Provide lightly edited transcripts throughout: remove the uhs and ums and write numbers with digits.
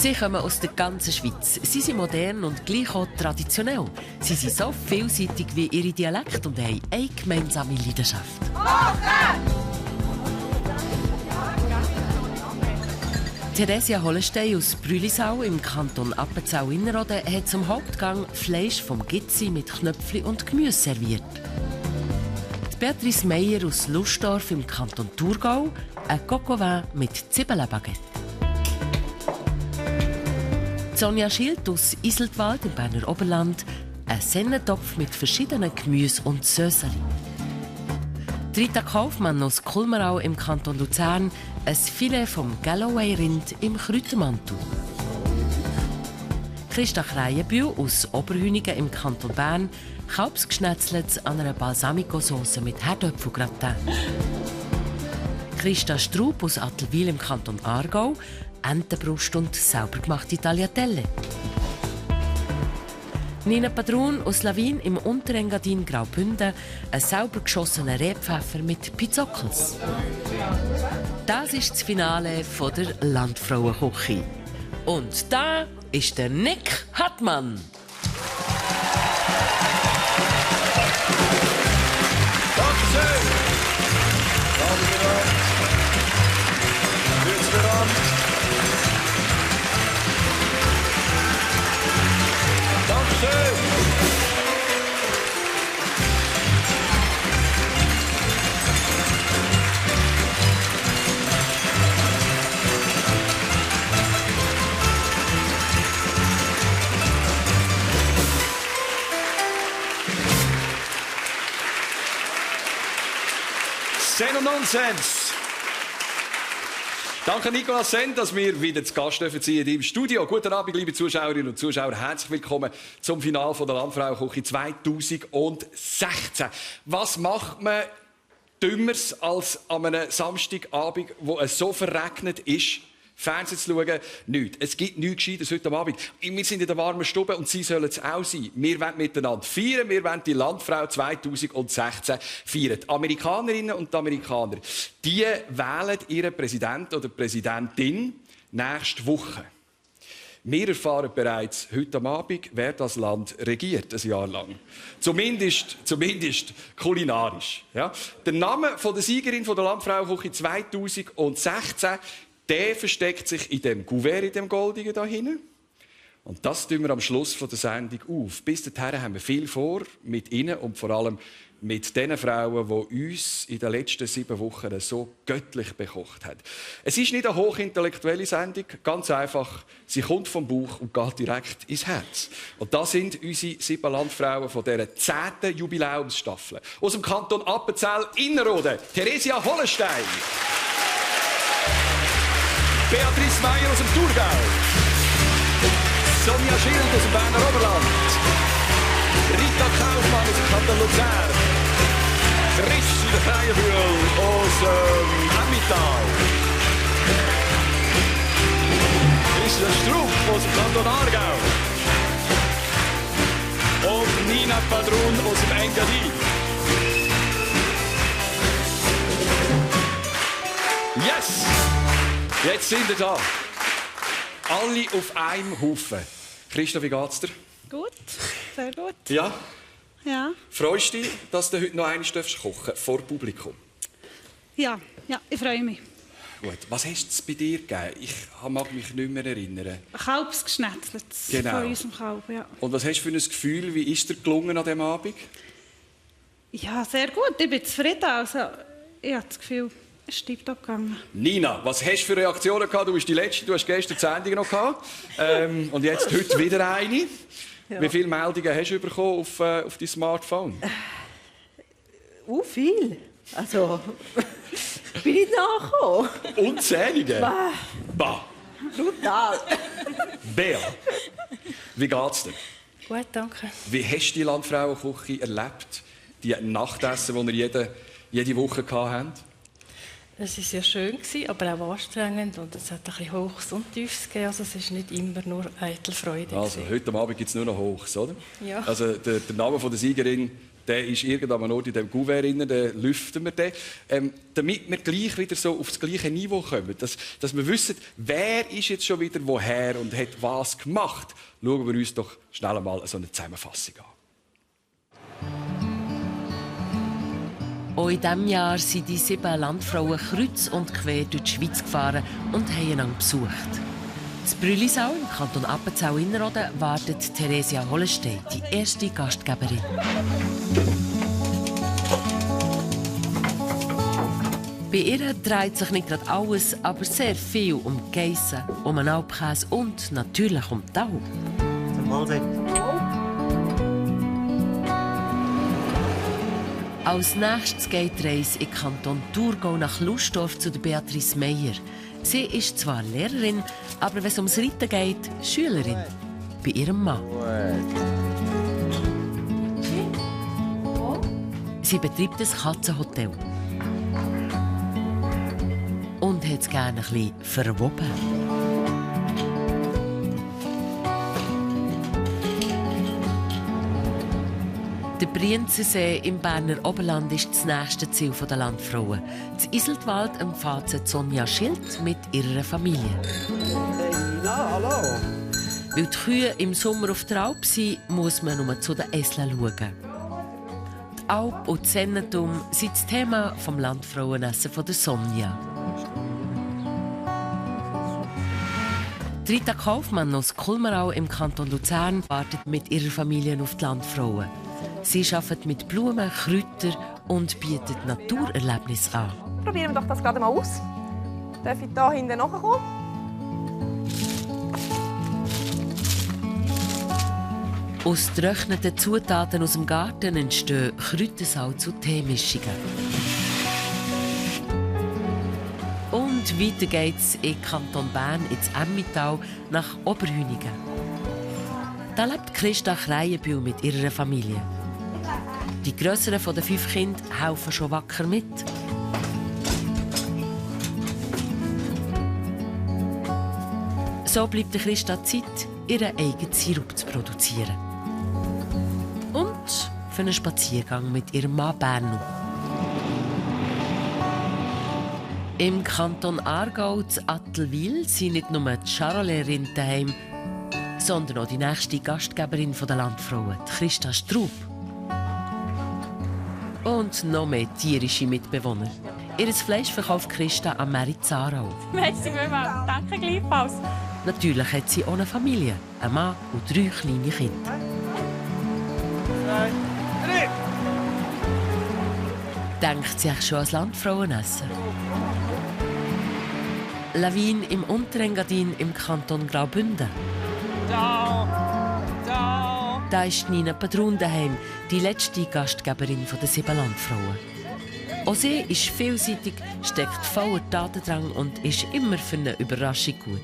Sie kommen aus der ganzen Schweiz. Sie sind modern und gleich auch traditionell. Sie sind so vielseitig wie ihre Dialekte und haben eine gemeinsame Leidenschaft. Theresia Hollenstein aus Brülisau im Kanton Appenzell-Innerrhoden hat zum Hauptgang Fleisch vom Gitzi mit Knöpfli und Gemüse serviert. Die Beatrice Meyer aus Lustdorf im Kanton Thurgau ein Coq au vin mit Zwiebelbaguette. Sonja Schild aus Iseltwald im Berner Oberland ein Sennentopf mit verschiedenen Gemüse und Söseli. Rita Kaufmann aus Kulmerau im Kanton Luzern ein Filet vom Galloway-Rind im Kräutermantel. Christa Kreienbühl aus Oberhünigen im Kanton Bern Kalbsgeschnetzelt an einer Balsamico-Sauce mit Herdöpfelgratin. Christa Straub aus Attelwil im Kanton Aargau Entenbrust und selber gemachte Tagliatelle. Nina Padrun aus Lawin im Unterengadin Graubünden ein selber geschossener Rehpfeffer mit Pizzocchels. Das ist das Finale von der Landfrauenküche. Und da ist der Nick Hartmann. Dankeschön! Dankeschön! Sen und Nonsens. Danke Nicolas Senn, dass wir wieder zu Gast dürfen sein in deinem Studio. Guten Abend, liebe Zuschauerinnen und Zuschauer. Herzlich willkommen zum Finale der Landfrauenküche 2016. Was macht man dümmeres als an einem Samstagabend, wo es so verregnet ist, Fernsehen zu schauen? Nichts. Es gibt nichts Gescheites heute Abend. Wir sind in der warmen Stube und Sie sollen es auch sein. Wir wollen miteinander feiern. Wir wollen die Landfrau 2016 feiern. Die Amerikanerinnen und die Amerikaner, die wählen ihren Präsidenten oder Präsidentin nächste Woche. Wir erfahren bereits heute Abend, wer das Land regiert, ein Jahr lang. Zumindest kulinarisch. Ja? Der Name der Siegerin der Landfrauenküche 2016 der versteckt sich in dem Kuvert, in dem Goldigen da hinten. Und das tun wir am Schluss der Sendung auf. Bis dahin haben wir viel vor mit Ihnen und vor allem mit den Frauen, die uns in den letzten 7 Wochen so göttlich bekocht haben. Es ist nicht eine hochintellektuelle Sendung, ganz einfach. Sie kommt vom Bauch und geht direkt ins Herz. Und das sind unsere 7 Landfrauen von dieser 10. Jubiläumsstaffel. Aus dem Kanton Appenzell-Innerrhoden, Theresia Hollenstein. Beatrice Meyer aus dem Thurgau. Sonja Schild aus dem Berner Oberland. Rita Kaufmann aus dem Kanton Luzern. Christa Kreienbühl aus Emmental. Christa Straub aus dem Kanton Aargau. Und Nina Padrun aus dem Engadin. Yes! Jetzt sind wir da. Alle auf einem Haufen. Christa, wie geht's dir? Gut, sehr gut. Ja? Ja. Freust du dich, dass du heute noch einmal kochen darfst, vor Publikum? Ja, ich freue mich. Gut. Was hast es bei dir gegeben? Ich mag mich nicht mehr erinnern. Kalbsgeschnetzelt von unserem Kalb, ja. Und was hast du für ein Gefühl? Wie ist dir gelungen an diesem Abend? Ja, sehr gut. Ich bin zufrieden. Also, ich habe das Gefühl, es ist tiptop gegangen. Nina, was hast du für Reaktionen gehabt? Du bist die Letzte, du hast gestern die Sendung noch gehabt. Und jetzt heute wieder eine. Ja. Wie viele Meldungen hast du bekommen auf dein Smartphone? Viel. Also, bin ich nachgekommen. Unzählige? Bah. Brutal. Bea, wie geht's dir? Gut, danke. Wie hast du die Landfrauenküche erlebt? Die Nachtessen, die ihr jede Woche hattet? Es war sehr schön, aber auch anstrengend. Und es hat ein bisschen Hochs und Tiefs gegeben. Also es ist nicht immer nur eitel Freude. Also, heute Abend gibt es nur noch Hochs, oder? Ja. Also, der Name der Siegerin Der ist irgendwann Ort in diesem Kuvert drin, den lüften wir den. Damit wir gleich wieder so auf das gleiche Niveau kommen. Dass wir wissen, wer ist jetzt schon wieder woher und hat was gemacht. Schauen wir uns doch schnell einmal so eine Zusammenfassung an. Auch in diesem Jahr sind die 7 Landfrauen kreuz und quer durch die Schweiz gefahren und haben einander besucht. In Brülisau im Kanton Appenzell-Innerrhoden wartet Theresia Hollestein, die erste Gastgeberin. Bei ihr dreht sich nicht gerade alles, aber sehr viel um die Geissen, um einen Alpkäse und natürlich um die Taube. Zum Wohl. Als nächstes geht die Reise in den Kanton Thurgau nach Lustdorf zu Beatrice Meyer. Sie ist zwar Lehrerin, aber wenn es ums Reiten geht, Schülerin. Bei ihrem Mann. Sie betreibt ein Katzenhotel. Und hat es gerne ein bisschen verwoben. Der Brienzensee im Berner Oberland ist das nächste Ziel der Landfrauen. Das Iseltwald empfahrt Sonja Schild mit ihrer Familie. Hallo. Weil die Kühe im Sommer auf der Alp sind, muss man nur zu den Eseln schauen. Die Alp und das Sennentum sind das Thema des Landfrauenessen von der Sonja. Rita Kaufmann aus Kulmerau im Kanton Luzern wartet mit ihrer Familie auf die Landfrauen. Sie arbeitet mit Blumen, Kräutern und bietet Naturerlebnisse an. Probieren wir doch das gerade mal aus. Darf ich hier hinten nachkommen? Aus getrockneten Zutaten aus dem Garten entstehen Kräutersalz und Teemischungen. Und weiter geht's in Kanton Bern ins Emmental nach Oberhüningen. Da lebt Christa Kreienbühl mit ihrer Familie. Die grösseren von den 5 Kindern helfen schon wacker mit. So bleibt Christa Zeit, ihren eigenen Sirup zu produzieren. Und für einen Spaziergang mit ihrem Mann Berno. Im Kanton Aargau, in Attelwil, sind nicht nur die Charolairerin daheim, sondern auch die nächste Gastgeberin der Landfrauen, Christa Straub. Und noch mehr tierische Mitbewohner. Ihr Fleisch verkauft Christa am Merit Zarau. Merci vielmals. Danke gleichfalls. Natürlich hat sie auch eine Familie, einen Mann und 3 kleine Kinder. Denkt sie schon ans Landfrauenessen? Lawine im Unterengadin im Kanton Graubünden. Da ist Nina Padrun daheim, die letzte Gastgeberin der 7 Landfrauen. Auch sie ist vielseitig, steckt voller Tatendrang und ist immer für eine Überraschung gut.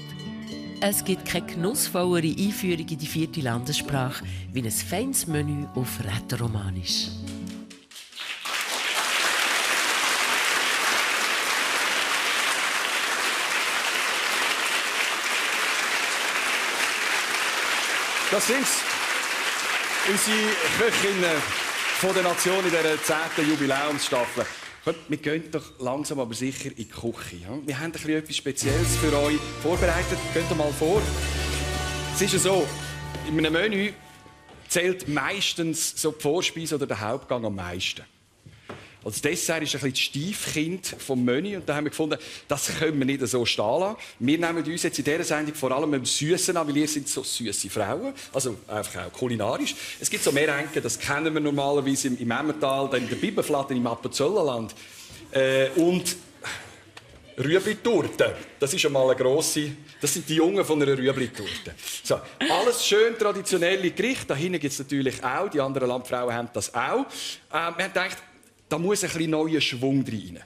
Es gibt keine genussvollere Einführung in die 4. Landessprache wie ein feines Menü auf Rätoromanisch. Das sind's. Unsere Köchinnen von der Nation in dieser 10. Jubiläumsstaffel. Wir gehen doch langsam aber sicher in die Küche. Ja? Wir haben etwas Spezielles für euch vorbereitet. Geht doch mal vor. Es ist ja so, in einem Menü zählt meistens so die Vorspeise oder der Hauptgang am meisten. Als Dessert ist ein bisschen das Stiefkind vom Menü. Und da haben wir gefunden, das können wir nicht so stehen lassen. Wir nehmen uns jetzt in dieser Sendung vor allem mit dem Süßen an, weil ihr sind so süße Frauen. Also einfach auch kulinarisch. Es gibt so Merenken, das kennen wir normalerweise im Emmental, dann in der Biberflatte im Appenzellerland. Und Rüebli-Torte. Das ist schon mal eine grosse. Das sind die Jungen von einer Rüebli-Torte. So, alles schön traditionelle Gerichte. Da hinten gibt es natürlich auch. Die anderen Landfrauen haben das auch. Wir haben gedacht, da muss ein bisschen neuer Schwung rein.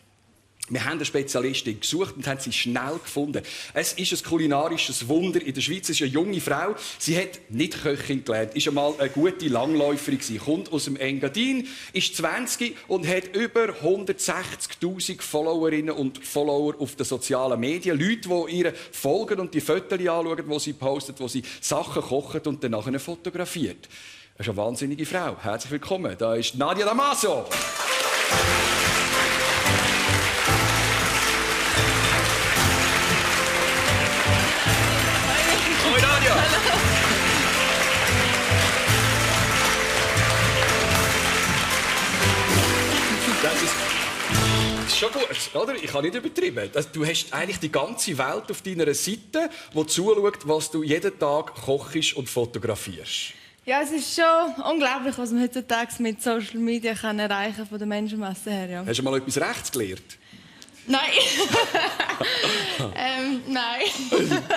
Wir haben eine Spezialistin gesucht und haben sie schnell gefunden. Es ist ein kulinarisches Wunder in der Schweiz. Es ist eine junge Frau. Sie hat nicht Köchin gelernt, ist einmal eine gute Langläuferin gewesen. Kommt aus dem Engadin, ist 20 und hat über 160'000 Followerinnen und Follower auf den sozialen Medien. Leute, die ihr folgen und die Fotos anschauen, die sie postet, wo sie Sachen kochen und dann nachher fotografiert. ist eine wahnsinnige Frau. Herzlich willkommen. Da ist Nadia Damaso. Hoi Nadia. Das ist schon gut, oder? Ich kann nicht übertrieben. Du hast eigentlich die ganze Welt auf deiner Seite, die zuschaut, was du jeden Tag kochst und fotografierst. Ja, es ist schon unglaublich, was man heutzutage mit Social Media kann erreichen von der Menschenmasse her. Ja. Hast du mal etwas Rechts gelernt? Nein. Nein.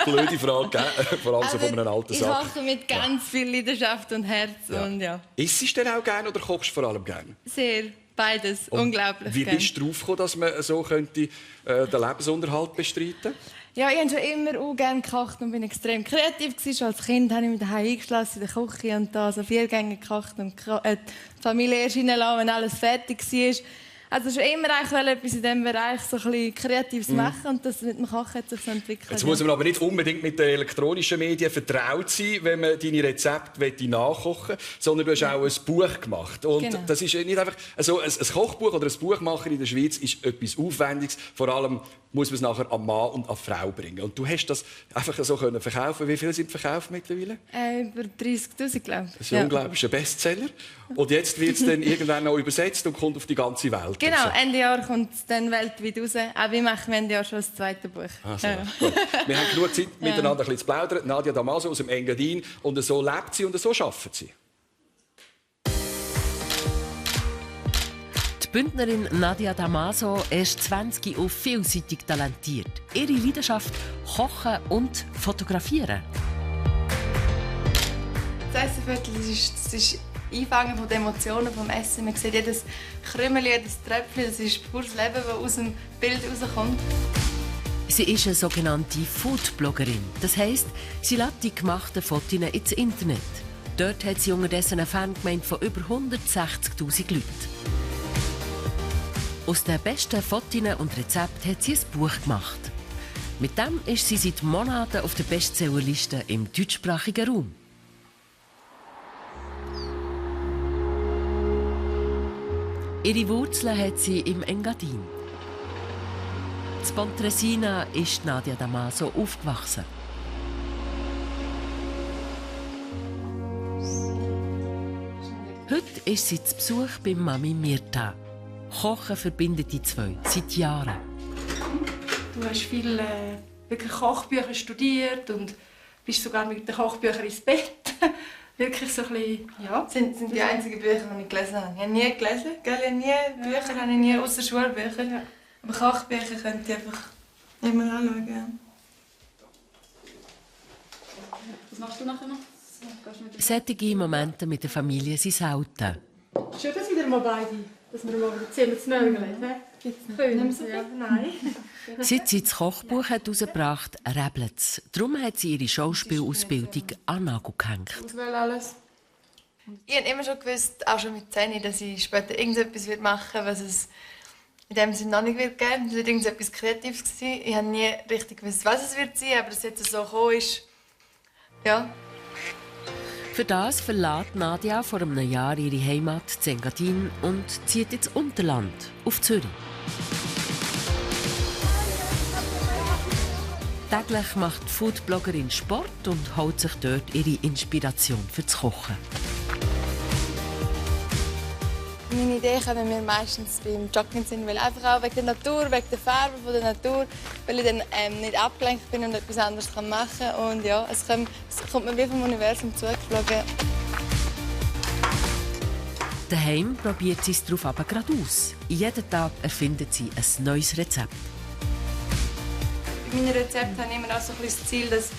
Blöde Frage, gell? Vor allem so von einem alten Ich Sack. koche mit ganz viel Leidenschaft und Herz. Ja. Und ja. Isst du denn auch gerne oder kochst du vor allem gerne? Sehr. Beides. Und unglaublich wie gern. bist du drauf gekommen, dass man so könnte, den Lebensunterhalt bestreiten könnte? Ja, ich habe schon immer auch gerne gekocht und bin extrem kreativ gewesen. Schon als Kind habe ich mich daheim eingeschlossen in der Küche und da so 4 Gänge gekocht und die Familie erst reinlassen, wenn alles fertig war. Also schon immer etwas in diesem Bereich so ein bisschen Kreatives machen und das mit dem Kochen hat sich so entwickelt. Jetzt muss man aber nicht unbedingt mit den elektronischen Medien vertraut sein, wenn man deine Rezepte nachkochen will, sondern du hast auch ein Buch gemacht. Und genau. Das ist nicht einfach also ein Kochbuch oder ein Buch machen in der Schweiz ist etwas Aufwendiges. Vor allem muss man es nachher an Mann und an Frau bringen. Und du hast das einfach so können verkaufen. Wie viele sind verkauft mittlerweile? Über 30'000, glaube ich. Das ist ein unglaublicher Bestseller. Und jetzt wird es dann irgendwann noch übersetzt und kommt auf die ganze Welt. Genau, also. Ende Jahr kommt es dann weltweit raus. Auch wir machen Ende Jahr schon das 2. Buch. Also, gut. Wir haben genug Zeit, miteinander ein bisschen zu plaudern. Nadia Damaso aus dem Engadin. Und so lebt sie und so arbeitet sie. Die Bündnerin Nadia Damaso ist 20 und vielseitig talentiert. Ihre Leidenschaft Kochen und Fotografieren. Das Essenviertel ist Einfangen von den Emotionen vom Essen. Man sieht jedes Krümel, jedes Tröpfchen. Das ist pures Leben, das aus dem Bild rauskommt. Sie ist eine sogenannte Foodbloggerin. Das heisst, sie lädt die gemachten Fotos ins Internet. Dort hat sie unterdessen eine Fangemeinde von über 160'000 Leuten. Aus den besten Fotos und Rezepten hat sie ein Buch gemacht. Mit dem ist sie seit Monaten auf der Bestsellerliste im deutschsprachigen Raum. Ihre Wurzeln hat sie im Engadin. In Pontresina ist Nadia Damaso aufgewachsen. Heute ist sie zu Besuch bei Mami Mirta. Kochen verbindet die zwei seit Jahren. Du hast viel wirklich Kochbücher studiert und bist sogar mit den Kochbüchern ins Bett. Wirklich so ein bisschen, ja. Das sind die einzigen Bücher, die ich gelesen habe. Ich habe nie gelesen, gell? Bücher habe ich nie, ausser Schulbücher. Ja. Aber Kochbücher könnt ihr einfach immer anschauen. Ja. Was machst du nachher noch? Solche Momente mit der Familie sind selten. Schön, dass wieder mal beide, dass wir mal wieder Zimmer zu Nörgeln haben. Können wir ja? Nein. Seit sie das Kochbuch herausgebracht hat, rebelt es. Darum hat sie ihre Schauspielausbildung an den Nagel gehängt. Alles. Ich habe immer schon gewusst, auch schon mit 10, dass ich später irgendetwas machen werde, was es in dem Sinne noch nicht wird geben. Es wird irgendetwas Kreatives sein. Ich habe nie richtig gewusst, was es wird sein, aber dass es jetzt so gekommen ist, ja. Für das verlässt Nadia vor einem Jahr ihre Heimat in Engadin und zieht ins Unterland, auf Zürich. Täglich macht die Foodbloggerin Sport und holt sich dort ihre Inspiration für das Kochen. Meine Ideen kommen mir meistens beim Joggen sind, weil einfach auch wegen der Natur, wegen der Farbe der Natur, weil ich dann nicht abgelenkt bin und etwas anderes machen kann. Und ja, es kommt mir wie vom Universum zugeflogen. Daheim probiert sie es darauf aber gerade aus. Jeden Tag erfindet sie ein neues Rezept. Bei meinen Rezepten habe ich immer auch so ein bisschen das Ziel, dass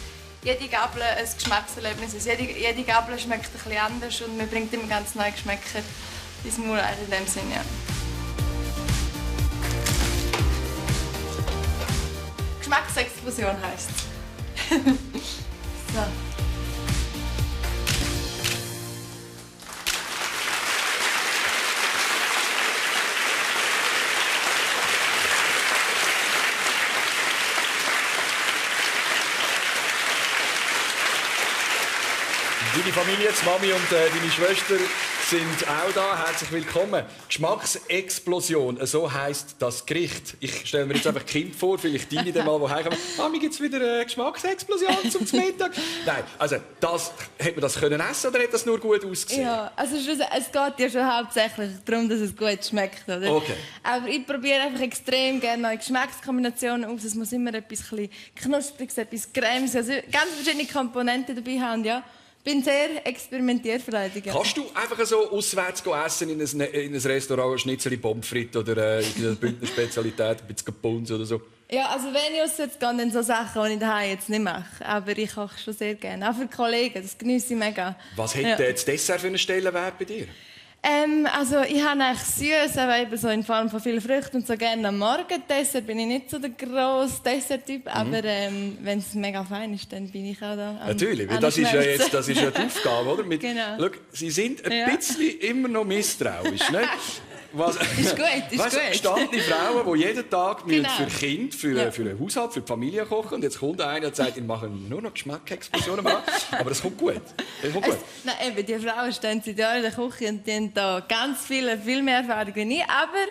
jede Gabel ein Geschmackserlebnis ist. Jede Gabel schmeckt ein bisschen anders und man bringt immer ganz neue Geschmäcker ins Mund in dem Sinne. Ja. Geschmacksexplosion heisst es. So. Du die Familie, die Mami und deine Schwester sind auch da. Herzlich willkommen. Geschmacksexplosion, so heisst das Gericht. Ich stelle mir jetzt einfach Kind vor, vielleicht die dann mal, die heimkommen. Mami, gibt es wieder eine Geschmacksexplosion zum Mittag? Nein, also hätte man das können essen oder hat das nur gut ausgesehen? Ja, also es geht ja schon hauptsächlich darum, dass es gut schmeckt, oder? Okay. Aber ich probiere einfach extrem gerne neue Geschmackskombinationen aus. Es muss immer etwas Knuspriges, etwas Cremiges, also ganz verschiedene Komponenten dabei haben, ja. Ich bin sehr experimentierfreudig. Ja. Kannst du einfach so auswärts essen in ein Restaurant, ein Schnitzel, Pommes frites oder eine Bündner Spezialität, ein bisschen Punsch oder so? Ja, also wenn ich auswärts gehe, dann so Sachen, die ich daheim jetzt nicht mache. Aber ich koche schon sehr gerne. Auch für die Kollegen, das genieße ich mega. Was hat das Dessert für einen Stellenwert bei dir? Also ich habe eigentlich süß, aber eben so in Form von vielen Früchten und so gerne am Morgen. Dessert bin ich nicht so der grosse Dessert-Typ, aber wenn es mega fein ist, dann bin ich auch da. Natürlich, weil das ist ja die Aufgabe, oder? Genau. Schau, Sie sind ein bisschen immer noch misstrauisch, ne? Ist gut. Gestandene Frauen, die jeden Tag Genau. für Kind, für einen Haushalt, für die Familie kochen. Und jetzt kommt einer und sagt, ich mache nur noch Geschmacksexplosionen. Aber das kommt gut. Nein, eben, die Frauen stehen seit Jahren in der Küche und die haben da ganz viel mehr Erfahrung als ich. Aber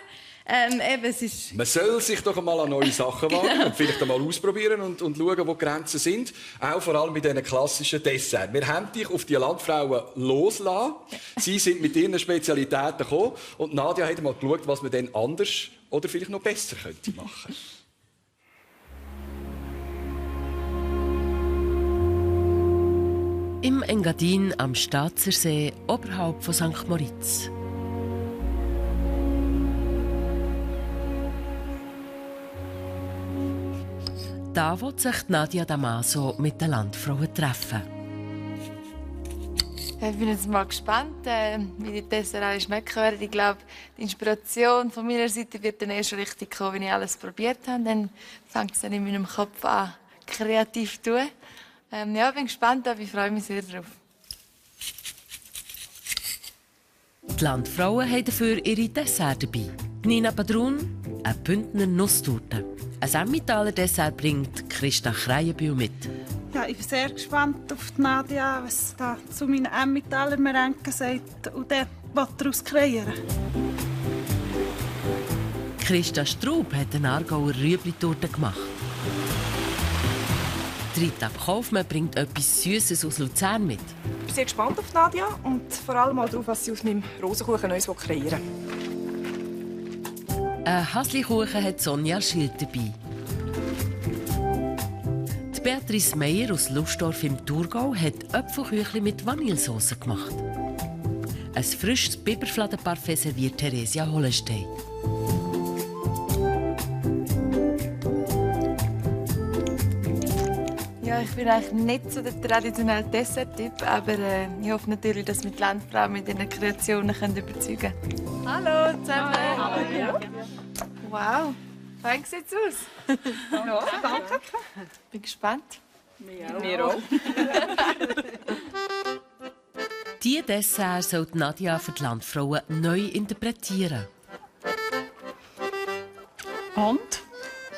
eben, es ist... Man soll sich doch einmal an neue Sachen wagen und vielleicht einmal ausprobieren und schauen, wo die Grenzen sind. Auch vor allem mit diesen klassischen Desserts. Wir haben dich auf die Landfrauen losgelassen. Sie sind mit ihren Spezialitäten gekommen. Und Nadia hat mal geschaut, was man dann anders oder vielleicht noch besser könnte machen. Im Engadin am Staatsersee, oberhalb von St. Moritz. Da will sich Nadia Damaso mit den Landfrauen treffen. Ich bin jetzt mal gespannt, wie die Dessert alle schmecken werden. Ich glaube, die Inspiration von meiner Seite wird dann erst richtig kommen, wenn ich alles probiert habe. Dann fängt es dann in meinem Kopf an, kreativ zu tun. Ja, bin gespannt, aber ich freue mich sehr darauf. Die Landfrauen haben dafür ihre Dessert dabei. Nina Padrun, eine Bündner Nusstorte. Ein Emmentaler Dessert bringt Christa Kreienbühl mit. Ja, ich bin sehr gespannt auf die Nadia, was da zu meinen Emmentaler Merenken sagt und dann daraus kreieren. Christa Straub hat eine Aargauer Rüebli-Torte gemacht. Rita Kaufmann bringt etwas Süßes aus Luzern mit. Ich bin sehr gespannt auf Nadia und vor allem auch darauf, was sie aus meinem Rosenkuchen Neues kreieren will. Ein Hasli-Kuchen hat Sonja Schild dabei. Die Beatrice Meyer aus Lustdorf im Thurgau hat Äpfelküchli mit Vanillesauce gemacht. Ein frisches Biberfladenparfait serviert Theresia Hollenstein. Ja, ich bin eigentlich nicht so der traditionelle Dessert-Typ, aber ich hoffe natürlich, dass wir die Landfrauen mit ihren Kreationen überzeugen können. Hallo zusammen! Hallo. Wow, fein sieht's aus. Ja, danke. Bin gespannt. Wir auch. Diese Desserts soll Nadia für die Landfrauen neu interpretieren. Und?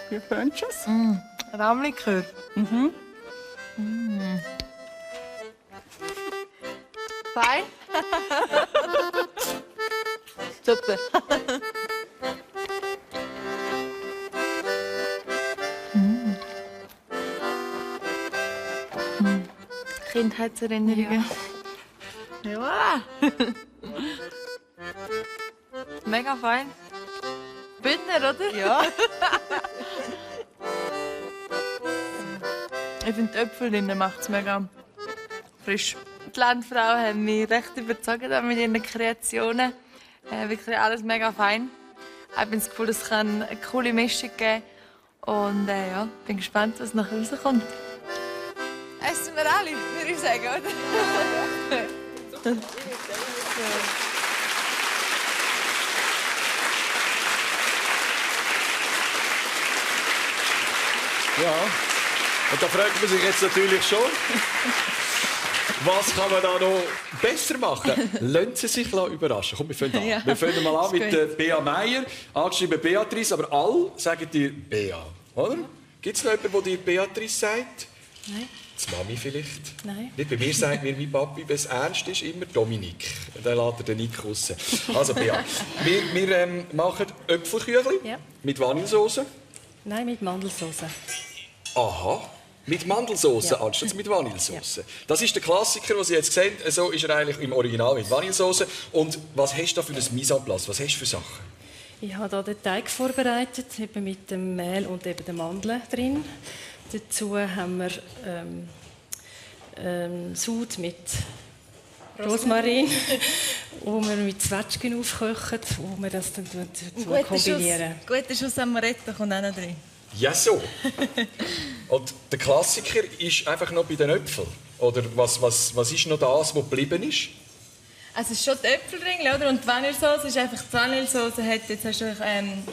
Wie findest du es? Rahmlikör. Fein? Super. Kindheitserinnerungen. Ja. Mega fein. Bündner, oder? Ja. Ich finde, die Äpfel drinnen macht es mega frisch. Die Landfrauen haben mich recht überzeugt mit ihren Kreationen. Wirklich alles mega fein. Ich habe das Gefühl, es kann eine coole Mischung geben. Und ja, bin gespannt, was nachher rauskommt. Essen wir alle, würde ich sagen, oder? Ja, und da fragt man sich jetzt natürlich schon, was kann man da noch besser machen? Lassen Sie sich überraschen. Komm, wir fangen an. Ja. Wir fangen mal an mit Gut. Bea Meyer, angeschrieben Beatrice, aber alle sagen dir Bea, oder? Gibt es noch jemanden, der dir Beatrice sagt? Nein. Die Mami vielleicht? Nein. Nicht bei mir sagt mir mein Papi, wenn es ernst ist, immer Dominik. Dann lässt er den Nick raus. Also, Bea, wir machen Äpfelküchli mit Vanillesauce. Nein, mit Mandelsauce. Aha, mit Mandelsauce anstatt mit Vanillesauce. Ja. Das ist der Klassiker, den Sie jetzt sehen. So ist er eigentlich im Original mit Vanillesauce. Und was hast du da für ein Mise en place? Was hast du für Sachen? Ich habe hier den Teig vorbereitet, eben mit dem Mehl und eben den Mandeln drin. Dazu haben wir Sud mit Rosmarin, wo wir mit Zwetschgen aufkochen, wo wir das dann kombinieren. Guter Schuss Amaretto kommt auch noch drin. Ja, so. Und der Klassiker ist einfach noch bei den Äpfeln. Oder was ist noch das, was geblieben ist? Also es ist schon die Äpfelringe, oder? Und die Vanillesauce ist einfach, die Vanillesauce hat jetzt hast du,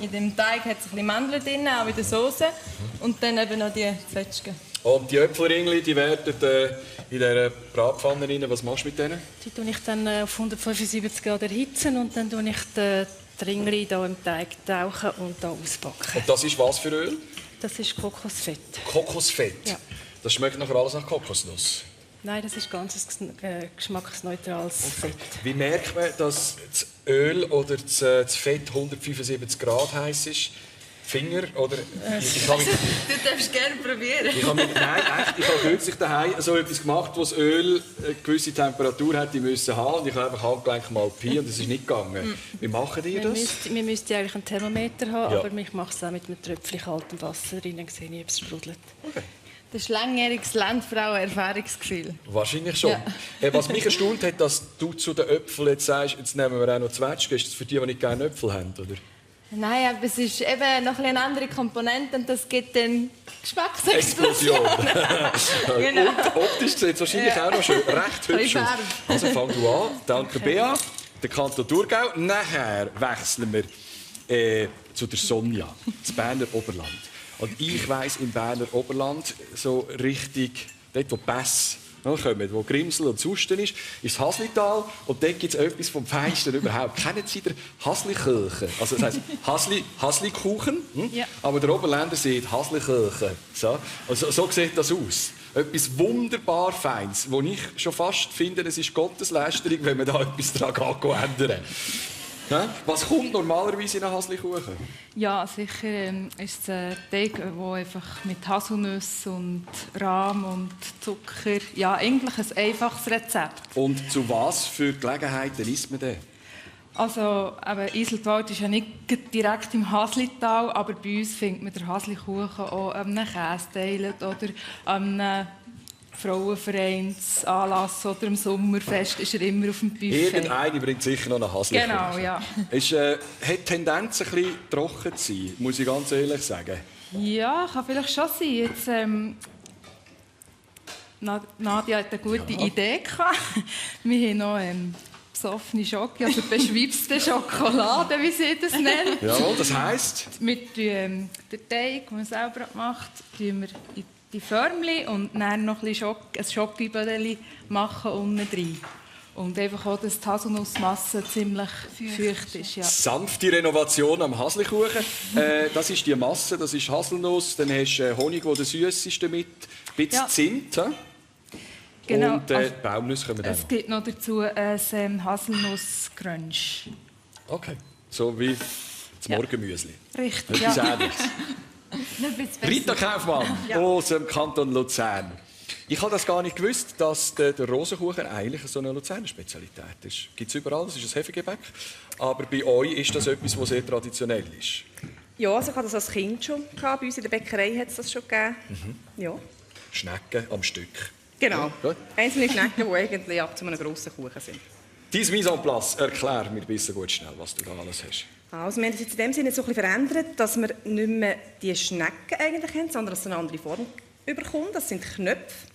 in dem Teig hat es ein bisschen Mandeln drin, auch in der Soße. Und dann eben noch die Zwetschgen. Und die Äpfelringli, die werden in dieser Bratpfanne rein. Was machst du mit denen? Die tue ich dann auf 175 Grad erhitzen und dann tue ich die Ringli hier im Teig tauchen und hier ausbacken. Und das ist was für Öl? Das ist Kokosfett. Kokosfett? Ja. Das schmeckt nachher alles nach Kokosnuss? Nein, das ist ganz geschmacksneutrales Fett. Wie merkt man, dass das Öl oder das Fett 175 Grad heiß ist? Finger oder... Du darfst gerne probieren. Ich habe kürzlich daheim so etwas gemacht, wo das Öl eine gewisse Temperatur hätte müssen haben. Und ich habe einfach Handgelenk mal Pi und es ist nicht gegangen. Wie machen die das? Wir müssten eigentlich einen Thermometer haben, ja. Aber ich mache es auch mit einem Tröpfchen kaltem Wasser rein, dann sehe ich, ob es sprudelt. Okay. Das ist langjähriges Landfrauen-Erfahrungsgefühl. Wahrscheinlich schon. Ja. Was mich erstaunt hat, dass du zu den Äpfeln jetzt sagst, jetzt nehmen wir auch noch Zwetschgen. Ist das für die nicht gerne Äpfel haben, oder? Nein, aber es ist eben noch eine andere Komponente und das gibt dann Geschmacksexplosion. Genau. Und optisch sieht es wahrscheinlich auch noch schön, recht hübsch aus. Also fang du an. Danke, Bea. Der Kanton Thurgau. Nachher wechseln wir zu der Sonja, das Berner Oberland. Und ich weiss, im Berner Oberland, so richtig, dort wo Pässe kommen, wo Grimsel und Susten ist das Haslital. Und dort gibt es etwas vom Feinsten überhaupt. Kennen Sie den Haslikirchen? Also das heisst Haslikuchen, ja. Aber der Oberländer sieht Haslikirchen. So. Also, so sieht das aus. Etwas wunderbar Feines, wo ich schon fast finde, es ist Gotteslästerung, wenn man da etwas daran ändern. Ja? Was kommt normalerweise in einen Haslikuchen? Ja, sicher ist es ein Teig, der einfach mit Haselnüsse und Rahm und Zucker, ja, eigentlich ein einfaches Rezept. Und zu was für Gelegenheiten isst man den? Also, Iseltwald ist ja nicht direkt im Haslital, aber bei uns findet man den Haslikuchen auch an einem Käseteil oder an einem Frauenvereinsanlass oder im Sommerfest ist er immer auf dem Buffet. Irgendeine bringt sicher noch einen Haslikuchen. Genau, ja. Es hat die Tendenz, ein bisschen trocken zu sein, muss ich ganz ehrlich sagen. Ja, kann vielleicht schon sein. Jetzt, Nadia hat eine gute Idee gehabt. Wir haben noch besoffene Schoki, also beschwipste Schokolade, wie sie das nennen. Ja, das heisst? Mit dem Teig, den man selber macht, tun wir in die Förmchen und dann noch ein Schokibödeli machen unten rein. Und einfach auch, dass die Haselnussmasse ziemlich feucht ist. Ja. Sanfte Renovation am Haslikuchen. Das ist die Masse, das ist Haselnuss. Dann hast du Honig, der süß ist damit. Ein bisschen ja. Zimt. Genau. Und Baumnüsse kommen dann noch. Es gibt noch dazu ein Haselnuss-Crunch. Okay, so wie das Morgenmüsli. Richtig, etwas ja. Ähnliches. Rita Kaufmann aus dem Kanton Luzern. Ich habe das gar nicht gewusst, dass der Rosenkuchen eigentlich so eine Luzerner Spezialität ist. Gibt es überall, das ist ein Hefegebäck. Aber bei euch ist das etwas, was sehr traditionell ist. Ja, also ich hatte das als Kind schon. Bei uns in der Bäckerei hat es das schon gegeben. Mhm. Ja. Schnecken am Stück. Genau. Ja, einzelne Schnecken, die eigentlich ab zu einem grossen Kuchen sind. Dein Mise en place, erklär mir bitte gut schnell, was du da alles hast. Also wir haben es jetzt in dem Sinne so ein bisschen verändert, dass wir nicht mehr die Schnecken eigentlich haben, sondern dass es eine andere Form überkommt. Das sind Knöpfe.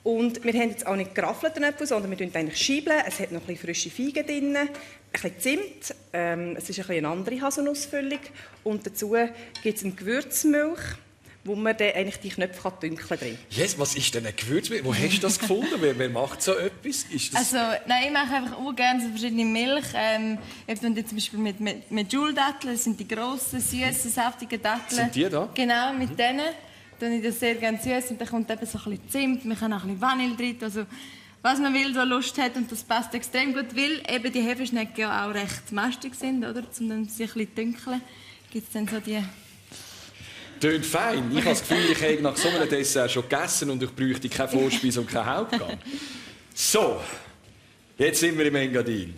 Und wir haben jetzt auch nicht geraffelte Äpfel, sondern wir tun eigentlich schiebeln. Es hat noch ein bisschen frische Feigen drin, ein bisschen Zimt. Es ist ein bisschen eine andere Haselnussfüllung. Und dazu gibt es eine Gewürzmilch, wo man dann eigentlich die Knöpfe dünkeln drin. Yes, was ist denn ein Gewürzmilch? Wo hast du das gefunden? Wer macht so etwas? Ist das... Also, nein, ich mache einfach auch gerne so verschiedene Milch. Ich tue zum Beispiel mit Joule-Datteln, das sind die grossen, süßen, saftigen Datteln. Sind die da? Genau, mit denen. tue ich das sehr gerne süß und dann kommt eben so ein bisschen Zimt, man kann auch ein bisschen Vanille drin, also was man will, so Lust hat und das passt extrem gut, weil eben die Hefeschnecken ja auch recht mastig sind, oder? Um dann sich ein bisschen dünkeln, gibt es dann so die... Tönt fein. Ich habe das Gefühl, ich habe nach so einem Dessert schon gegessen und ich bräuchte keine Vorspeise und keinen Hauptgang. So, jetzt sind wir im Engadin.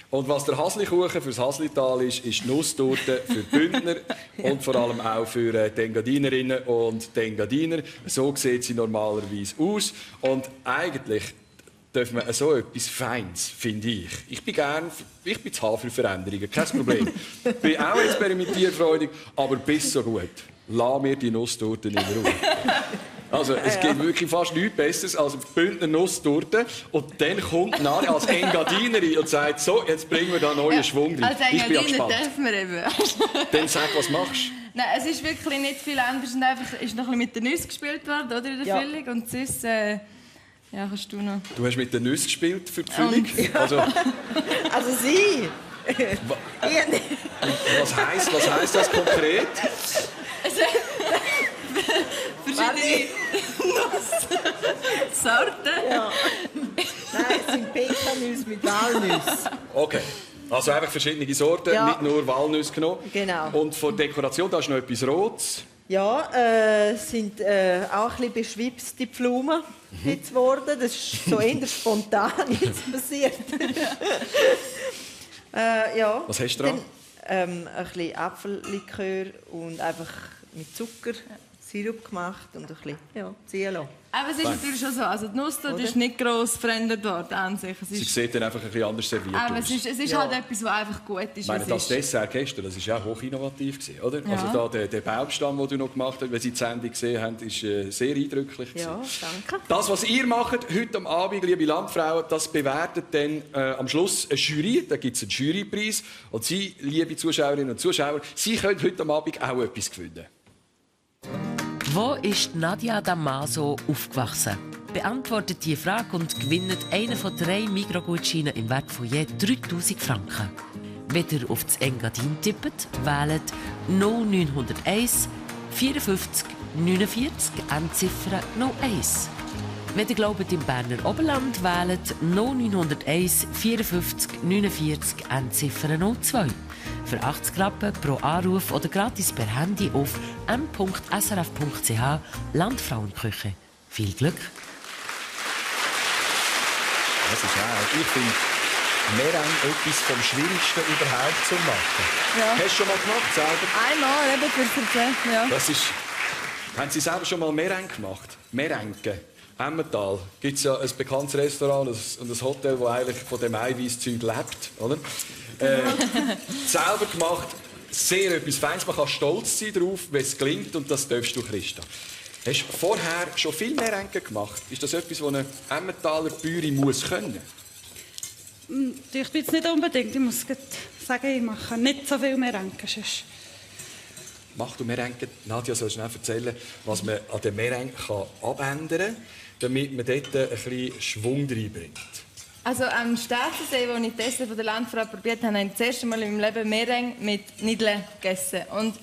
Und was der Hasli-Kuchen fürs Haslital ist, ist die Nusstorte für die Bündner und vor allem auch für die Engadinerinnen und die Engadiner. So sieht sie normalerweise aus. Und eigentlich darf man so etwas Feines, finde ich. Ich bin zu haben für Veränderungen, kein Problem. Ich bin auch experimentierfreudig, aber bis so gut. Lass mir die Nusstorte in Ruhe. Also, es gibt wirklich fast nichts Besseres als eine Bündner Nusstorte. Und dann kommt Nadia als Engadinerin und sagt, so, jetzt bringen wir da neuen Schwung rein. Als Engadiner dürfen wir eben. Dann sag, was machst du? Nein, es ist wirklich nicht viel anders. Und einfach ist noch ein bisschen mit den Nüssen gespielt worden, oder, in der Füllung. Und sonst, ja, kannst du noch... Du hast mit den Nüssen gespielt für die Füllung? Also sie! Was heisst das konkret? Verschiedene Nusssorten. Ja. Nein, es sind Pekannüsse mit Walnüssen. Okay. Also einfach verschiedene Sorten, nicht nur Walnüsse genommen. Genau. Und von der Dekoration, da ist noch etwas Rotes. Ja, sind auch ein bisschen beschwipste Blumen jetzt geworden. Das ist so eher spontan jetzt passiert. Ja. Was hast du dran? Ein bisschen Apfellikör und einfach mit Zucker Sirup gemacht und ein bisschen ziehen lassen. Aber es ist natürlich schon so, also die Nusstorte ist nicht gross verändert worden an sich. Sie sieht dann einfach ein bisschen anders serviert aber aus. es ist halt etwas, was einfach gut ist. Ich meine, das Dessert gestern, das war auch hochinnovativ, oder? Ja. Also da, der Baumstamm, den du noch gemacht hast, wenn Sie die Sendung gesehen haben, ist sehr eindrücklich. Ja, danke. Das, was ihr macht heute am Abend, liebe Landfrauen, das bewertet dann am Schluss eine Jury. Da gibt es einen Jurypreis. Und Sie, liebe Zuschauerinnen und Zuschauer, Sie können heute am Abend auch etwas gewinnen. Wo ist Nadia Damaso aufgewachsen? Beantwortet die Frage und gewinnt einen von 3 Migros-Gutscheinen im Wert von je 3000 Franken. Wenn ihr auf das Engadin tippt, wählt 0901 54 49 Endziffer 01. Wenn ihr glaubt, im Berner Oberland, wählt 0901 54 49 Endziffer 02. Für 80 Rappen pro Anruf oder gratis per Handy auf m.srf.ch Landfrauenküche. Viel Glück! Das ist auch. Ich finde, Meringue etwas vom Schwierigsten überhaupt zu machen. Ja. Hast du schon mal gemacht selber? Einmal, eben für Verzehn, ja. Das ist... Haben Sie selber schon mal Meringue gemacht? Meringue. Emmental gibt es ja ein bekanntes Restaurant und ein Hotel, das eigentlich von dem Eiweißzeug lebt, oder? Selber gemacht, sehr etwas Feines. Man kann stolz sein darauf, wenn es gelingt, und das darfst du, Christa. Hast du vorher schon viel Meringue gemacht? Ist das etwas, was eine Emmentaler Bäuerin muss können? Ich bin jetzt nicht unbedingt. Ich muss sagen, ich mache nicht so viel Meringue. Mach du Meringue? Nadja soll schnell erzählen, was man an der Meringue abändern kann, damit man dort ein bisschen Schwung reinbringt. Also am Staatsensee, wo ich Testen von der Landfrau probiert habe, habe ich das erste Mal in meinem Leben Meringue mit Nidle gegessen. Und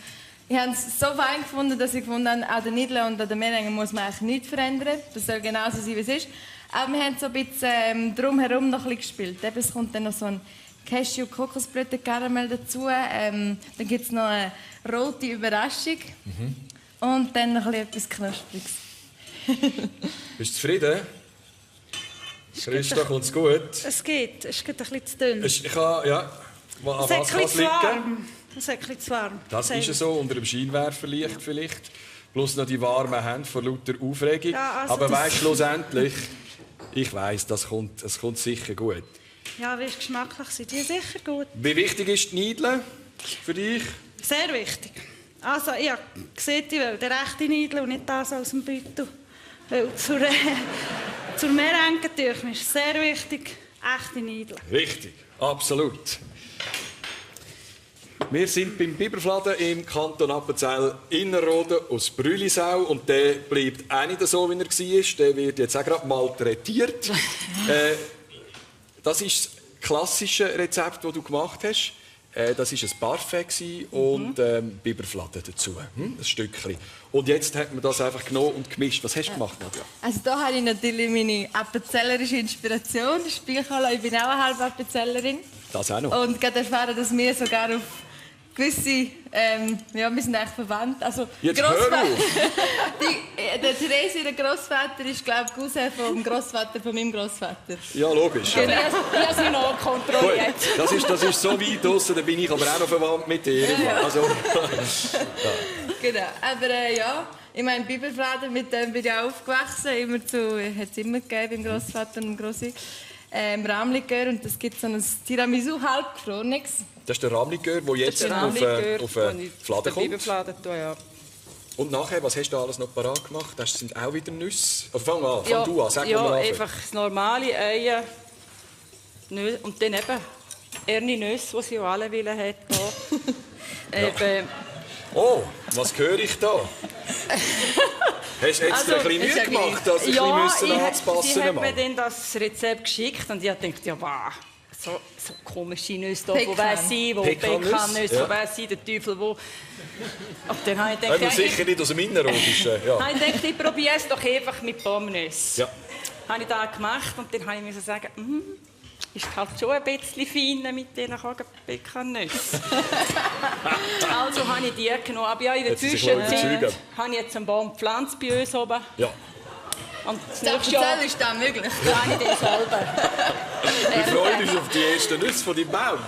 ich habe es so fein gefunden, dass ich gefunden habe, an der Nidle und an der Meringue muss man eigentlich nichts verändern. Das soll genauso sein, wie es ist. Aber wir haben so ein bisschen drumherum noch ein bisschen gespielt. Eben, es kommt dann noch so ein Cashew-Kokosblüten-Karamell dazu. Dann gibt es noch eine rote Überraschung. Und dann noch etwas Knuspriges. Bist du zufrieden? Christa, kommt es gut? Es geht. Es ist ein bisschen zu dünn. Ich kann, ja. An Es was kann es liegen? ist ein bisschen zu warm. Das ist so, unter dem Scheinwerferlicht vielleicht. Plus noch die warmen Hände vor lauter Aufregung. Ja, also aber das- weißt schlussendlich, ich weiss, es kommt sicher gut. Ja, wie ist geschmacklich? Sind die sicher gut? Wie wichtig ist die Nidle für dich? Sehr wichtig. Also, ich habe gesehen, ich will den rechten Nidel und nicht das aus dem Beutel. Weil zur Meringue ist es sehr wichtig, echte Nidel. Richtig, absolut. Wir sind beim Biberfladen im Kanton Appenzell Innerrhoden aus Brülisau und der bleibt auch nicht so, wie er war. Der wird jetzt auch gerade malträtiert. Das ist das klassische Rezept, das du gemacht hast. Das war ein Parfait und Biberfladen dazu. Ein Stückchen. Und jetzt hat man das einfach genommen und gemischt. Was hast du gemacht, Nadja? Also da habe ich natürlich meine appenzellerische Inspiration. Ich bin auch eine halbe Appenzellerin. Das auch noch. Und gerade erfahren, dass wir sogar auf gewisse, wir sind eigentlich verwandt. Also, Jetzt hör auf! Der Therese, der Grossvater, ist, glaube ich, Cousin vom Grossvater von meinem Grossvater. Ja, logisch. Genau. Ich habe sie noch kontrolliert. Das ist so weit draussen, da bin ich aber auch noch verwandt mit dir. Also, Genau, aber ja, ich meine, Biberfladen, mit dem bin ich auch aufgewachsen. Hat es immer gegeben beim Grossvater und Grossi. Rahmlikör, und das gibt so ein Tiramisu halbgefrorenes. das ist der Rahmlikör, der jetzt auf Fladen kommt. Ja. Und nachher, was hast du alles noch parat gemacht? Das sind auch wieder Nüsse. Fang an, fang du an, sag mal einfach das normale Eier. Und dann eben Ernie Nüsse, die sie auch alle wollen hat. Oh, was höre ich da? Hast du jetzt ein bisschen Mühe gemacht, dass ich ein bisschen anzupassen sie hat mir dann das Rezept geschickt und ich dachte, ja, wow, so komische Nüsse da, wo weiss ich, wo Pekannüsse, wo weiss ich, der Teufel, wo... Und dann habe ich gedacht, ja, sicher nicht aus dem Innerrhodischen. Ja. Habe ich gedacht, ich probiere es doch einfach mit Pommes. Ja. Habe ich das gemacht und dann habe ich sagen, ist halt schon ein bisschen feiner mit diesen Pekannüssen. Also habe ich die genommen. Aber ja, in der Zwischenzeit habe ich jetzt einen Baum gepflanzt bei uns oben. Ja. Und Das ist das möglich. Dann habe ich den selber. Wir freuen uns auf die ersten Nüsse von deinem Baum.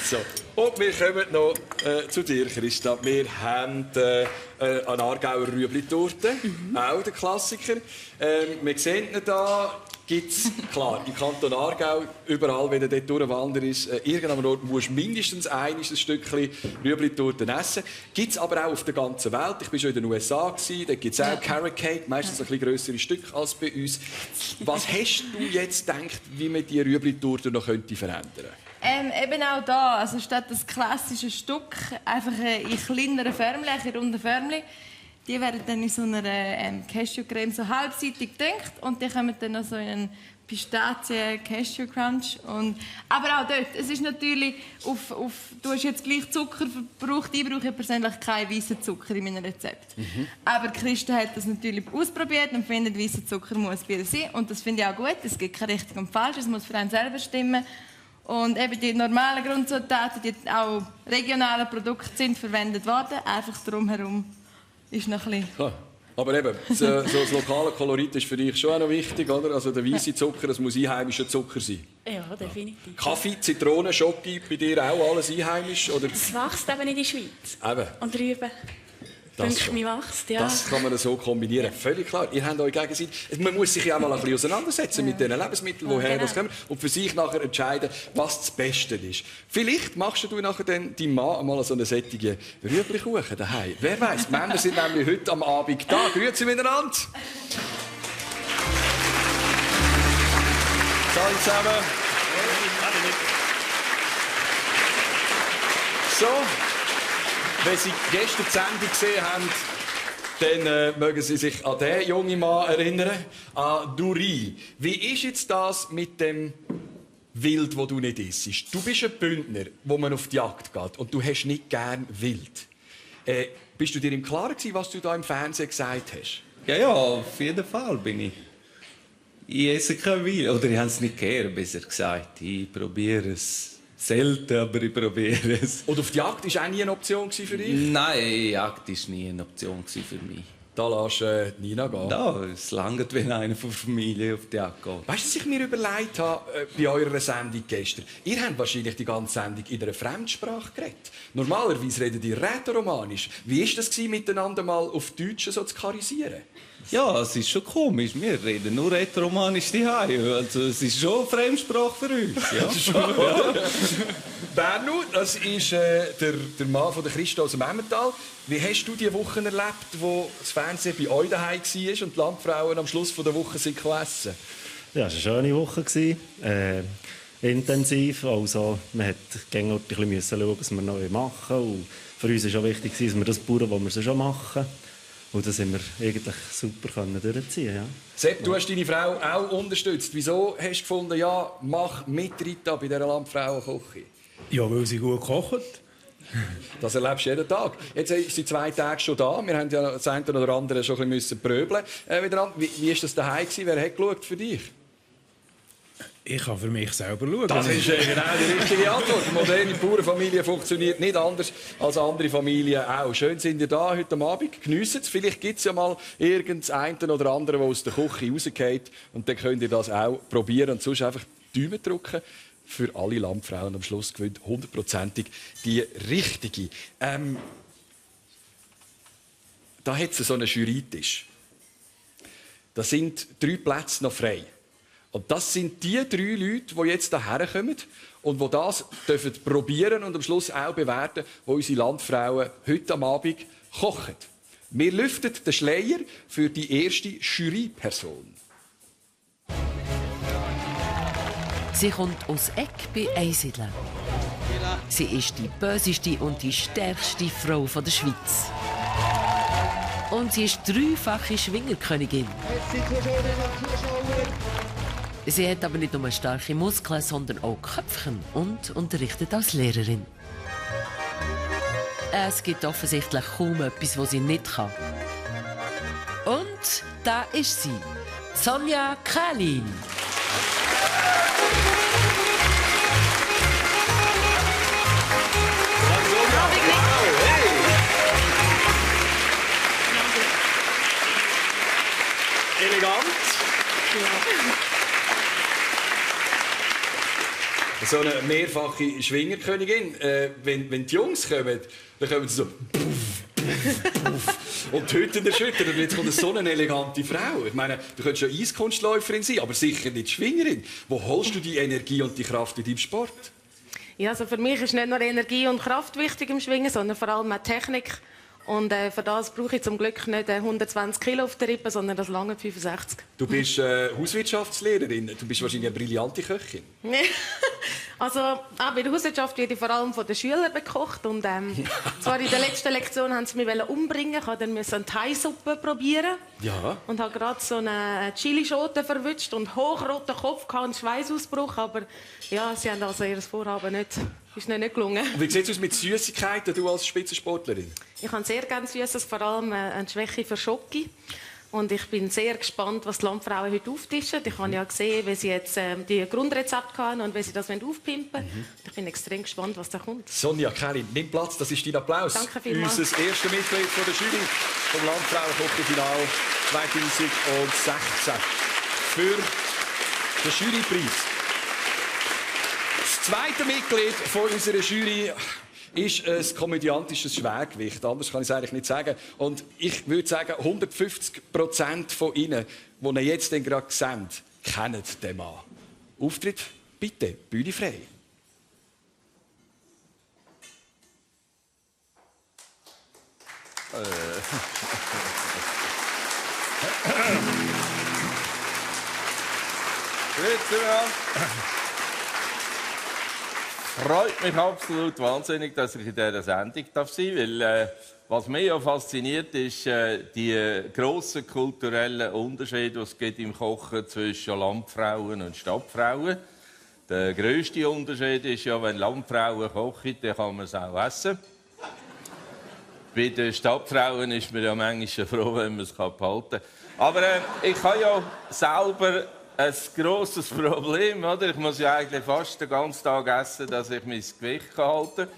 So. Und wir kommen noch zu dir, Christa. Wir haben eine Aargauer Rüebli-Torte, auch der Klassiker. Wir sehen ihn hier. Gibt es, klar, im Kanton Aargau, überall, wenn du dort durchwanderst, irgendwann Ort musst du mindestens ein Stückchen Rüebli-Torte essen. Gibt es aber auch auf der ganzen Welt. Ich war schon in den USA, da gibt es auch Carrot Cake, meistens ein bisschen grössere Stücke als bei uns. Was hast du jetzt gedacht, wie man diese Rüebli-Torte noch verändern könnte? Eben auch da, also statt das klassische Stück, einfach in kleineren Förmchen, in runden Förmchen. Die werden dann in so einer Cashewcreme so halbseitig gedüngt und die kommen dann noch so in einen Pistazien-Cashew-Crunch. Aber auch dort, es ist natürlich, du hast jetzt gleich Zucker verbraucht, ich brauche persönlich keinen weißen Zucker in meinem Rezept. Aber Christa hat das natürlich ausprobiert und findet, weißer Zucker muss bei ihr sein. Und das finde ich auch gut, es gibt kein richtig und falsch, es muss für einen selber stimmen. Und eben die normalen Grundzutaten, die auch regionale Produkte sind verwendet worden, einfach drumherum. Ist noch ein bisschen... Ja, aber eben, so das lokale Kolorit ist für dich schon auch noch wichtig, oder? Also der weiße Zucker, das muss einheimischer Zucker sein. Ja, definitiv. Kaffee, Zitronen, Schoki, bei dir auch alles einheimisch? Oder? Das wächst eben in der Schweiz. Eben. Und Rüben. Das kann man so kombinieren. Völlig klar. Ihr habt euch gegenseitig. Man muss sich ja auch mal ein bisschen auseinandersetzen mit diesen Lebensmitteln, woher das kommen, und für sich nachher entscheiden, was das Beste ist. Vielleicht machst du nachher dann deinem Mann mal so einen sättigen Rüeblikuchen daheim. Wer weiß? Die Männer sind nämlich heute am Abend da. Grüezi miteinander. Hallo zusammen. So. Wenn Sie gestern die Sendung gesehen haben, dann mögen Sie sich an diesen jungen Mann erinnern, an Duri. Wie ist jetzt das mit dem Wild, das du nicht isst? Du bist ein Bündner, wo man auf die Jagd geht, und du hast nicht gern Wild. Bist du dir im Klaren gewesen, was du da im Fernsehen gesagt hast? Ja, auf jeden Fall bin ich. Ich esse kein Wild. Oder ich habe es nicht gern, besser gesagt. Ich probiere es. Selten, aber ich probiere es. Und auf die Jagd war auch nie eine Option für dich? Nein, Jagd war nie eine Option für mich. Da lässt Nina gehen? Ja, es langt, wenn einer von der Familie auf die Jagd geht. Weißt du, was ich mir überlegt habe bei eurer Sendung gestern? Ihr habt wahrscheinlich die ganze Sendung in einer Fremdsprache geredet. Normalerweise redet ihr rätoromanisch. Wie war das, miteinander mal auf Deutsch so zu karisieren? Ja, es ist schon komisch. Wir reden nur rätoromanisch daheim. Also, es ist schon eine Fremdsprache für uns. Ja. Ja. Bernu, das ist der Mann von der Christa aus dem Emmental. Wie hast du die Wochen erlebt, wo das Fernsehen bei euch daheim war und die Landfrauen am Schluss der Woche sind essen? Ja, es war eine schöne Woche. Intensiv. Also, man musste ein bisschen schauen, was wir noch machen. Und für uns war auch wichtig, dass wir das bauen, was wir schon machen. Und das haben wir eigentlich super durchziehen. Ja. Sepp, du hast deine Frau auch unterstützt. Wieso hast du gefunden, ja, mach mit Rita bei dieser Landfrauenküche? Ja, weil sie gut kochen. Das erlebst du jeden Tag. Jetzt sind sie 2 Tage schon da. Wir haben ja das eine oder andere schon ein bisschen pröbeln müssen. Wie war das daheim gewesen? Wer hat geschaut für dich? Ich kann für mich selber schauen. Das ist genau die richtige Antwort. Die moderne Bauernfamilie funktioniert nicht anders als andere Familien auch. Schön sind ihr da heute Abend. Geniessen es. Vielleicht gibt es ja mal irgendeinen oder anderen, der aus der Küche rausgeht. Und dann könnt ihr das auch probieren. Und sonst einfach die Daumen drücken. Für alle Landfrauen am Schluss gewinnt 100%ig die richtige. Da hat es so einen Jurytisch. Da sind 3 Plätze noch frei. Und das sind die 3 Leute, die jetzt hierher kommen und die das probieren und am Schluss auch bewerten, wo unsere Landfrauen heute am Abend kochen. Wir lüften den Schleier für die erste Juryperson. Sie kommt aus Eck bei Einsiedeln. Sie ist die böseste und die stärkste Frau der Schweiz. Und sie ist 3-fache Schwingerkönigin. Sie hat aber nicht nur starke Muskeln, sondern auch Köpfchen und unterrichtet als Lehrerin. Es gibt offensichtlich kaum etwas, was sie nicht kann. Und da ist sie, Sonja Kählin. Elegant. So eine mehrfache Schwingerkönigin. Wenn die Jungs kommen, dann kommen sie so. Und töten erschüttern. Und jetzt kommt so eine elegante Frau. Ich meine, du könntest ja Eiskunstläuferin sein, aber sicher nicht Schwingerin. Wo holst du die Energie und die Kraft in deinem Sport? Ja, also für mich ist nicht nur Energie und Kraft wichtig im Schwingen, sondern vor allem auch Technik. Und für das brauche ich zum Glück nicht 120 Kilo auf der Rippe, sondern das lange 65. Du bist Hauswirtschaftslehrerin. Du bist wahrscheinlich eine brillante Köchin. Also bei der Hauswirtschaft werde ich vor allem von den Schülern bekocht. Und zwar in der letzten Lektion haben sie mich umbringen. Ich musste dann eine Thai-Suppe probieren. Ja. Und habe gerade so eine Chilischote verwünscht und hochroten Kopf und Schweißausbruch. Aber ja, sie haben also ihr Vorhaben nicht. Ist nicht gelungen. Und wie sieht es aus mit Süßigkeiten, du als Spitzensportlerin? Ich habe sehr gerne Süßes, vor allem eine Schwäche für Schoki. Und ich bin sehr gespannt, was die Landfrauen heute auftischen. Ich habe ja gesehen, wie sie jetzt die Grundrezepte haben und wie sie das aufpimpen wollen. Ich bin extrem gespannt, was da kommt. Sonja Kählin, nimm Platz, das ist dein Applaus. Danke vielmals. Unser erstes Mitglied von der Jury vom Landfrauen-Kochfinal 2016 für den Jurypreis. Das zweite Mitglied von unserer Jury ist ein komödiantisches Schwergewicht. Anders kann ich es eigentlich nicht sagen. Und ich würde sagen, 150% von Ihnen, die ihn jetzt gerade sehen, kennen den Mann. Auftritt, bitte, Bühne frei. Freut mich absolut wahnsinnig, dass ich in dieser Sendung sein darf. Weil, was mich ja fasziniert, ist die grossen kulturellen Unterschiede, die es gibt im Kochen zwischen Landfrauen und Stadtfrauen. Der grösste Unterschied ist ja, wenn Landfrauen kochen, dann kann man es auch essen. Bei den Stadtfrauen ist man ja manchmal froh, wenn man es behalten kann. Aber ich habe ja selber ein grosses Problem, oder? Ich muss ja eigentlich fast den ganzen Tag essen, dass ich mein Gewicht halten kann.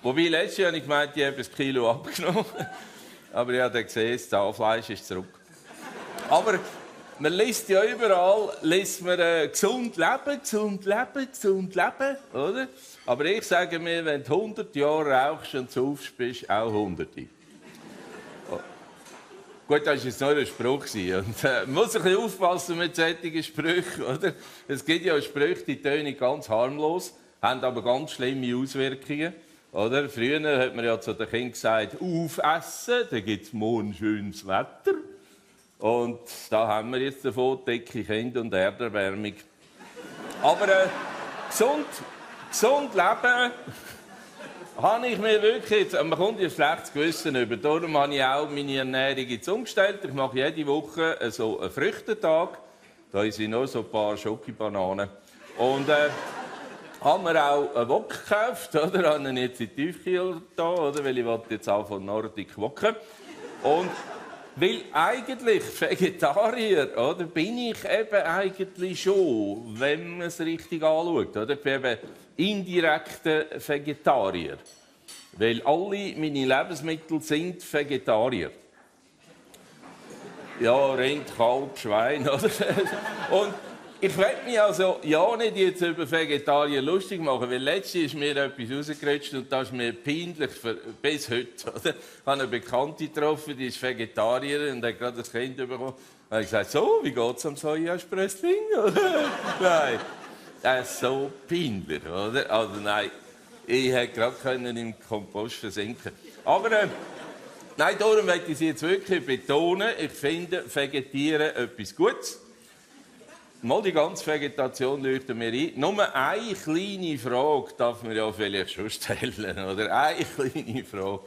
Wobei, letztes Jahr habe ich gemeint, ich habe 1 Kilo abgenommen. Aber ich habe dann gesehen, das Zahnfleisch ist zurück. Aber man liest ja überall, gesund leben, gesund leben, gesund leben, oder? Aber ich sage mir, wenn du 100 Jahre rauchst und saufst, bist du auch 100. Gut, das war jetzt nur ein Spruch. Und, man muss ein bisschen aufpassen mit solchen Sprüchen. Oder? Es gibt ja Sprüche, die tönen ganz harmlos, haben aber ganz schlimme Auswirkungen. Oder? Früher hat man ja zu den Kindern gesagt, aufessen, dann gibt es morgen schönes Wetter. Und da haben wir jetzt davon dicke Kinder und Erderwärmung. Aber gesund leben habe ich mir wirklich, man kommt ja schlechtes Gewissen über. Darum habe ich auch meine Ernährung jetzt umgestellt. Ich mache jede Woche so einen Früchtetag. Da sind noch so ein paar Schokobananen. Und haben wir auch einen Wok gekauft, oder? Habe ihn jetzt in die Tiefkühl da, oder? Weil ich jetzt auch von Nordic woken. Und weil eigentlich Vegetarier, oder, bin ich eben eigentlich schon, wenn man es richtig anschaut, oder? Ich bin eben indirekter Vegetarier. Weil alle meine Lebensmittel sind Vegetarier. Ja, Rind, Kalb, Schwein, oder? Und ich will mich also ja nicht jetzt über Vegetarier lustig machen, weil letztens ist mir etwas rausgerutscht und das ist mir peinlich bis heute. Oder? Ich habe eine Bekannte getroffen, die ist Vegetarierin und hat gerade ein Kind bekommen. Da habe ich gesagt, so, wie geht es am Sojasprössling? Nein, das ist so peinlich, oder? Also nein, ich hätte gerade im Kompost versinken. Aber nein, darum möchte ich Sie jetzt wirklich betonen, ich finde Vegetieren etwas Gutes. Mal die ganze Vegetation leuchtet mir ein. Nur eine kleine Frage darf man ja vielleicht schon stellen. Oder? Eine kleine Frage.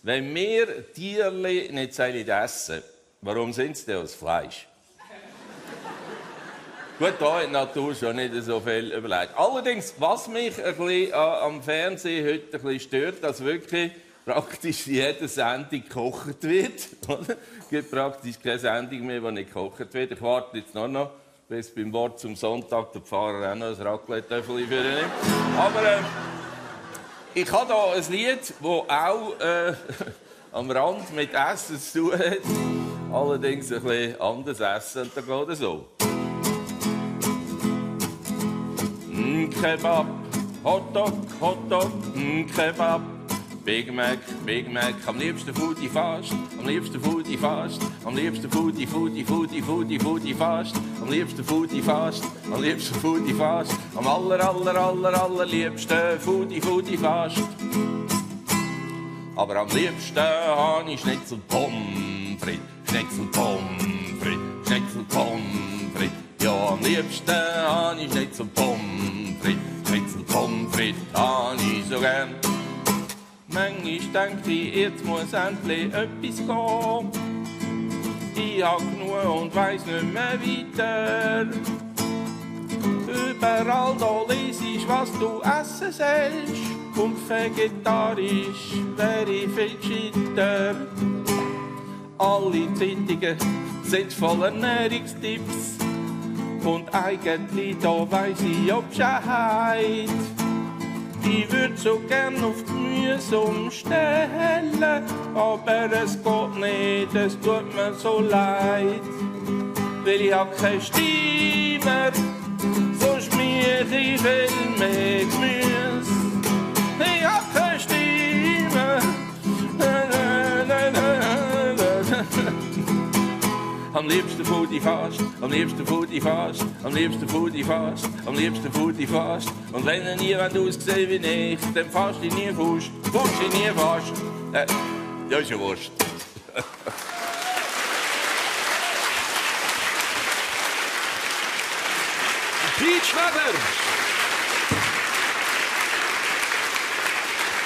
Wenn wir Tierli nicht essen, warum sind sie denn aus Fleisch? Gut, da in der Natur schon nicht so viel überlegt. Allerdings, was mich ein bisschen am Fernsehen heute ein bisschen stört, dass wirklich praktisch jede Sendung gekocht wird. Es gibt praktisch keine Sendung mehr, die nicht gekocht wird. Ich warte jetzt noch, bis beim Wort zum Sonntag der Pfarrer auch noch ein Raclette-Töffel für ihn nimmt. Aber ich habe hier ein Lied, das auch am Rand mit Essen zu tun hat. Allerdings ein bisschen anders essen. Und da geht es so. Kebab, Hotdog, Hotdog, Kebab. Big Mac, Big Mac, am liebsten Foodie fast, am liebsten Foodie fast, am liebsten Foodie, Foodie, Foodie, Foodie, Foodie fast, am liebsten Foodie fast, am liebsten Foodie fast, am allerliebsten Foodie, Foodie fast. Aber am liebsten habe ich Schnitzel Pommes frites, Schnitzel Pommes frites, Schnitzel Pommes frites. Ja, am liebsten habe ich Schnitzel Pommes frites, Schnitzel Pommes frites, habe ich so gern. Manchmal denke ich, jetzt muss endlich etwas gehen. Ich hab genug und weiss nicht mehr weiter. Überall da lese ich, was du essen sollst. Und vegetarisch wäre ich viel gescheiter. Alle Zeitungen sind voller Ernährungstipps. Und eigentlich da weiss ich auch Bescheid. Ich würde so gern auf Gemüse umstellen, aber es geht nicht, es tut mir so leid. Weil ich hab keinen Steamer, so schmier ich viel mehr Gemüse. Ich hab keinen Steamer. Am liebsten Foodie fast, am liebsten Foodie fast, am liebsten Foodie fast, am liebsten Foodie fast. Und wenn ihr nie aussehen wie ich, dann fast ich nie fast, fast ich nie fast. Ja, ist ja wurscht. Peach Weber!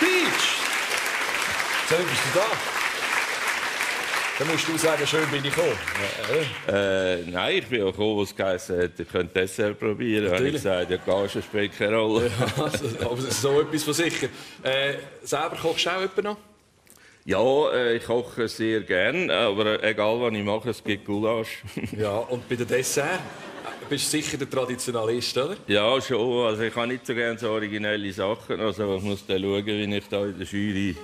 Peach! So, bist du da? Dann musst du sagen, schön bin ich gekommen. Nein, ich bin auch gekommen, was geheißen hat, ihr könnt Dessert probieren. Habe ich gesagt, ja, Gage spielt keine Rolle. Ja, aber so etwas von sicher. Selber kochst du auch jemanden noch? Ja, ich koche sehr gern, aber egal was ich mache, es gibt Gulasch. Ja, und bei der Dessert? Bist du sicher der Traditionalist, oder? Ja, schon. Also ich habe nicht so gerne so originelle Sachen. Also ich muss dann schauen, wie ich da in der Jury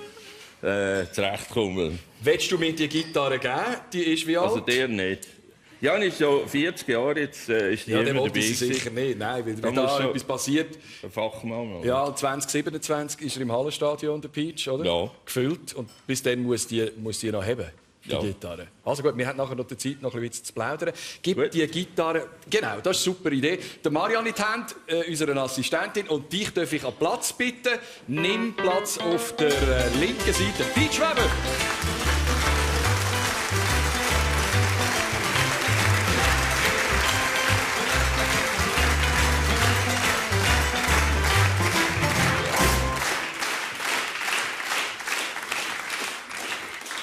zurechtkomme. Willst du mir die Gitarre geben? Die ist wie alt? Also der nicht. Jan ist so 40 Jahre, jetzt ist die immer dabei. Sicher nicht, nein, weil da etwas passiert. Ein Fachmann. Oder? Ja, 2027 ist er im Hallenstadion, der Peach, oder? Ja. Gefüllt. Und bis dann muss die noch haben, die Gitarre. Also gut, wir haben nachher noch die Zeit, noch ein bisschen zu plaudern. Gib die Gitarre... Genau, das ist eine super Idee. Der Marianne in die Hand, unsere Assistentin, und dich darf ich an Platz bitten. Nimm Platz auf der linken Seite. Peach Weber!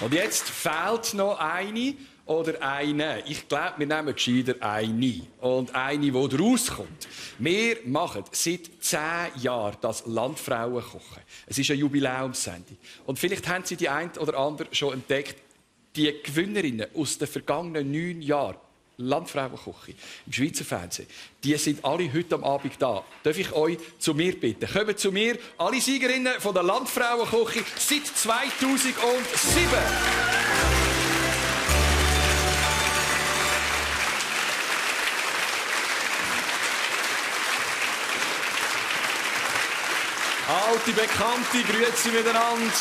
Und jetzt fehlt noch eine oder eine. Ich glaube, wir nehmen gescheiter eine. Und eine, die rauskommt. Wir machen seit 10 Jahren das Landfrauen kochen. Es ist eine Jubiläumssendung. Und vielleicht haben Sie die ein oder andere schon entdeckt, die Gewinnerinnen aus den vergangenen 9 Jahren Landfrauenküche im Schweizer Fernsehen, die sind alle heute am Abend da. Darf ich euch zu mir bitten? Kommt zu mir, alle Siegerinnen von der Landfrauenküche seit 2007. Alte Bekannte, grüezi miteinander.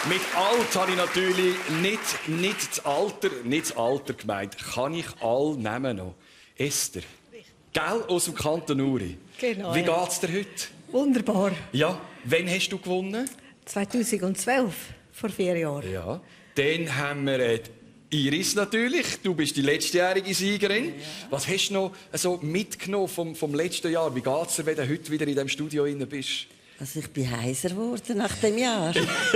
Mit alt habe ich natürlich nicht das Alter gemeint. Kann ich all nehmen noch? Esther, gell, aus dem Kanton Uri. Genau. Wie geht's dir heute? Wunderbar. Ja, wann hast du gewonnen? 2012, vor 4 Jahren. Ja. Dann haben wir Iris natürlich. Du bist die letztjährige Siegerin. Ja. Was hast du noch so mitgenommen vom letzten Jahr? Wie geht's dir, wenn du heute wieder in diesem Studio drin bist? Also ich bin heiser geworden nach dem Jahr.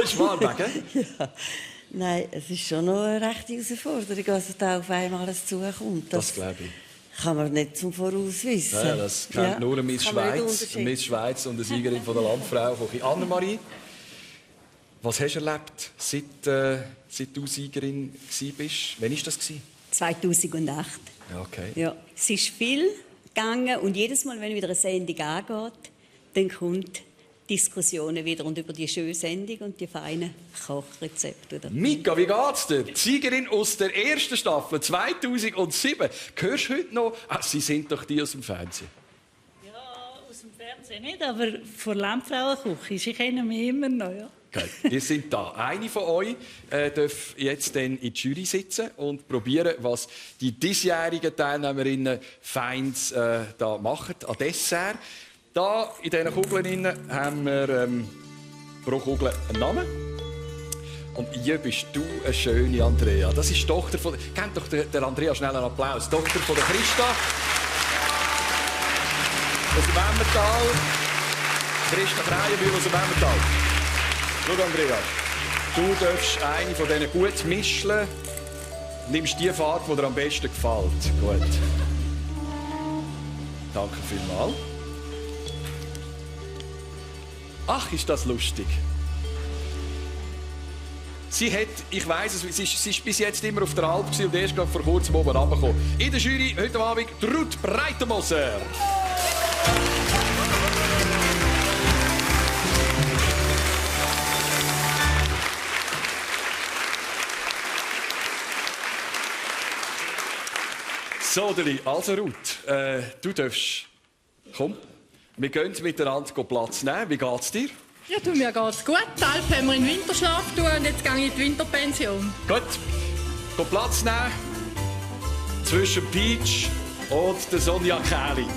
Schwarweg, ja. Nein, es ist schon noch eine rechte Herausforderung, was da auf einmal alles zukommt. Das glaube ich. Kann man nicht zum Voraus wissen. Ja, das kennt nur eine Miss Schweiz und eine Siegerin von der Landfrau. Annemarie, was hast du erlebt, seit du Siegerin warst? Wann war das? 2008. Okay. Ja, es ist viel gegangen und jedes Mal, wenn wieder eine Sendung angeht, dann kommt Diskussionen wieder und über die schöne Sendung und die feinen Kochrezepte. Mika, wie geht's dir? Die Siegerin aus der ersten Staffel 2007. Hörst du heute noch? Sie sind doch die aus dem Fernsehen. Ja, aus dem Fernsehen nicht, aber von Landfrauenküche. Sie kennen mich immer noch, ja. Okay, ihr seid da. Eine von euch darf jetzt dann in die Jury sitzen und probieren, was die diesjährigen Teilnehmerinnen Feins da machen an Dessert. Da in diesen Kugeln haben wir pro Kugel einen Namen. Und hier bist du eine schöne Andrea. Das ist die Tochter von... Gebt doch der Andrea schnell einen Applaus. Die Tochter von der Christa. Aus dem Emmental. Christa Kreienbühl aus dem Emmental. Schau, Andrea. Du darfst eine von diesen gut mischen. Nimmst die Farbe, die dir am besten gefällt. Gut. Danke vielmals. Ach, ist das lustig. Sie hat, ich weiss es, sie ist bis jetzt immer auf der Alp und erst gerade vor kurzem oben runtergekommen. In der Jury heute Abend Ruth Breitenmoser. So, Deli, also Ruth, du darfst. Komm. Wir gehen miteinander Platz nehmen. Wie geht's dir? Ja, mir geht's gut. Die Alp haben wir in den Winterschlaf tun und jetzt gehe ich in die Winterpension. Gut. Geh Platz nehmen. Zwischen Peach und der Sonja Kähli.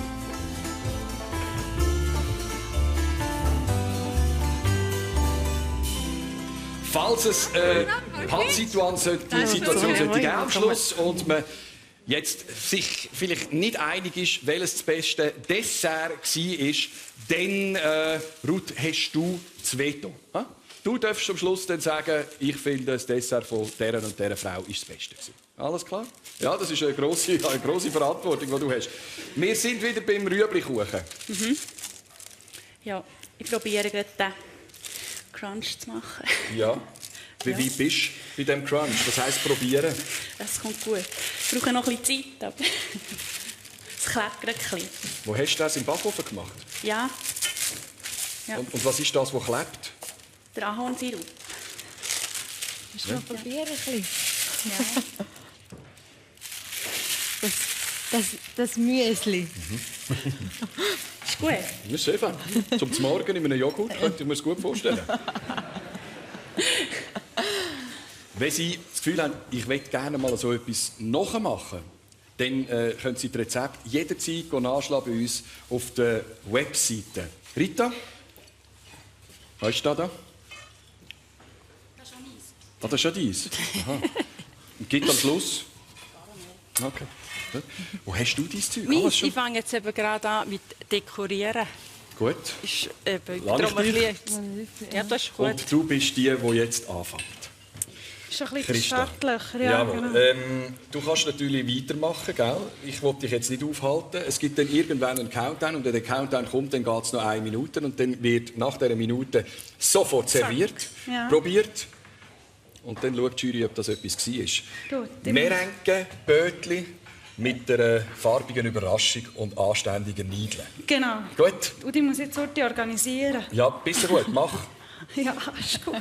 Falls es Pattsituation sollte geben am Schluss und man jetzt sich vielleicht nicht einig ist, welches das beste Dessert war, dann, Ruth, hast du das Veto. Ha? Du darfst am Schluss dann sagen, ich finde, das Dessert von dieser und dieser Frau ist das Beste gewesen. Alles klar? Ja, das ist eine grosse Verantwortung, die du hast. Wir sind wieder beim Rüeblikuchen. Mhm. Ja, ich probiere gerade den Crunch zu machen. Ja. Wie weit bist du bei diesem Crunch? Was heisst probieren? Es kommt gut. Ich brauche noch ein bisschen Zeit, aber es klebt gerade ein bisschen. Wo hast du das im Backofen gemacht? Ja. Und was ist das, was klebt? Der Ahornsirup. Willst du noch probieren? Ja. Das Müsli. Ist gut. Das ist sehr fein. Zum Morgen in einem Joghurt könnte ich mir das gut vorstellen. Wenn Sie das Gefühl haben, ich möchte gerne mal so etwas nachmachen, dann können Sie das Rezept jederzeit nachschlagen bei uns auf der Webseite. Rita? Was ist da? Das ist schon dies. Ah, das ist schon dies? Aha. Und gibt am Schluss? Okay. Wo hast du dein Zeug? Ich fange jetzt eben gerade an mit Dekorieren. Gut. Ist eben Lang darum ein bisschen... Ja, das ist gut. Und du bist die jetzt anfängt. Ist ein bisschen Christa. Startlöcher, ja, Jawohl. genau. Du kannst natürlich weitermachen, gell? Ich will dich jetzt nicht aufhalten. Es gibt dann irgendwann einen Countdown und wenn der Countdown kommt, dann geht es noch 1 Minute und dann wird nach dieser Minute sofort serviert, Ja. probiert und dann schaut die Jury, ob das etwas war. Gut, Merenke, Bötli mit einer farbigen Überraschung und anständigen Niedeln. Genau. Gut? Und ich muss jetzt heute organisieren. Ja, bisschen gut, mach. Ja, ist gut.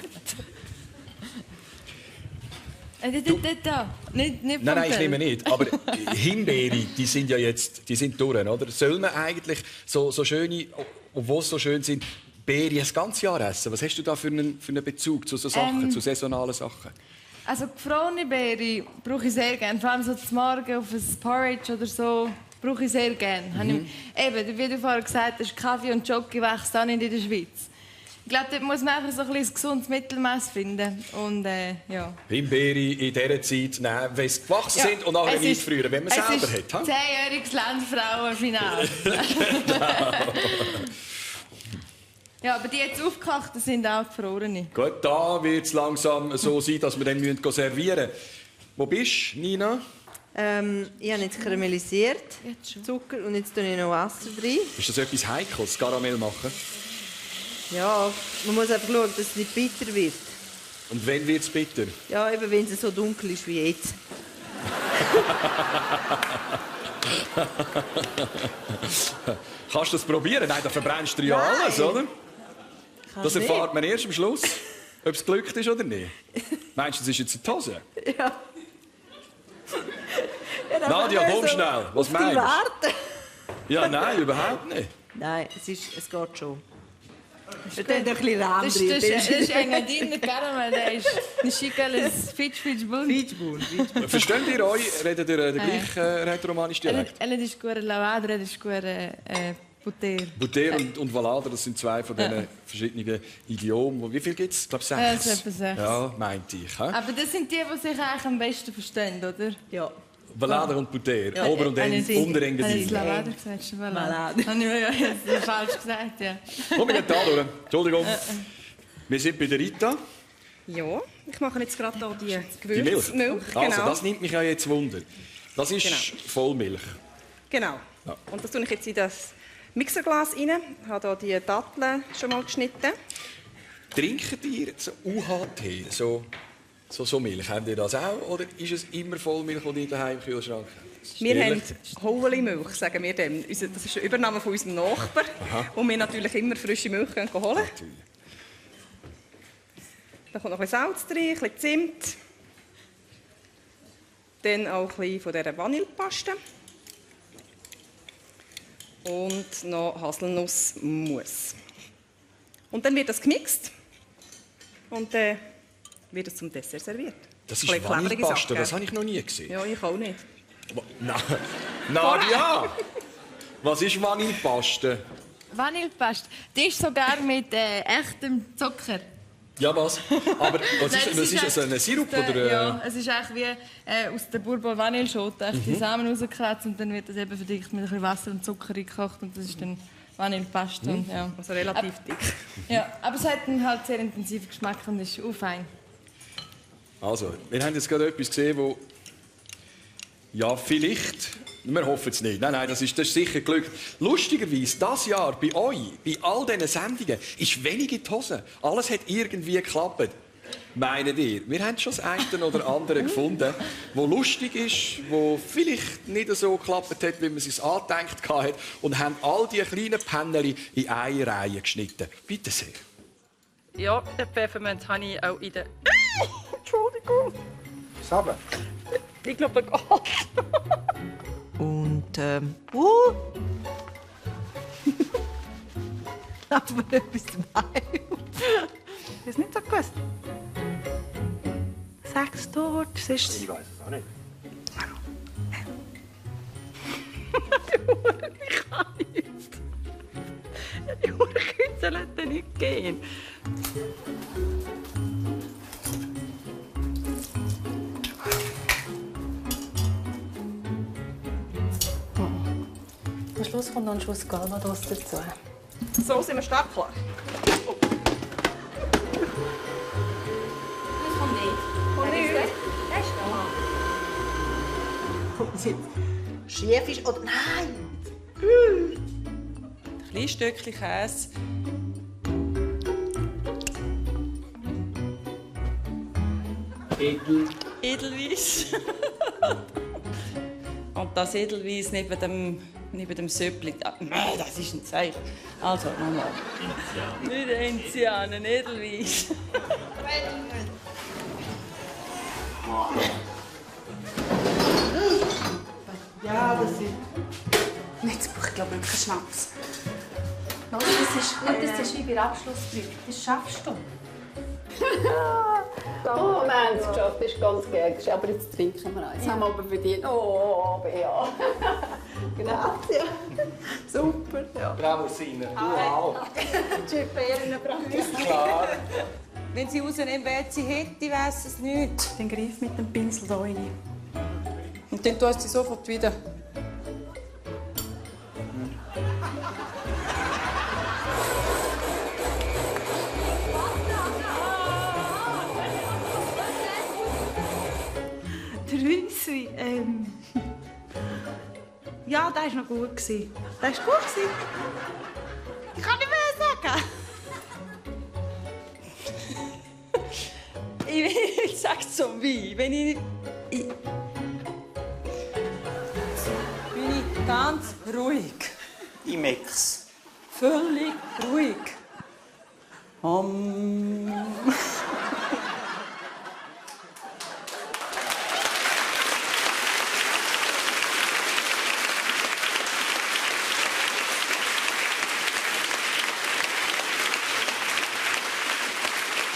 Nicht Nein, ich nehme nicht. Aber Himbeere, die sind ja jetzt durch, oder? Soll man eigentlich so schöne, obwohl sie so schön sind, Beeren das ganze Jahr essen? Was hast du da für einen Bezug zu so Sachen, zu saisonalen Sachen? Also gefrorene Beeren brauche ich sehr gerne. Vor allem so zum Morgen auf ein Porridge oder so brauche ich sehr gerne. Eben, wie du vorher gesagt hast, Kaffee und Jockey wächst auch nicht in der Schweiz. Ich glaube, dort muss man einfach so ein gesundes Mittelmaß finden. Und, ja. Himbeere in dieser Zeit nehmen, wenn sie gewachsen sind und nachher einfrieren, wenn man selber hat. Es ist 10-jähriges Landfrauenfinale. Ja, aber die jetzt aufgekochten sind auch gefrorene. Gut, da wird es langsam so sein, dass wir dann servieren müssen. Wo bist du, Nina? Ich habe jetzt karamellisiert, Zucker und jetzt tue ich noch Wasser rein. Ist das etwas Heikles, Karamell machen? Ja, man muss einfach schauen, dass es nicht bitter wird. Und wann wird es bitter? Ja, eben wenn es so dunkel ist wie jetzt. Kannst du das probieren? Nein, da verbrennst du ja Nein. alles, oder? Das nicht. erfahrt man erst am Schluss, ob es glückt ist oder nicht. Meinst du, das ist jetzt in die Hose? Ja. Nadja, komm schnell. Was auf die meinst warten. du? Ja, nein, überhaupt nicht. Nein, es geht schon. Wir tun ein bisschen Rahm Das drin. ist ein Engadiner Karamell, der ist ein schickales Fitsch-Fitsch-Bund. Versteht ihr euch? Redet ihr den gleichen rätoromanischen Dialekt? Einer ist gut Lavada, einer ist gut Butter. Butter und Valader, das sind zwei von diesen verschiedenen Idiomen. Wie viel gibt es? Ich glaube 6. Ja, das ist etwa 6. Ja, meinte ich. He? Aber das sind die sich eigentlich am besten verstehen, oder? Ja. Valader und Butter. Ja, Ober- und Unterengadiner. Habe ich Lavada gesagt? Lavada. Habe ich ja falsch gesagt, ja. Komm, wir gehen da durch. Entschuldigung. Wir sind bei der Rita. Ja, ich mache jetzt gerade hier die Die Milch. Gewürzmilch. Genau. Also, das nimmt mich ja jetzt Wunder. Das ist Vollmilch. Genau. Ja. Und das tue ich jetzt in das Mixerglas rein. Ich habe hier die Datteln schon mal geschnitten. Trinkt ihr so UHT, so Milch? Habt ihr das auch? Oder ist es immer Vollmilch, die ihr daheim im Kühlschrank habt? Wir haben Hoheli-Milch, sagen wir dem. Das ist eine Übernahme von unserem Nachbarn, wo wir natürlich immer frische Milch holen können. Da kommt noch ein bisschen Salz rein, ein bisschen Zimt. Dann auch ein bisschen von dieser Vanillepaste. Und noch Haselnussmus. Und dann wird das gemixt. Und dann wird es zum Dessert serviert. Das Ein ist bisschen klebrige Vanillepaste, Sache, das gell? habe ich noch nie gesehen. Ja, ich auch nicht. Nadja! Was ist Vanillepaste? Vanillepaste. Die ist sogar mit echtem Zucker. Ja, was? Aber was Nein, ist das? Ein Sirup? Oder? Ja, es ist eigentlich wie aus der Bourbon Vanilleschote die Samen rausgekratzt und dann wird das eben verdickt mit ein bisschen Wasser und Zucker eingekocht und das ist dann Vanillepaste. Und, ja. Also relativ dick. Ja, aber es hat einen halt sehr intensiven Geschmack und ist auch fein. Also, wir haben jetzt gerade etwas gesehen, wo ja, vielleicht, wir hoffen es nicht, nein, das ist sicher Glück. Lustigerweise, dieses Jahr bei euch, bei all diesen Sendungen, ist wenig in die Hose. Alles hat irgendwie geklappt. Meinen ihr? Wir haben schon das eine oder andere gefunden, wo lustig ist, wo vielleicht nicht so geklappt hat, wie man es sich angedenkt hat, und haben all diese kleinen Penneli in eine Reihe geschnitten. Bitte sehr. Ja, den Pfefferminz habe ich auch in der... Entschuldigung. Sabe. Ich glaube, er geht. Und, aber etwas Wein. Das ist nicht so gewusst. Sag's dort, es ist... Ich weiß es auch nicht. Ich kann nicht. Die Urkütze lässt nicht gehen. Am Schluss kommt noch ein Schuss Calvados dazu. So sind wir startklar. Das kommt nicht. ob es jetzt schief ist oder nein. Ein kleines Stückchen Käse. Edelweiss. Und das Edelweiss neben dem Söppli. Nein, das ist ein Zeichen. Also, nochmal. Nicht Enzian, ein Edelweiss. Ja, das ist... Jetzt brauche ich glaube ich keinen Schnaps. Das ist gut, das ist wie bei der Abschlussprüfung. Das schaffst du. Oh, wir haben es geschafft, das ist ganz gern. Aber jetzt trinken wir eins. Das haben wir aber verdient. Oh, Bea. Grazie. Super. Ja. Bravo, Sina. Wow. Klar. Wenn sie rausnehmen, wer sie hätte, weiss es nicht. Dann greif mit dem Pinsel da rein. Und dann tust du sie sofort wieder. Der Rüssli, ja, der war noch gut. Der war gut. Ich kann nicht mehr sagen. Ich sag's so wie, wenn ich bin ich ganz ruhig. Imex. Völlig ruhig.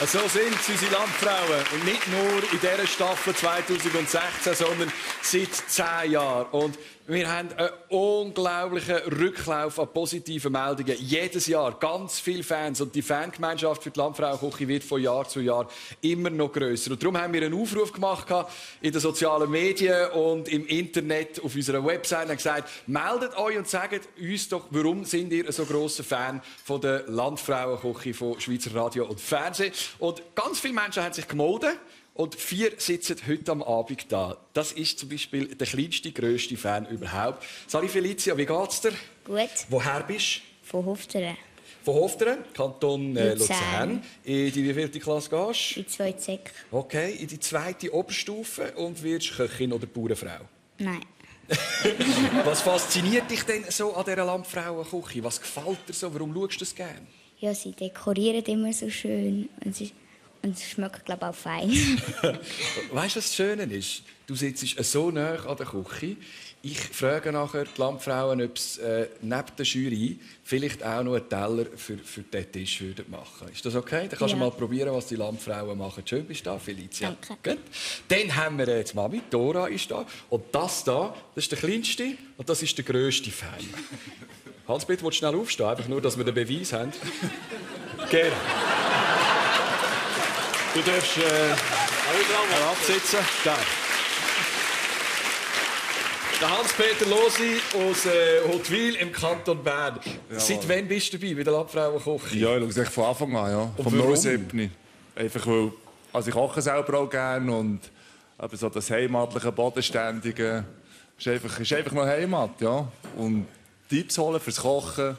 So sind unsere Landfrauen. Und nicht nur in dieser Staffel 2016, sondern seit 10 Jahren. Und wir haben einen unglaublichen Rücklauf an positiven Meldungen. Jedes Jahr ganz viele Fans. Und die Fangemeinschaft für die Landfrauenküche wird von Jahr zu Jahr immer noch grösser. Und darum haben wir einen Aufruf gemacht in den sozialen Medien und im Internet auf unserer Website und gesagt, meldet euch und sagt uns doch, warum sind ihr ein so grosser Fan von der Landfrauenküche von Schweizer Radio und Fernsehen. Und ganz viele Menschen haben sich gemeldet. Und 4 sitzen heute am Abend da. Das ist zum Beispiel der kleinste, grösste Fan überhaupt. Sali Felicia, wie geht's dir? Gut. Woher bist du? Von Hofteren. Von Hofteren, Kanton Luzern. Luzern. In die wievielte Klasse gehst du? In 2. Sek. Okay, in die 2. Oberstufe und wirst Köchin oder Bauernfrau? Nein. Was fasziniert dich denn so an dieser Landfrauenküche? Was gefällt dir so? Warum schaust du das gerne? Ja, sie dekorieren immer so schön. Und es schmeckt, glaube ich, auch fein. Weißt du, was das Schöne ist? Du sitzt so nah an der Küche. Ich frage nachher die Landfrauen, ob sie neben der Jury vielleicht auch noch einen Teller für diesen Tisch machen würden. Ist das okay? Dann kannst du mal probieren, was die Landfrauen machen. Schön bist du da, Felicia. Danke. Gut. Dann haben wir jetzt Mami, Dora ist da. Und das ist der kleinste und das ist der grösste Fan. Hans-Peter, willst du schnell aufstehen? Einfach nur, dass wir den Beweis haben. Gerne. Du darfst absitzen. Da. Der Hans-Peter Losi aus Huttwil im Kanton Bern. Ja, seit wann bist du dabei bei der Landfrauenküche? Ja, ich schaue von Anfang an, ja. Und vom warum? 07. Einfach weil, also ich koche selber auch gerne und aber so das heimatliche, bodenständige ist einfach noch Heimat, ja. Und Tipps holen fürs Kochen.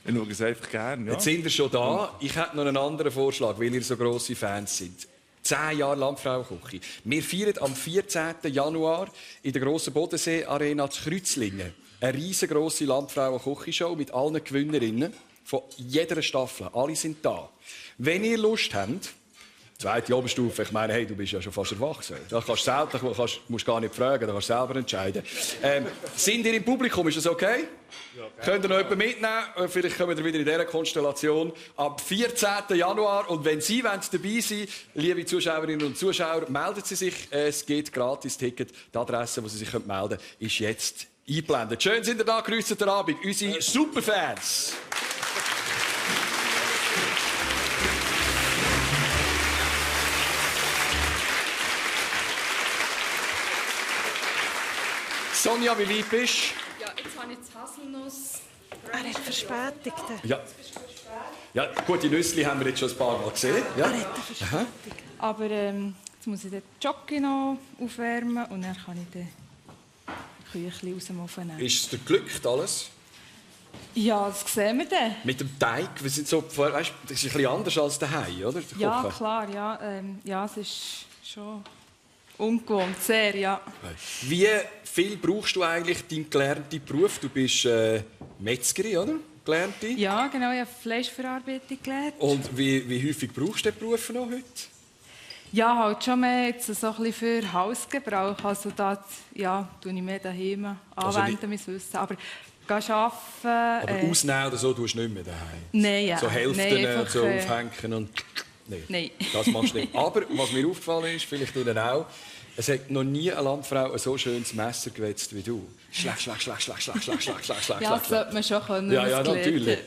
Ich schaue es einfach gerne. Ja. Jetzt sind wir schon da. Ich hätte noch einen anderen Vorschlag, weil ihr so grosse Fans seid. 10 Jahre Landfrauenküche. Wir feiern am 14. Januar in der grossen Bodensee-Arena zu Kreuzlingen eine riesengroße Landfrauenküche-Show mit allen Gewinnerinnen von jeder Staffel. Alle sind da. Wenn ihr Lust habt, 2. Oberstufe, ich meine, hey, du bist ja schon fast erwachsen. Da kannst du selber, musst gar nicht fragen, da kannst du selber entscheiden. Sind ihr im Publikum, ist das okay? Ja, okay. Könnt ihr noch jemanden mitnehmen? Vielleicht kommen wir wieder in dieser Konstellation am 14. Januar. Und wenn Sie dabei sein wollen, liebe Zuschauerinnen und Zuschauer, melden Sie sich. Es gibt gratis Ticket. Die Adresse, wo Sie sich melden können, ist jetzt eingeblendet. Schön sind ihr da, grüßt Abend. Unsere Superfans. Sonja, wie lieb bist du? Ja, jetzt habe ich die Haselnuss. Er hat Verspätung. Ja, gut, die Nüssli haben wir jetzt schon ein paar Mal gesehen. Ja. Er hat Verspätung. Aber jetzt muss ich den Jockey noch aufwärmen und dann kann ich den Küchli aus dem Ofen nehmen. Ist es dir glückt alles? Ja, das sehen wir dann. Mit dem Teig, wir sind so, weißt, das ist ein bisschen anders als daheim, oder? Der Ja, Kochen. klar, ja. Ja, es ist schon ungewohnt, sehr, ja. Wie viel brauchst du eigentlich deinen gelernten Beruf? Du bist Metzgerin, oder? Gelernte? Ja, genau, ich habe Fleischverarbeitung gelernt. Und wie häufig brauchst du den Beruf noch heute? Ja, halt schon mehr jetzt so ein bisschen für Hausgebrauch. Also da ja, tue ich mehr daheim anwenden, mein Wissen. Aber gehen arbeiten... Aber ausnehmen oder so tust du nicht mehr daheim? Nein, ja. So Hälften Nein, einfach, so aufhängen und... Nein, das machst du nicht. Aber was mir aufgefallen ist, vielleicht Ihnen auch, es hat noch nie eine Landfrau ein so schönes Messer gewetzt wie du. Schlag, schlag, schlag, schlag, schlag, schlag, schlag, schlag, schlag. Ja, das sollte man schon können. Ja, ja, natürlich.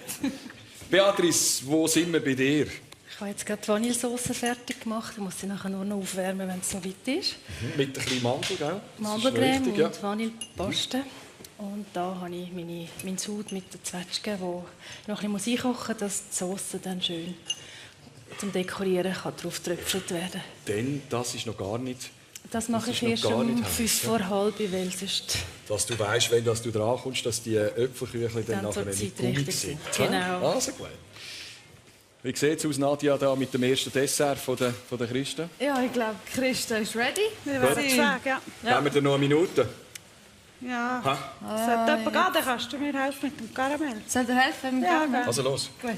Beatrice, wo sind wir bei dir? Ich habe jetzt gerade die Vanillesauce fertig gemacht. Ich muss sie nachher nur noch aufwärmen, wenn es so weit ist. Mit ein bisschen Mandel, gell? Mandelcreme richtig, ja. und Vanillepaste. Und da habe ich meinen Sud mit der Zwetschge, wo ich noch ein bisschen einkochen muss, dass die Sauce dann schön zum Dekorieren kann drauf getröpfelt werden. Denn das ist noch gar nicht... Das mache ich erst um 5 vor halb, weil sonst... Dass du weißt, wenn du dran kommst, dass die Äpfelküchlein dann nachher nicht gummig sind. Genau. Also gut. Wie sieht es aus, Nadia, da mit dem ersten Dessert von der Christa? Ja, ich glaube, Christa ist ready. Wir werden es sagen, ja. Geben wir dir noch eine Minute? Ja. Sollte jemand gehen, dann kannst du mir helfen mit dem Karamell. Soll dir helfen mit dem Karamell? Also los. Gut.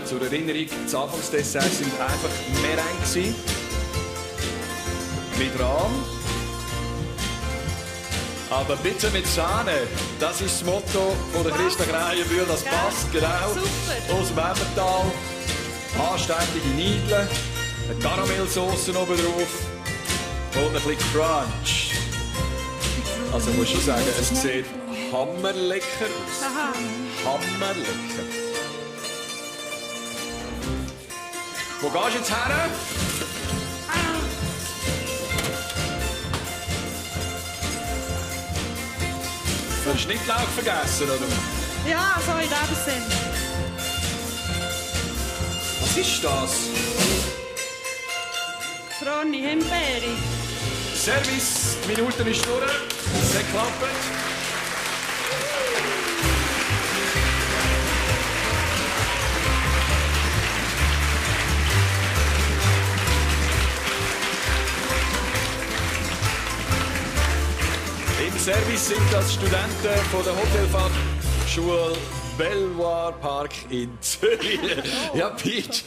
Zur Erinnerung, das Anfangsdessert sind einfach Meringue mit Rahm. Aber bitte mit Sahne. Das ist das Motto von der Christa Krähenbühl. Das passt genau. Super. Aus dem Emmental. Anständige Niedeln. Eine Karamellsauce oben drauf. Und ein bisschen Crunch. Also ich muss schon sagen, es sieht hammerlecker aus. Aha. Hammerlecker. Wo gehst du jetzt her? Du hast Schnittlauch vergessen, oder? Ja, so in dem Sinn. Was ist das? Gefrorene Himbeere. Service, die Minute ist durch. Es hat geklappt. Im Service sind das Studenten von der Hotelfachschule Belvoir Park in Zürich. Ja, Peach.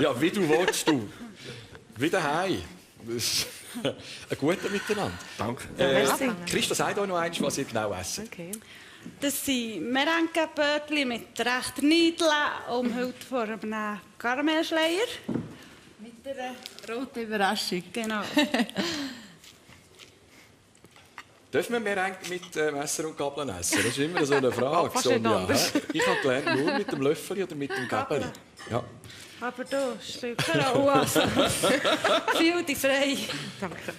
Ja, wie du willst, du. Wie daheim. Ein guter Miteinander. Danke. Christa, sag doch noch eins, was ihr genau esst. Okay. Das sind Merengebötchen mit rechter Niedel, umhüllt von einem Karamellschleier. Mit einer roten Überraschung. Genau. Dürfen wir Merengue mit Messer und Gabeln essen? Das ist immer so eine Frage. Sonja. Ich habe gelernt, nur mit dem Löffel oder mit dem Gabel. Ja. Aber du, Stückchen auch. Also. Fühl dich frei. Danke.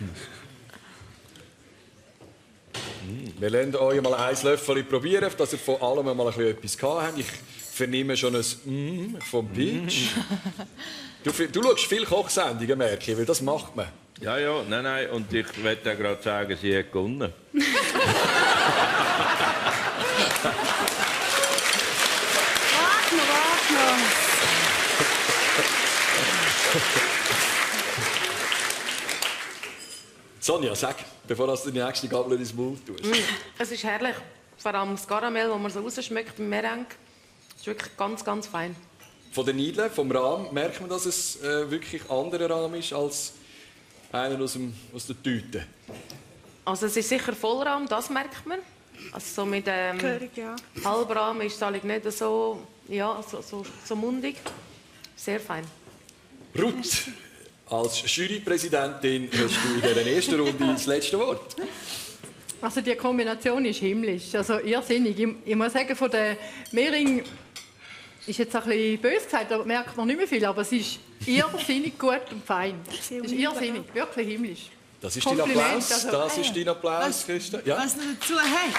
Wir lassen euch mal ein Löffel probieren, dass ihr von allem mal etwas gehabt habt. Ich vernehme schon ein vom Peach. Du schaust viele Kochsendungen, merke ich, weil das macht man. Ja, nein. Und ich möchte ja gerade sagen, sie hat gewonnen. Warte noch. Sonja, sag, bevor du die nächste Gabel ins Mund tust. Es ist herrlich. Vor allem das Karamell, das man so rausschmeckt im Merengue, ist wirklich ganz, ganz fein. Von den Niedeln, vom Rahm, merkt man, dass es wirklich ein anderer Rahm ist als einer aus der Tüte. Also es ist sicher Vollrahm, das merkt man. Also so mit Halbrahm ist es eigentlich nicht so, so mundig. Sehr fein. Ruth, als Jurypräsidentin hast du in dieser ersten Runde das letzte Wort. Also die Kombination ist himmlisch, also irrsinnig. Ich muss sagen, von der Mering ist jetzt ein bisschen böse gesagt, da merkt man nicht mehr viel, aber es ist irrsinnig gut und fein. Es ist irrsinnig, wirklich himmlisch. Das ist dein Applaus, also, das ist dein Applaus, Christa. Ja? Was noch dazu hat,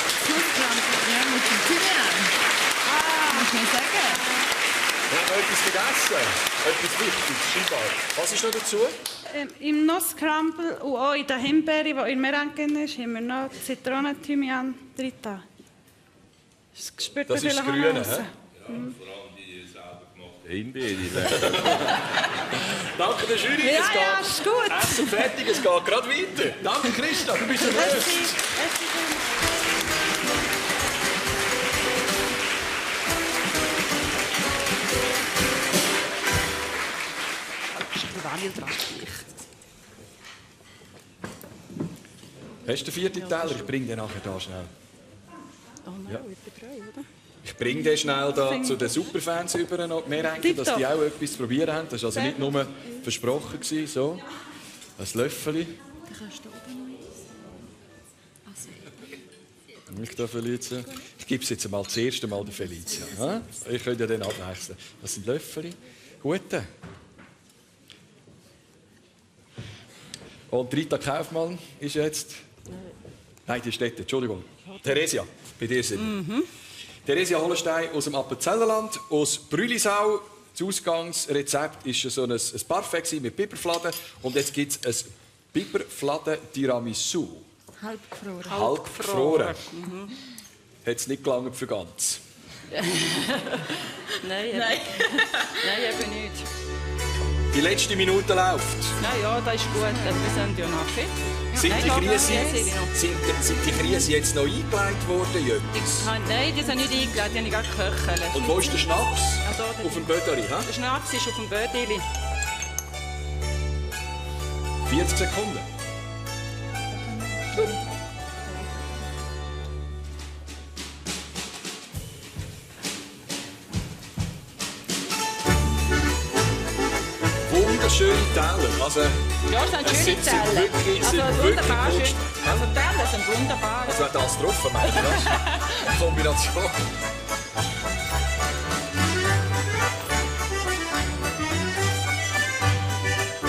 Ja, mit dem Thymian. Muss ich sagen. Wir haben noch etwas vergessen. Etwas Wichtiges, scheinbar. Was ist noch dazu? Im Nusscrumble und auch in der Himbeere, die in Merengen ist, haben wir noch Zitronen-Thymian drin. Das spürt man Das ist vielleicht das Grüne, raus. hä? Himbeere. Danke der Jury. Ja, Es geht. ja, ist gut. Essen fertig, es geht gerade weiter. Danke Christa, du bist nervös. Hast du den vierten Teller? Ich bringe den nachher da schnell. Oh nein, Ja. etwa 3, oder? Ich bringe den schnell da zu den Superfans über noch mehr Enkel, dass die auch etwas zu probieren haben. Das war also nicht nur versprochen. So. Ein Löffel. Ich da Felicia. Ich gebe es jetzt mal das erste Mal der Felicia. Ja? Ich könnte ja dann abwechseln. Das sind Löffel. Gute. Und Rita Kaufmann ist jetzt... Nein, die steht. Entschuldigung. Theresia, bei dir sind wir. Theresia Hollenstein aus dem Appenzellerland, aus Brülisau. Das Ausgangsrezept war so ein Parfait mit Piperfladen. Und jetzt gibt es ein Piperfladen-Tiramisu. Halbgefroren. Halbgefroren. Hat es nicht gelangt für ganz? Nein, eben nicht. Die letzte Minute läuft. Nein, ja, das ist gut. Wir sind ja noch fit. Sind die Nein, Krise sind die Krise jetzt noch eingelegt worden? Jöttis? Nein, die sind nicht eingelegt, die habe ich gerade geköchelt. Und wo ist der Schnaps? Ja, da, Auf dem Bödeli, hä? der Schnaps ist auf dem Bödeli. 40 Sekunden. Wunderschöne Teller. Also, Ja, es sind schöne sind Teller. wirklich- Also sind wunderbar wirklich schön. Also Teller sind wunderbar. was wäre das drauf, meine ich, das? Kombination.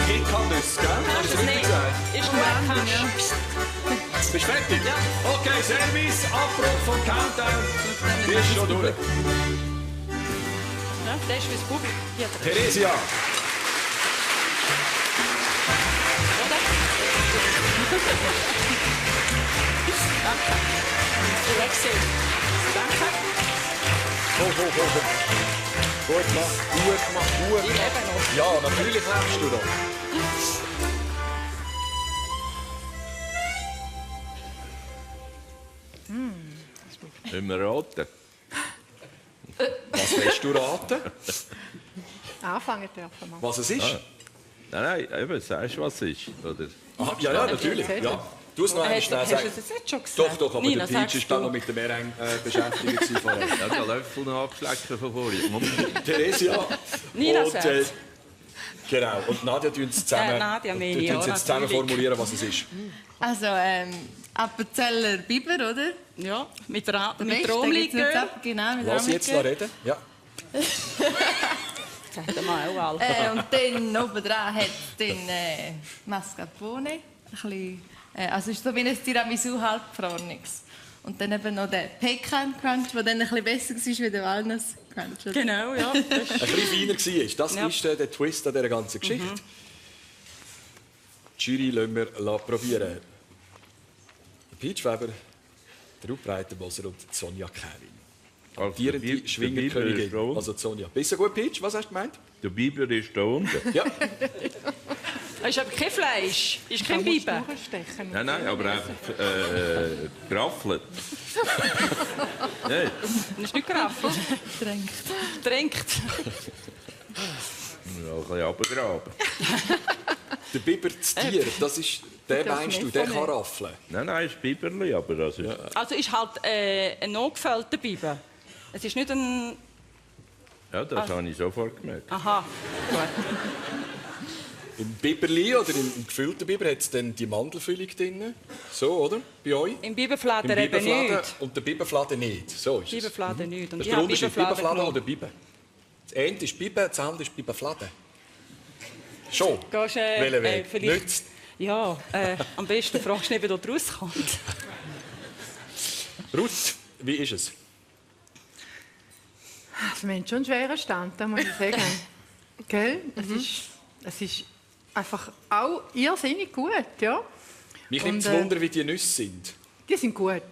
Pekannüsse, gell? Hast du Das richtig nicht. gesagt? Ist gut, kannst Bist du fertig? Ja. Okay, Service, Abbruch vom Countdown. Die ist schon durch. Ja, das ist fürs Publikum. Ja, Theresia. Danke. Alexei. Danke. Gut gemacht, gut gemacht, gut Ich lebe noch. Ja, natürlich lebst du noch. Müssen wir raten? Was willst du raten? Anfangen dürfen wir. Was es ist? Nein, eben, sagst du, was es ist? Oder? Aha, ja, natürlich. Ja. Du es noch einmal schnell Hast du sagen. es jetzt schon gesagt? Doch, aber Nina, der Peach sagst war du. noch mit der Meringue beschäftigt gewesen vorher. Ja, der Löffel noch abschlecken von vorhin. Theresia. Nina und, sagt's. genau. Und Nadja tun es zusammen, Nadia tun meine ich, sie ja, jetzt zusammen natürlich. formulieren, was es ist. Also, Appenzeller Biber, oder? Ja, mit Der beste, Romligöl. gibt's jetzt ab- Genau, mit Lass sie jetzt noch Romligöl. reden. Ja. Sagt mal auch alle. Und dann obendran hat es dann Mascarpone. Ein bisschen, also es ist so wie ein Tiramisu halbgefrorenes. Und dann eben noch der Pecan Crunch, der dann ein bisschen besser war wie der Walnuss Crunch. oder? Genau, ja. Ein bisschen feiner war. Das Ja. ist der Twist an dieser ganzen Geschichte. Die Jury lassen wir probieren. Peach Weber, der Breitenmoser und Sonja Kevin. Amtierende Schwingerkönigin, also Sonja. Bist du gut, Peach? Was hast du gemeint? Der Biber ist da unten. Ja. Es ist aber kein Fleisch, ist kein Biber. Nein, aber einfach geraffelt. Nein. Das ist nicht geraffelt. Tränkt. Ja, ein bisschen runtergraben. Der Biber, das Tier, das ist, der Das meinst du, nicht der von kann mir. raffeln? Nein, ist Biberli, aber also... Ja. Also ist halt ein nachgefüllter Biber. Es ist nicht ein... Ja, das habe ich sofort gemerkt. Aha, gut. Im Biberli oder im gefüllten Biber hat es dann die Mandelfüllung drin. So, oder? Bei euch? Im Biberfladen Im eben Biberfladen nicht. und der Biberfladen nicht. So ist es. Biberfladen nicht. Und Das ist ich der habe Unterschied. Biberfladen Biberfladen genommen. oder Biber? Das eine ist Biber, das andere ist Biberfladen. Schon. Gehst, Welchen Weg? vielleicht- Nicht. Ja, am besten fragst du nicht, wie du rauskommt. Ruth, wie ist es? Also, wir haben schon einen schweren Stand, das muss ich sagen. Gell? Es ist einfach auch irrsinnig gut, ja. Mich nimmt es Wunder, wie die Nüsse sind. Die sind gut.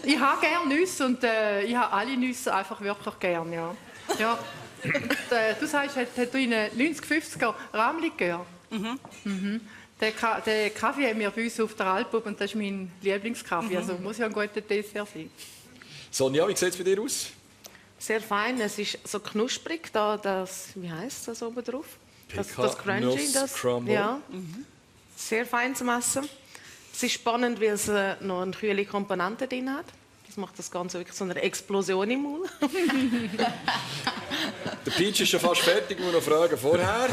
Ich habe gerne Nüsse und ich habe alle Nüsse einfach wirklich gerne, ja. Ja. Und, du sagst, hat in den 90er, 50er Ramli gehört? Mhm. Den Kaffee haben wir bei uns auf der Alpub und das ist mein Lieblingskaffee. Also muss ja ein guter Dessert sein. Sonja, wie sieht es bei dir aus? Sehr fein, es ist so knusprig, wie heisst das oben drauf? Das Crunchy, Crumble. ja. Sehr fein zu essen. Es ist spannend, weil es noch eine kühle Komponente drin hat. Das macht das Ganze wirklich so eine Explosion im Mund. Der Peach ist schon fast fertig, nur noch Fragen vorher.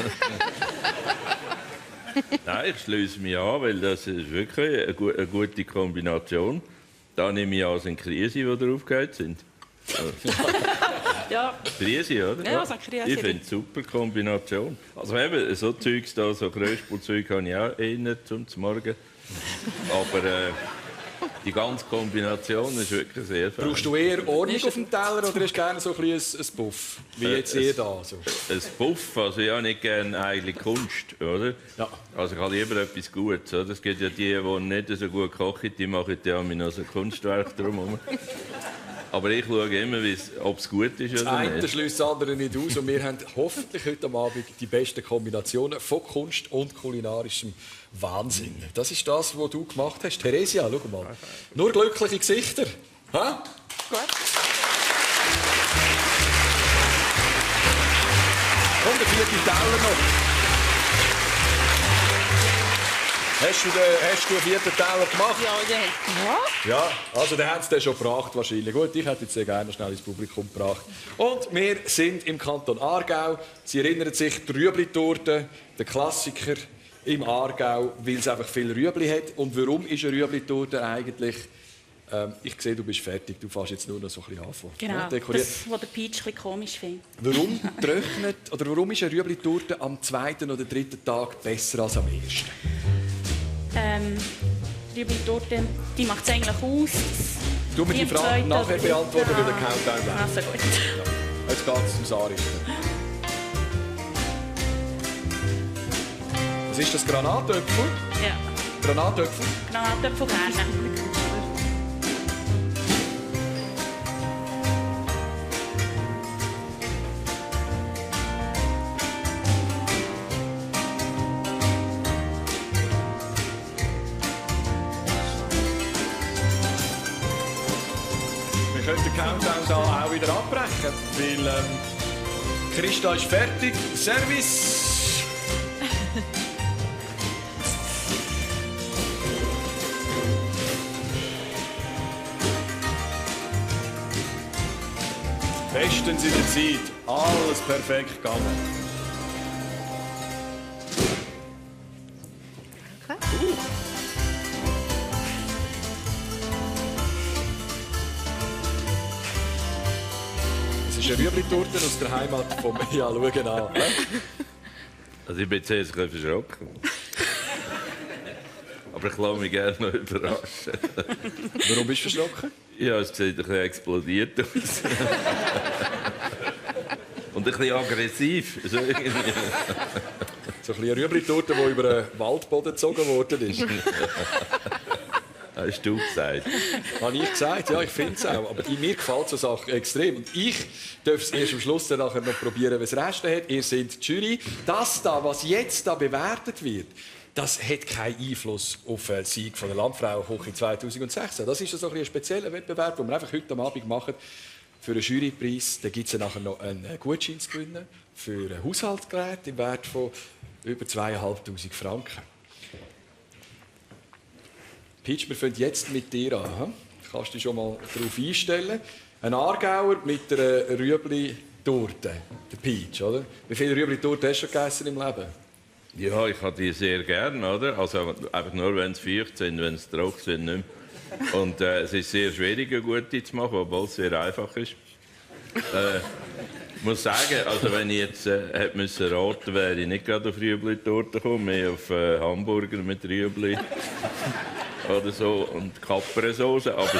Nein, ich schließe mich an, weil das ist wirklich eine gute Kombination. Da nehme ich an, sind Krise, die draufgeht sind. Ja. Krise, oder? Ja, so Krise. Ich finde es eine super Kombination. Also eben, so Zeugs da, so Kröspelzeug habe ich auch eher zum Morgen. Aber die ganze Kombination ist wirklich sehr fein. Brauchst du eher Ordnung auf dem Teller oder hast du gerne so ein Puff? Wie jetzt ihr da? So. Ein Puff, also ich habe nicht gerne eigentlich Kunst, oder? Ja. Also ich habe lieber etwas Gutes, oder? Es gibt ja die nicht so gut kochen, die machen ja noch so ein Kunstwerk drumherum. Aber ich schaue immer, ob es gut ist oder nicht. Das eine schließt das andere nicht aus. Und wir haben hoffentlich heute Abend die besten Kombinationen von Kunst und kulinarischem Wahnsinn. Das ist das, was du gemacht hast. Theresia, schau mal. Nur glückliche Gesichter. Ha? Gut. Und der vierte Teller noch. Hast du einen vierten Teller gemacht? Ja, der hat. Ja, also den haben sie schon gebracht wahrscheinlich. Gut, ich hätte jetzt sehr gerne schnell ins Publikum gebracht. Und wir sind im Kanton Aargau. Sie erinnern sich, die Rüebli-Torte, der Klassiker im Aargau, weil es einfach viel Rüebli hat. Und warum ist eine Rüebli-Torte eigentlich? Ich sehe, du bist fertig. Du fährst jetzt nur noch so ein bisschen anfangen. Genau, ja, das, was der Peach ein bisschen komisch findet. Warum trocknet, oder warum ist eine Rüebli-Torte am 2. oder 3. Tag besser als am 1.? Die Rüebli-Torte, die macht es eigentlich aus. Du mir die Frage nachher beantworten, weil der Countdown läuft. Also gut. Ja. Jetzt geht es ums Anrichten. Was ist das? Granatöpfel? Ja. Granatöpfel? Granatöpfelkerne. Wir können den Countdown da auch wieder abbrechen, weil Christa ist fertig. Service! Bestens in der Zeit. Alles perfekt gegangen. Das ist eine Rüebli-Torte aus der Heimat von mir. Ja, schau an. Also ich bin jetzt ein bisschen verschrocken. Aber ich lasse mich gerne noch überraschen. Warum bist du verschrocken? Ja, es sieht ein bisschen explodiert aus. Und ein bisschen aggressiv. So ein bisschen eine Rüebli-Torte, die über einen Waldboden gezogen worden ist. Hast du gesagt? Habe ich gesagt, ja, ich finde es auch. Aber mir gefällt so Sachen extrem. Und ich darf es erst am Schluss dann nachher noch probieren, was Reste hat. Ihr seid die Jury. Das da, was jetzt da bewertet wird, das hat keinen Einfluss auf den Sieg von der Landfrauenküche 2016. Das ist so ein spezieller Wettbewerb, den wir einfach heute Abend machen. Für einen Jurypreis. Da gibt es nachher noch einen Gutschein zu gewinnen für ein Haushaltsgerät im Wert von über 2'500 Franken. Peach, wir fangen jetzt mit dir an. Du kannst dich schon mal darauf einstellen. Ein Aargauer mit einer Rüebli-Torte. Der Peach, oder? Wie viele Rüebli-Torte hast du schon gegessen im Leben? Ja, ich habe die sehr gern, oder? Also einfach nur, wenn sie feucht sind, wenn sie trocken sind, nicht mehr. Und es ist sehr schwierig, eine gute zu machen, obwohl es sehr einfach ist. Ich muss sagen, also wenn ich jetzt hätte müssen raten, wäre ich nicht gerade auf Rüebli-Torte gekommen, mehr auf Hamburger mit Rüebli. oder so und Kapernsoße, aber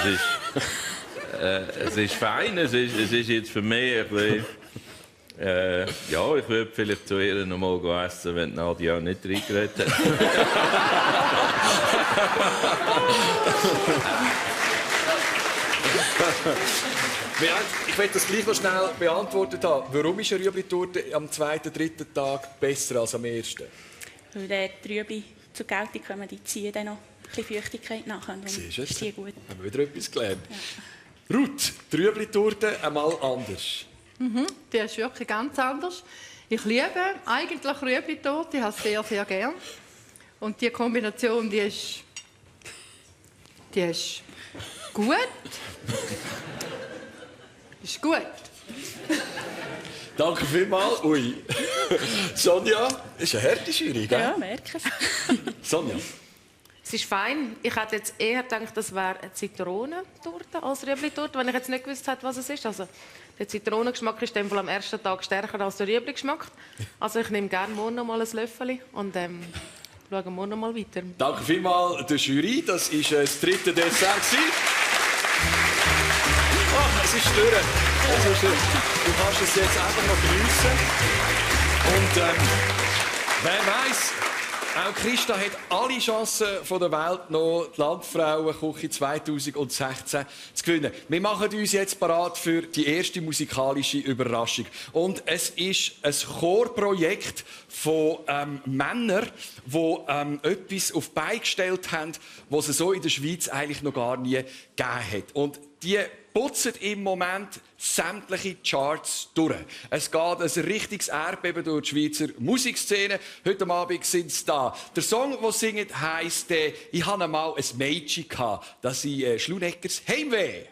es ist fein, es ist jetzt für mich ein bisschen, ja, ich würde vielleicht zu ihr noch mal essen, wenn Nadia nicht reingeredet hat. Ich will das gleich noch schnell beantwortet haben. Warum ist eine Rüebli-Torte am 2., 3. Tag besser als am 1.? Weil die Rüebli zur Geltung kommen, die ziehen dann noch ein bisschen Feuchtigkeit nach. Siehst du es? Ist die gut. Haben wir wieder etwas gelernt. Ja. Ruth, die Rüebli-Torte einmal anders. Die ist wirklich ganz anders. Ich liebe eigentlich Rüebli-Torte, ich habe es sehr, sehr gern. Und die Kombination, die ist gut. Ist gut. Danke vielmals. Ui. Sonja, ist eine harte Jury, gell? Ja, merke ich. Sonja. Es ist fein. Ich hätte jetzt eher gedacht, das wäre eine Zitronentorte als Rüebli-Torte, wenn ich jetzt nicht gewusst hätte, was es ist. Also, der Zitronengeschmack ist am ersten Tag stärker als der Rüebli-Geschmack. Also ich nehme gerne morgen noch mal ein Löffel und schauen wir morgen noch mal weiter. Danke vielmals der Jury. Das war das 3. Dessert. Oh, es ist durch. Du kannst es jetzt einfach noch geniessen. Und wer weiß, auch Christa hat alle Chancen der Welt, noch die Landfrauenküche 2016 zu gewinnen. Wir machen uns jetzt parat für die erste musikalische Überraschung. Und es ist ein Chorprojekt von Männern, die etwas auf die Beine gestellt haben, was es so in der Schweiz eigentlich noch gar nie gegeben hat. Und die putzen im Moment sämtliche Charts durch. Es geht ein richtiges Erdbeben durch die Schweizer Musikszene. Heute Abend sind sie da. Der Song, den sie singen, heisst «Ich hatte mal ein Mädchen gehabt». Das sind Schluneckers «Heimweh».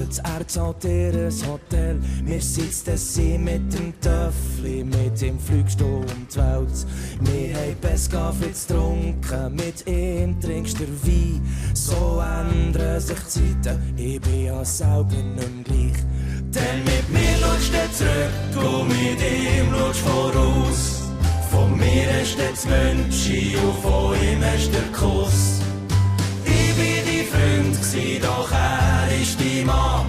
Das Erzhotel, Hotel. Wir sitzen sie mit dem Töffli, mit dem Flugstuhl um die Welt. Wir haben Pescaffe getrunken, mit ihm trinkst du Wein. So ändern sich die Zeiten, ich bin ja selber nicht mehr gleich. Denn mit mir schaust du zurück und mit ihm schaust voraus. Von mir hast du das Wünsche und von ihm hast du den Kuss. Ich war dein Freund, doch er ist dein Mann.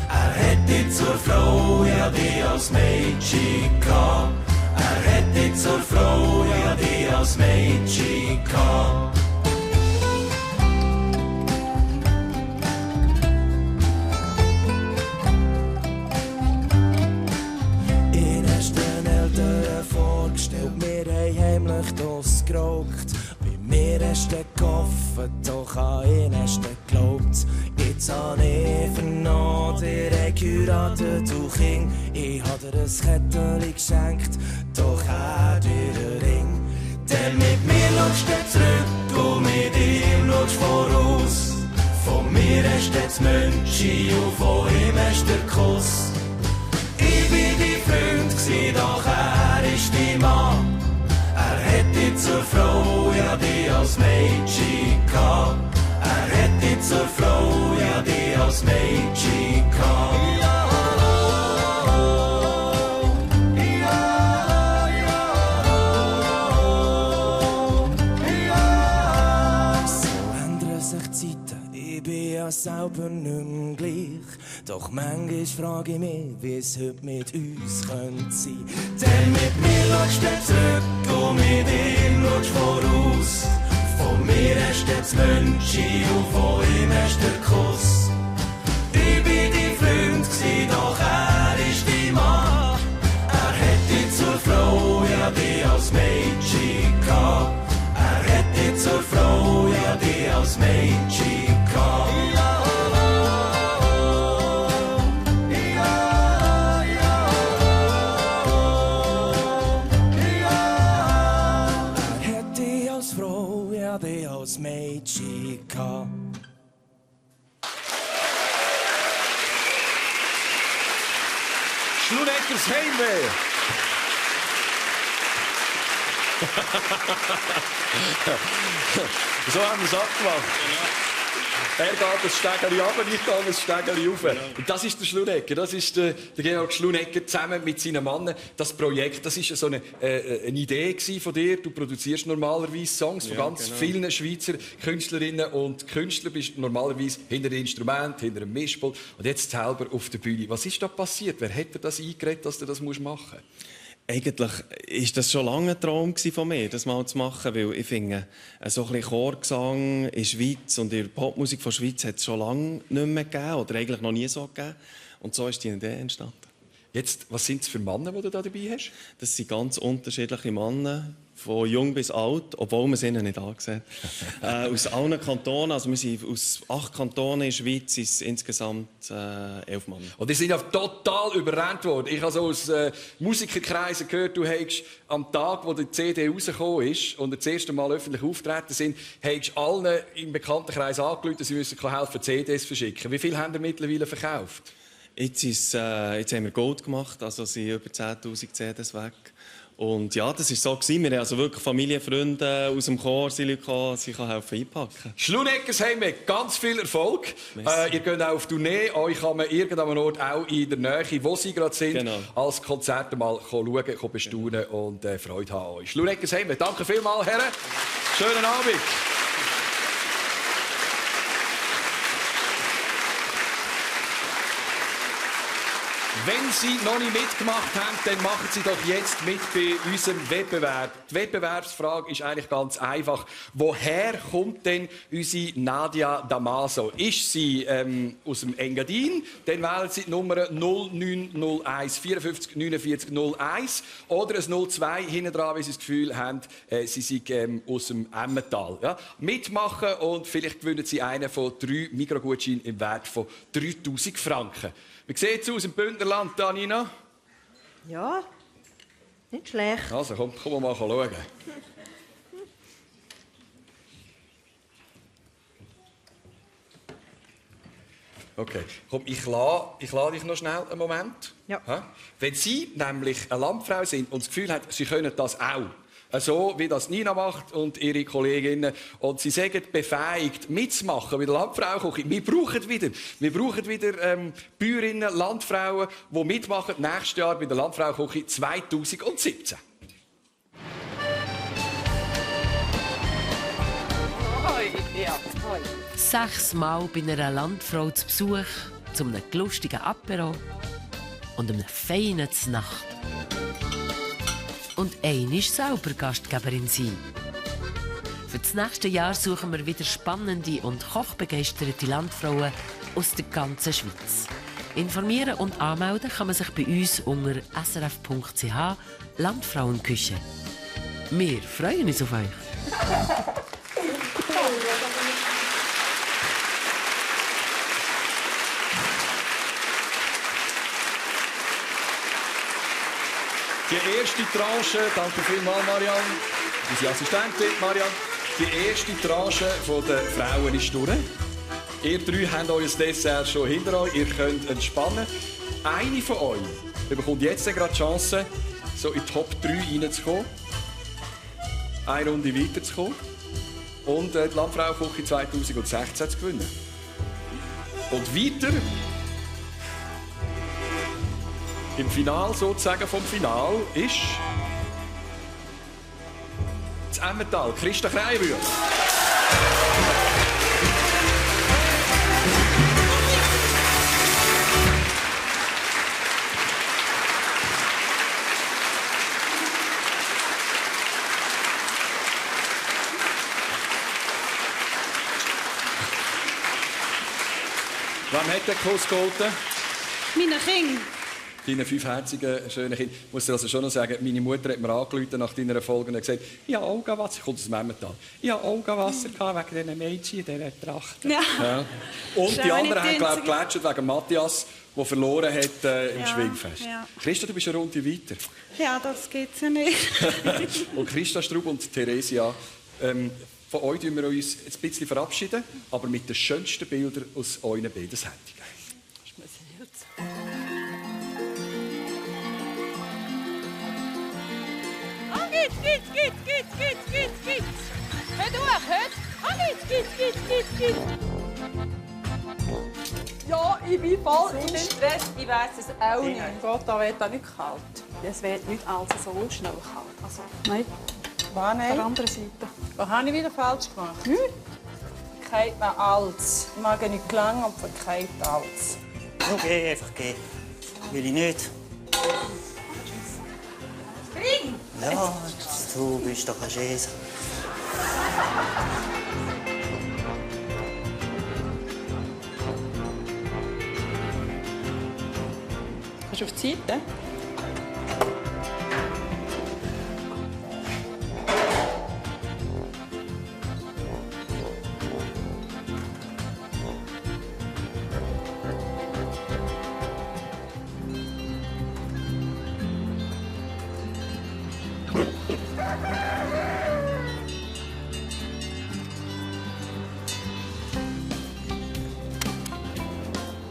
Er hat dich zur Frau, ja dich als Mädchen gehabt. Er hat dich zur Frau, ja dich als Mädchen gehabt. Ihn hast den Eltern vorgestellt, wir haben heimlich das geraucht. Bei mir hast du gehofft, doch an ihn hast du geglaubt. Jetzt habe ich vernommen, dir geheiratet, du Kind. Ich habe dir ein Kettchen geschenkt, doch er dir einen Ring. Denn mit mir schaust du zurück und mit ihm schaust voraus. Von mir hast du das Münchi und von ihm hast du den Kuss. Ich war dein Freund, doch er ist dein Mann. Er hat dich zur Frau, ja dich als Mädchen gehabt. Er hat dich zur Frau, ja dich als Mädchen gehabt. So ändern sich die Zeiten, ich bin ja selber nicht mehr gleich. Doch manchmal frage ich mich, wie es heute mit uns könnte sein. Denn mit mir schaust du zurück und mit ihm schaust voraus. Von mir hast du das Wünsche und von ihm hast du den Kuss. Ich war dein Freund, doch er ist dein Mann. Er hat dich zur Frau, ja dich als Mädchen gehabt. Er hat dich zur Frau, ja dich als Mädchen gehabt. Als Mädchen gehabt. Schluneckers Heimweh. So haben wir es abgemacht. Er geht das Stegeli runter, ich gehe das Stegeli rauf. Und das ist der Schlunecker, das ist der Georg Schlunecker zusammen mit seinen Mann. Das Projekt, das ist so eine Idee von dir. Du produzierst normalerweise Songs von ganz vielen Schweizer Künstlerinnen und Künstlern. Du bist normalerweise hinter dem Instrument, hinter dem Mischpult und jetzt selber auf der Bühne. Was ist da passiert? Wer hat dir das eingeredet, dass du das machen musst? Eigentlich war das schon lange ein Traum von mir, das mal zu machen, weil ich finde, so ein bisschen Chorgesang in der Schweiz und in der Popmusik von der Schweiz hat es schon lange nicht mehr gegeben, oder eigentlich noch nie so gegeben. Und so ist die Idee entstanden. Jetzt, was sind es für Männer, die du da dabei hast? Das sind ganz unterschiedliche Männer, von jung bis alt, obwohl man sie ihnen nicht ansieht. Aus allen Kantonen, also wir sind aus 8 Kantonen in der Schweiz, sind es insgesamt 11 Mann. Und die sind ja total überrannt worden. Ich habe so aus Musikerkreisen gehört, du hast am Tag, wo die CD rausgekommen ist und das erste Mal öffentlich auftreten sind, hast allen im Bekanntenkreis angerufen, sie müssen helfen, CDs verschicken. Wie viel haben ihr mittlerweile verkauft? Jetzt haben wir Gold gemacht, also sind über 10'000 CDs weg. Und ja, das war so. Wir haben also wirklich Familie, Freunde aus dem Chor, sie helfen einpacken. Schluneckers haben wir ganz viel Erfolg. Ihr geht auch auf Tournee. Euch kann man irgendeinem Ort auch in der Nähe, wo sie gerade sind, als Konzerte mal schauen, bestaunen und Freude haben an euch. Schluneckers haben wir. Danke vielmals, Herren. Schönen Abend. Wenn Sie noch nicht mitgemacht haben, dann machen Sie doch jetzt mit bei unserem Wettbewerb. Die Wettbewerbsfrage ist eigentlich ganz einfach. Woher kommt denn unsere Nadia Damaso? Ist sie aus dem Engadin? Dann wählen Sie die Nummer 0901 54 49 01 oder ein 02 hinten dran, wenn Sie das Gefühl haben, Sie sind aus dem Emmental. Ja? Mitmachen und vielleicht gewinnen Sie einen von 3 Mikrogutscheinen im Wert von 3000 Franken. Wie sieht es aus im Bündnerland, Danina? Ja, nicht schlecht. Also, komm mal schauen. Okay, komm, ich lade dich noch schnell einen Moment. Ja. Wenn Sie nämlich eine Landfrau sind und das Gefühl haben, Sie können das auch, so wie das Nina macht und ihre Kolleginnen. Und sie sagen, befähigt mitzumachen bei der Landfrauenküche. Wir brauchen wieder Bäuerinnen, Landfrauen, die mitmachen nächstes Jahr bei der Landfrauenküche 2017. Ja. 6-mal bei einer Landfrau zu Besuch, zu einem lustigen Apero und einem feinen Znacht. Und einmal selber Gastgeberin sein. Für das nächste Jahr suchen wir wieder spannende und kochbegeisterte Landfrauen aus der ganzen Schweiz. Informieren und anmelden kann man sich bei uns unter srf.ch Landfrauenküche. Wir freuen uns auf euch. Die erste Tranche, danke vielmals, Marianne, unsere Assistentin, Marianne. Die erste Tranche der Frauen ist durch. Ihr 3 habt euer Dessert schon hinter euch, ihr könnt entspannen. Eine von euch bekommt jetzt gerade die Chance, so in die Top 3 reinzukommen, eine Runde weiterzukommen und die Landfrauenküche 2016 zu gewinnen. Und weiter im Finale sozusagen vom Final ist das Emmental, Christa Kreibrühl. Wem hat der Kuss geholfen? Meine Kinder. Deine 5 herzigen, schönen Kinder. Ich muss dir also schon noch sagen, meine Mutter hat mir angerufen nach deiner Folge und hat gesagt, ich habe Augenwasser, ich komme aus dem Emmental. Ich habe Augenwasser wegen diesen Mädchen in dieser Tracht. Ja. Und die anderen haben, glaube ich, geklatscht wegen Matthias, der verloren hat im Schwingfest. Ja. Christa, du bist eine Runde weiter. Ja, das geht's ja nicht. Und Christa Strub und Theresia, von euch verabschieden wir uns ein bisschen verabschieden, aber mit den schönsten Bildern aus euren beiden Sendungen. Geht's. Hör durch, hört. Geht's. Ich bin voll im Stress. Ich weiss es auch nicht. Gott, da wird da nicht kalt. Es wird nicht allzu so schnell kalt. Also, Nein. Was nicht? auf der anderen Seite. Was habe ich wieder falsch gemacht? Verkehrt mir alles. Ich mag nicht lang und verkehrt alles. So, geh, einfach geh. Will ich nicht. Spring! Ja, du bist doch ein Schäse. Kannst du auf die Seite?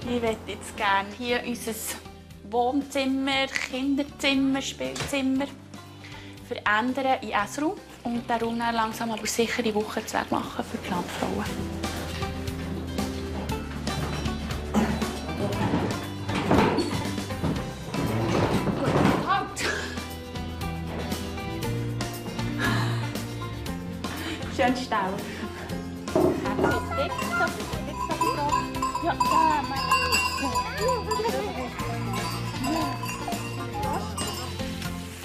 Ich möchte jetzt gerne hier unser Wohnzimmer, Kinderzimmer, Spielzimmer verändern in Essraum und den Raum dann langsam aber sicher die Woche zu Weg machen für die Landfrauen. Halt! Schön schnell. Ja,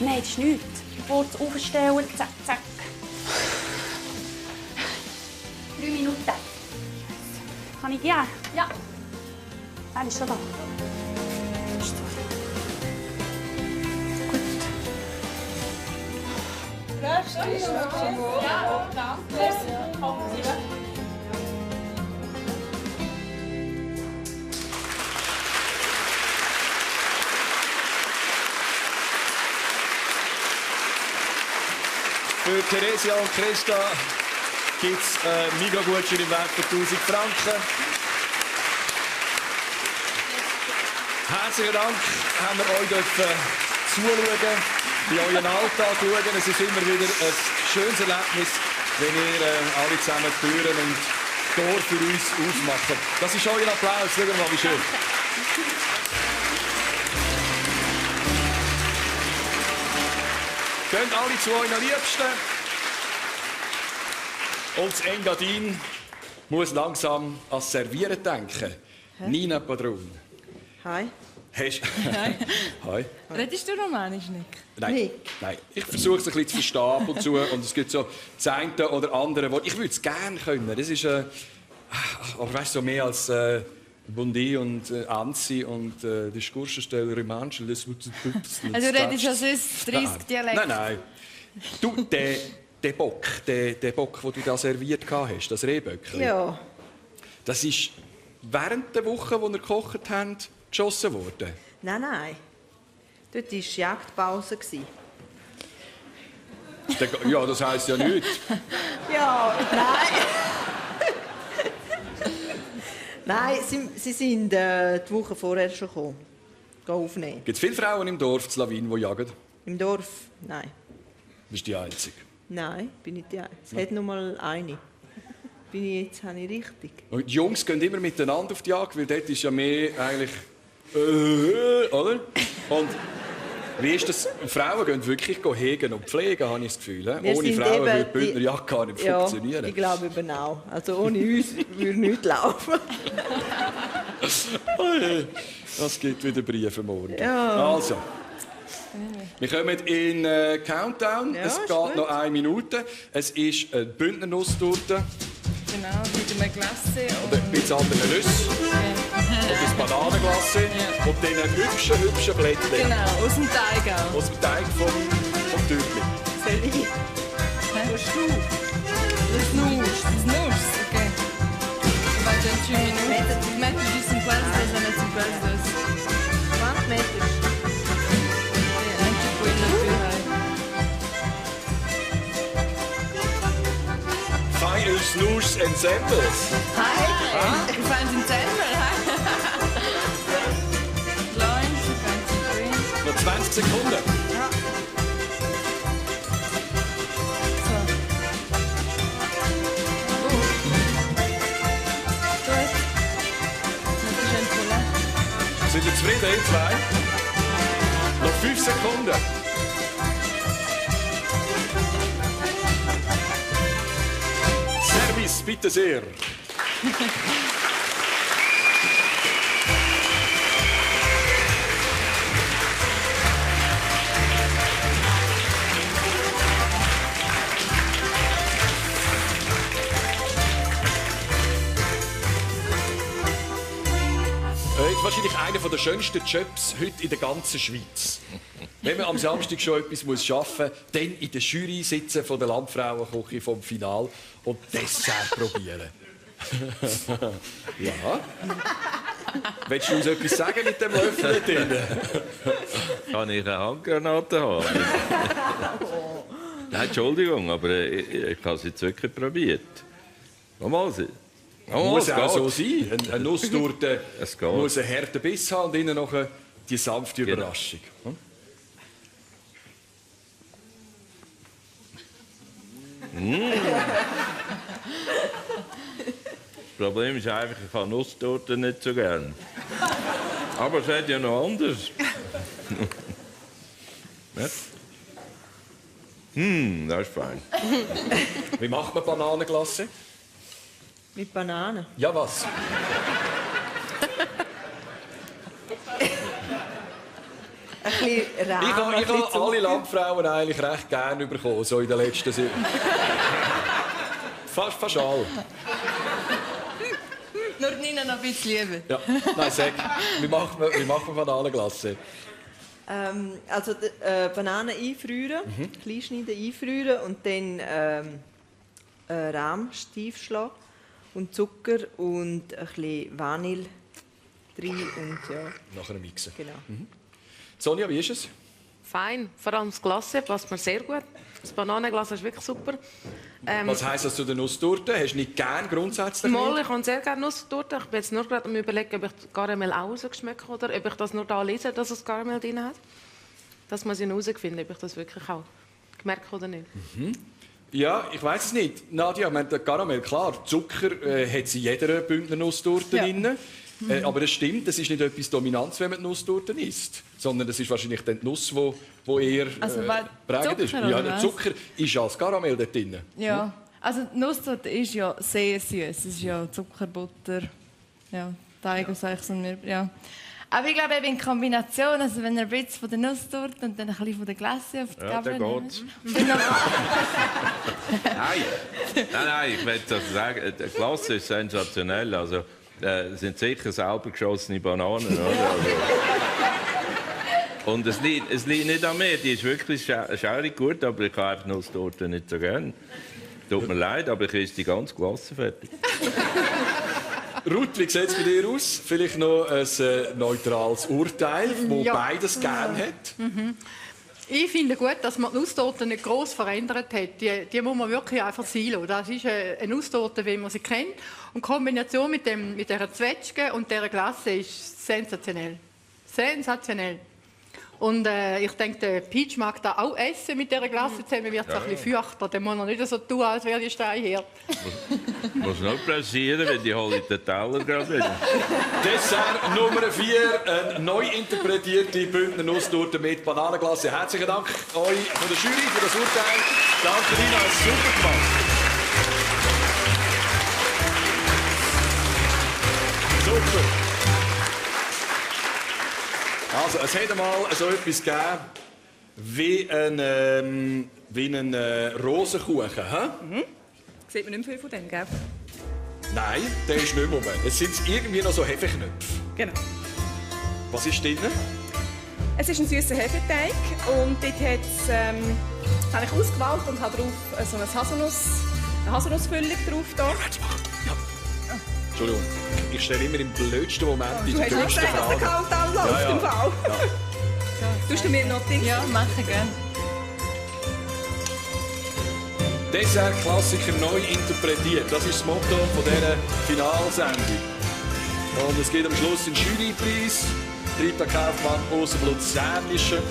nein, das ist nichts. Kurz aufstellen, zack, zack. 3 Minuten. Kann ich gehen? Ja. Er ist schon da. Ja, danke. Für Theresia und Christa gibt es einen Mega-Gutschein im Wert von 1000 Franken. Herzlichen Dank, haben wir euch zuschauen, in euren Alltag schauen. Es ist immer wieder ein schönes Erlebnis, wenn ihr alle zusammen Türen und Tor für uns aufmacht. Das ist euer Applaus. Schauen wir mal, wie schön. Geht alle zu euren Liebsten. Und das Engadin muss langsam ans Servieren denken. Nina Padron. Hi. Hast... Hi. Hi. Redest du Romanisch, Nick? Nein, nein. Ich versuche es ein bisschen zu verstehen ab und zu. Und es gibt so das eine oder andere Wort. Ich würde es gerne können. Das ist... aber weißt du, so mehr als... Bundi und Anzi und der Skurschensteller Romansch. Also du redest ja sonst 30 Dialekte? Nein, nein. Du, der Bock, den du da serviert hast, das Rehböckchen. Ja. Das ist während der Woche, wo wir gekocht haben, geschossen worden? Nein, nein. Dort war Jagdpause. Ja, das heisst ja nichts. Ja, nein. Nein, sie sind die Woche vorher schon gekommen. Aufnehmen. Gibt es viele Frauen im Dorf zu Lawin, die jagen? Im Dorf? Nein. Bist du die Einzige? Nein, bin nicht die Einzige. Es hat nur mal eine. Bin ich jetzt habe ich richtig. Und die Jungs gehen immer miteinander auf die Jagd, weil dort ist ja mehr eigentlich... oder? Und wie ist das? Frauen gehen wirklich hegen und pflegen, habe ich das Gefühl. Ohne Frauen würde die Bündner Jagd gar nicht funktionieren. Ich glaube eben auch. Also ohne uns würde nichts laufen. Das gibt wieder Briefe morgen. Ja. Also. Wir kommen in Countdown. Ja, es ist geht gut. noch 1 Minute. Es ist eine Bündner Nusstorte. Genau, mit einem Glasse. Und ein bisschen andere Nüsse. Und ein Bananenglasse. Und dann ein hübschen Blättchen. Genau, aus dem Teig auch. Aus dem Teig vom Türkli. Soll ich? Hast du? Das Nuss, ok. Vai già 5 minuti. Metti giusto in questo e metti in questo. Quanto metti? Anche quello più Feine Snus Ensembles. Hi! Wir fahren in Zellmer, hi! Noch 20 Sekunden. Sind ihr zufrieden, ihr zwei? Noch 5 Sekunden. Service, bitte sehr. Das ist wahrscheinlich einer der schönsten Jobs heute in der ganzen Schweiz. Wenn man am Samstag schon etwas schaffen muss, dann in der Jury sitzen von der Landfrauenküche vom Final und Dessert probieren. Ja. Willst du uns etwas sagen mit dem Löffel drin? Kann ich eine Handgranate haben? Nein, Entschuldigung, aber ich habe es jetzt wirklich probiert. Mal sehen. Muss auch so sein. Eine Nusstorte muss einen harten Biss haben und innen noch die sanfte Überraschung. Das Problem ist einfach, ich habe Nusstorte nicht so gern. Aber es hat ja noch anders. Das ist fein. Wie macht man Bananenglasse? Mit Bananen? Ja, was? Ein bisschen Rahm. Ich habe alle Landfrauen eigentlich recht gerne bekommen, so in den letzten fast alle. Nur Nina noch ein bisschen lieber. Ja. Nein, sag, wie macht man Bananenglasse? Also Bananen einfrieren, klein schneiden, einfrieren und dann Rahm steif schlagen und Zucker und ein bisschen Vanille rein und ja. Nachher mixen. Genau. Sonja, wie ist es? Fein, vor allem das Glasse passt mir sehr gut. Das Bananenglas ist wirklich super. Was heisst das zu der Nusstorte? Hast du nicht gern grundsätzlich? Mal, ich habe sehr gerne Nusstorte. Ich bin jetzt nur gerade am Überlegen, ob ich das Karamell auch rausgeschmeckt oder ob ich das nur da lese, dass es Karamell drin hat. Das muss ich noch herausfinden, ob ich das wirklich auch gemerkt oder nicht. Ja, ich weiß es nicht. Nadia, der Karamell, klar, Zucker hat sie in jeder Bündner Nusstorte drin. Aber es stimmt, es ist nicht etwas Dominantes, wenn man die Nusstorte isst. Sondern es ist wahrscheinlich die Nuss, die eher prägend ist. Ja, der Zucker ist als Karamell dort drin. Ja, also die Nusstorte ist ja sehr süß. Es ist ja Zucker, Butter, ja, Teig und solches. Ja. Aber ich glaube, eben in Kombination, also wenn ihr ein bisschen von der Nusstorte und dann ein bisschen von der Glasse auf die Gabel nehmt. Nein, ich möchte das sagen. Die Glasse ist sensationell. Also, sind sicher selber geschossene Bananen. Oder? Und es liegt nicht an mir. Die ist wirklich schaurig gut, aber ich habe einfach Nusstorte nicht so gern. Tut mir leid, aber ich esse die ganze Glasse fertig. Ruth, wie sieht es bei dir aus? Vielleicht noch ein neutrales Urteil, das beides gern hat. Ich finde gut, dass man die Nusstorte nicht gross verändert hat. Die muss man wirklich einfach sein lassen. Das ist eine Nusstorte, wie man sie kennt. Und die Kombination mit dieser Zwetschge und dieser Glasse ist sensationell. Sensationell. Und ich denke, der Peach mag da auch essen mit dieser Glasse zusammen. Wird es ein bisschen feuchter. Dann muss er nicht so tun, als wäre die Steinherd. Muss noch pressieren, wenn die hole ich den Teller gerade wieder. Dessert Nummer 4, eine neu interpretierte Bündner Nusstorte mit Bananenglasse. Herzlichen Dank euch von der Jury für das Urteil. Danke, Nina, es ist super gemacht. Super. Also, es hat einmal so etwas gegeben wie ein Rosenkuchen. Sieht man nicht mehr viel von dem, gell? Nein, der ist nicht mehr. Es sind irgendwie noch so Hefeknöpfe. Genau. Was ist drin? Es ist ein süßer Hefeteig und dort habe ich ausgewählt und habe drauf so eine Haselnussfüllung drauf. Da. Entschuldigung, ich stelle immer im blödsten Moment die dümmsten Fragen. Du hast gesagt, dass der Countdown läuft im Fall. Tust du mir noch den? Ja, mache gerne. Dessert-Klassiker neu interpretiert. Das ist das Motto von dieser Finalsendung. Und es geht am Schluss den Jurypreis. Rita Kaufmann aus dem Luzernischen.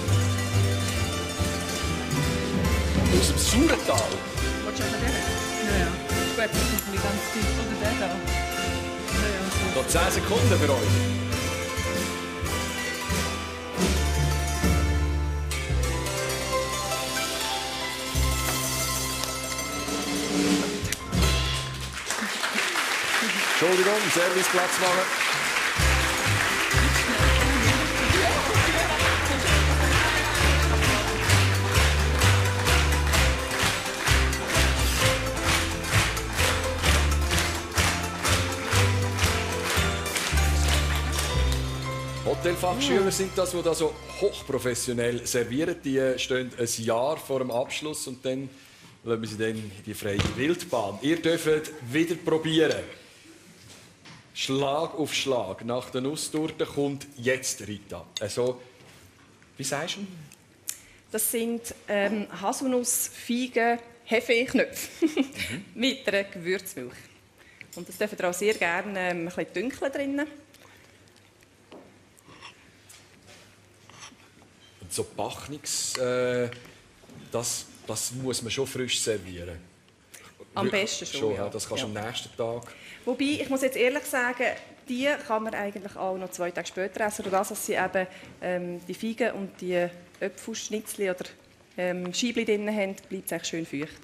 Aus dem Sauertal. Willst du auch den? Ja. Gut, das ist ein ganz tief. Oder der da. Noch 10 Sekunden für euch. Entschuldigung, Serviceplatz machen. Hotelfachschüler sind das, die da so hochprofessionell servieren. Die stehen ein Jahr vor dem Abschluss und dann lassen wir sie dann in die freie Wildbahn. Ihr dürft wieder probieren. Schlag auf Schlag. Nach der Nusstorte kommt jetzt Rita. Also, wie sagst du? Das sind Haselnuss, Feigen, Hefeknöpfe mit einer Gewürzmilch. Und das dürft ihr auch sehr gerne ein bisschen dunkel drinnen. So Bachnungs, das muss man schon frisch servieren. Am besten schon, ja. Das kannst du am nächsten Tag. Wobei, ich muss jetzt ehrlich sagen, die kann man eigentlich auch noch 2 Tage später essen. Durch das, dass sie eben die Feigen und die Äpfelschnitzli oder Scheibli drin haben, bleibt es eigentlich schön feucht.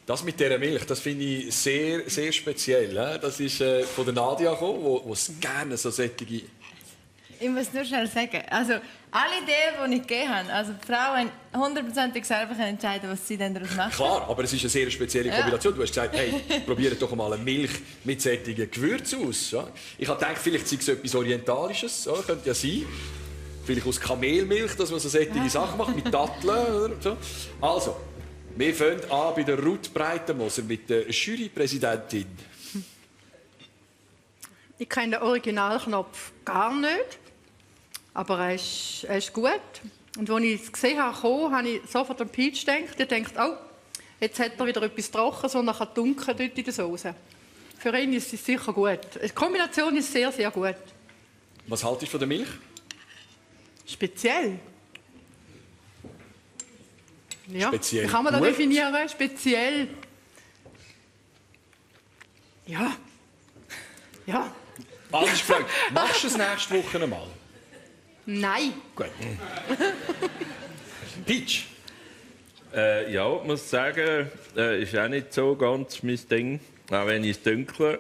Das mit dieser Milch, das finde ich sehr, sehr speziell. Das ist von der Nadia gekommen, wo es gerne so sättige. Ich muss nur schnell sagen, also alle Ideen, die ich gegeben habe, also die Frauen hundertprozentig selber entscheiden, was sie dann daraus machen. Klar, aber es ist eine sehr spezielle Kombination. Du hast gesagt, hey, probiert doch mal eine Milch mit sättigen Gewürzen aus. Ja? Ich habe gedacht, vielleicht sei es etwas Orientalisches, ja, könnte ja sein. Vielleicht aus Kamelmilch, dass man so sättige Sachen macht, mit Datteln oder so. Also, wir fangen an bei der Ruth Breitenmoser mit der Jurypräsidentin. Ich kenne den Originalknopf gar nicht, aber er ist gut. Und als ich es gesehen habe, habe ich sofort an Peach gedacht. Ich dachte, oh, jetzt hat er wieder etwas Trockenes und dann dunkel dort in der Soße. Für ihn ist es sicher gut. Die Kombination ist sehr, sehr gut. Was haltest du von der Milch? Speziell. Ja, speziell. Wie kann man das definieren? Speziell. Ja. Ja. Alles gefragt. Machst du es nächste Woche einmal? Nein. Gut. Peach? Ja, ich muss sagen, ist auch nicht so ganz mein Ding. Auch wenn ich es dunkler.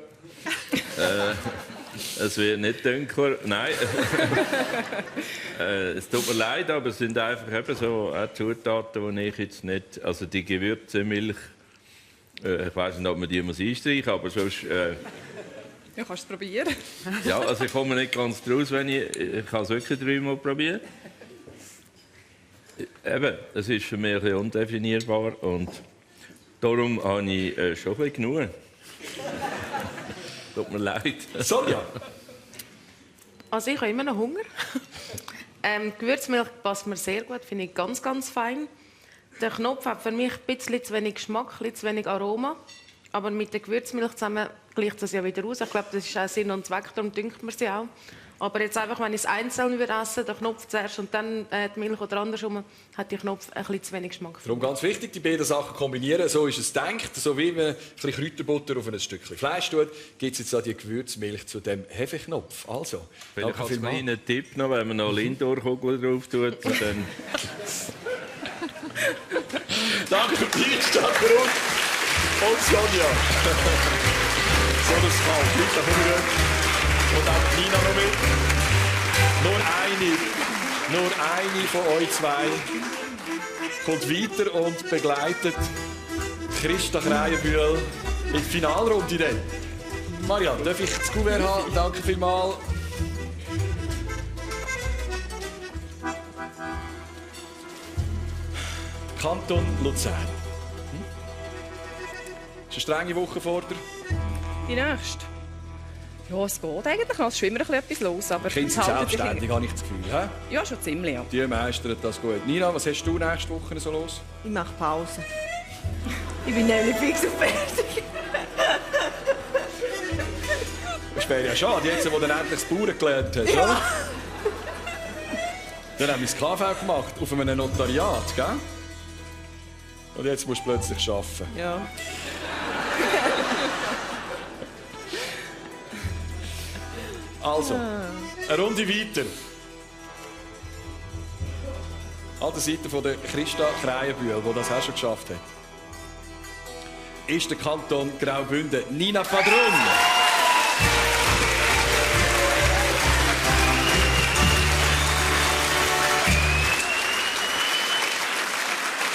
Es wird nicht dunkler. Nein. Es tut mir leid, aber es sind einfach eben so Zutaten, die ich jetzt nicht. Also die Gewürzmilch. Ich weiß nicht, ob man die einstreichen muss, aber sonst. Ja, kannst du es probieren. Ja, also ich komme nicht ganz draus, wenn ich kann es wirklich 3-mal probieren. Eben, es ist für mich ein bisschen undefinierbar und darum habe ich schon ein bisschen genug. Tut mir leid. Sonja? Also ich habe immer noch Hunger. Gewürzmilch passt mir sehr gut, finde ich ganz, ganz fein. Der Knopf hat für mich ein bisschen zu wenig Geschmack, ein bisschen zu wenig Aroma. Aber mit der Gewürzmilch zusammen gleicht das ja wieder aus. Ich glaube, das ist auch Sinn und Zweck, darum dünkt man sie auch. Aber jetzt einfach, wenn ich es einzeln würde essen, den Knopf zuerst und dann die Milch oder andersrum, hat der Knopf ein bisschen zu wenig Geschmack. Darum ganz wichtig, die beiden Sachen kombinieren. So ist es gedacht. So wie man ein bisschen Kräuterbutter auf ein Stückchen Fleisch tut, gibt es jetzt auch die Gewürzmilch zu dem Hefeknopf. Also, vielleicht als kleinen Tipp noch, wenn man noch Lindor-Kugel drauf tut, dann... Danke, Peach, danke, Ruth. Und Sonja. So, das ist kalt. Rita, komm wieder. Und auch Nina noch mit. Nur eine von euch zwei kommt weiter und begleitet Christa Krähenbühl in die Finalrunde. Dann. Marianne, darf ich das Kuvert haben? Danke vielmals. Kanton Luzern. Ist eine strenge Woche vor dir? Die nächste? Ja, es geht eigentlich. Es ist schon immer etwas los. Aber Kinder sind selbstständig, habe ich das Gefühl. He? Ja, schon ziemlich. Ja. Die meistern das gut. Nina, was hast du nächste Woche so los? Ich mache Pause. Ich bin nämlich fix und fertig. Das wäre ja schade, jetzt, wo du endlich das Bauern gelernt hast, ja. Oder? Dann haben wir das KV gemacht, auf einem Notariat, gell? Und jetzt musst du plötzlich arbeiten. Ja. Also, eine Runde weiter. An der Seite von der Christa Krähenbühl, die das auch schon geschafft hat. ist der Kanton Graubünden. Nina Padrun.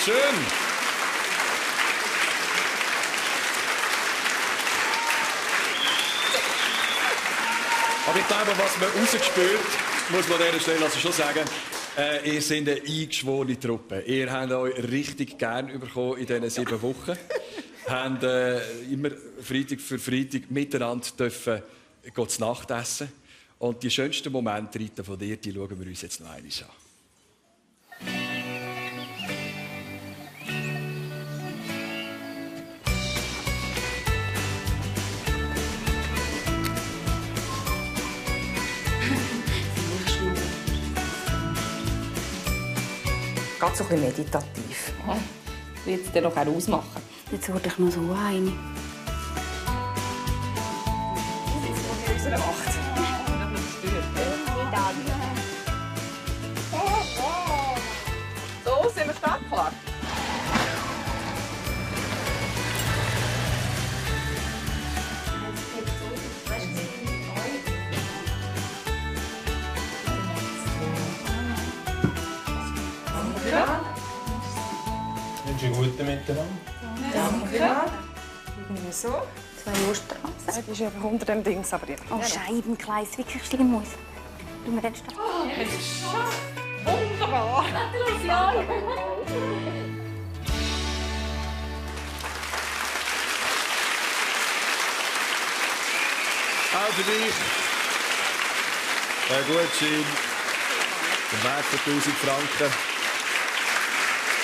Schön. Aber ich glaube, was man rausgespürt, muss man an dieser Stelle also schon sagen, ihr seid eine eingeschworene Truppe. Ihr habt euch richtig gern bekommen in diesen 7 Wochen. Habt immer Freitag für Freitag miteinander dürfen zu Nacht essen. Und die schönsten Momente, Rita, von dir, die schauen wir uns jetzt noch einmal an. Ganz so ein bisschen meditativ. Ja. Ich will es dir noch ausmachen. Jetzt wurde ich noch so eine. Unsere Macht. So, sind wir startklar? Wünsche guten Miteinander. Danke. Irgendwie so. 2 Osterhasen. Das ist eben unter dem Dings, aber ja. Oh, Scheibenkleid, wirklich schlimm muss. Du mir jetzt Wunderbar. Gratulation. Auch für dich. Ein Gutschein. Der Wert von 1000 Franken.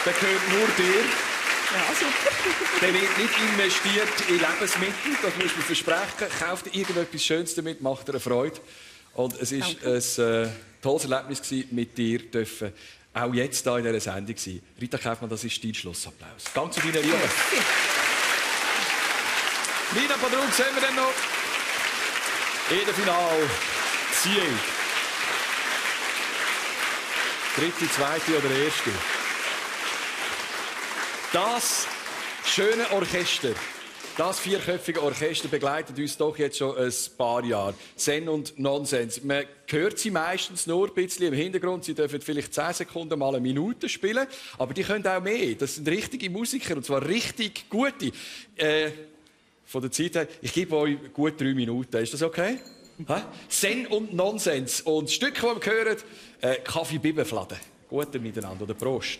Der gehört nur dir. Ja, super. Der wird nicht investiert in Lebensmittel, das muss man versprechen. Kauft dir irgendetwas Schönes damit, macht dir eine Freude. Und es war ein tolles Erlebnis mit dir, dürfen auch jetzt hier in dieser Sendung sein. Rita Kaufmann, das ist dein Schlussapplaus. Ganz zu deiner Liebe. Nina Padrun, sehen wir dann noch in der Finale. Sieg. 3., 2. oder 1. Das schöne Orchester, das 4-köpfige Orchester begleitet uns doch jetzt schon ein paar Jahre. Zen und Nonsens. Man hört sie meistens nur ein bisschen im Hintergrund. Sie dürfen vielleicht 10 Sekunden mal eine Minute spielen, aber die können auch mehr. Das sind richtige Musiker, und zwar richtig gute. Von der Zeit her, ich gebe euch gut 3 Minuten. Ist das okay? Zen und Nonsens. Und das Stück, das wir hören, Kaffee Bibenfladen. Gute miteinander oder Prost.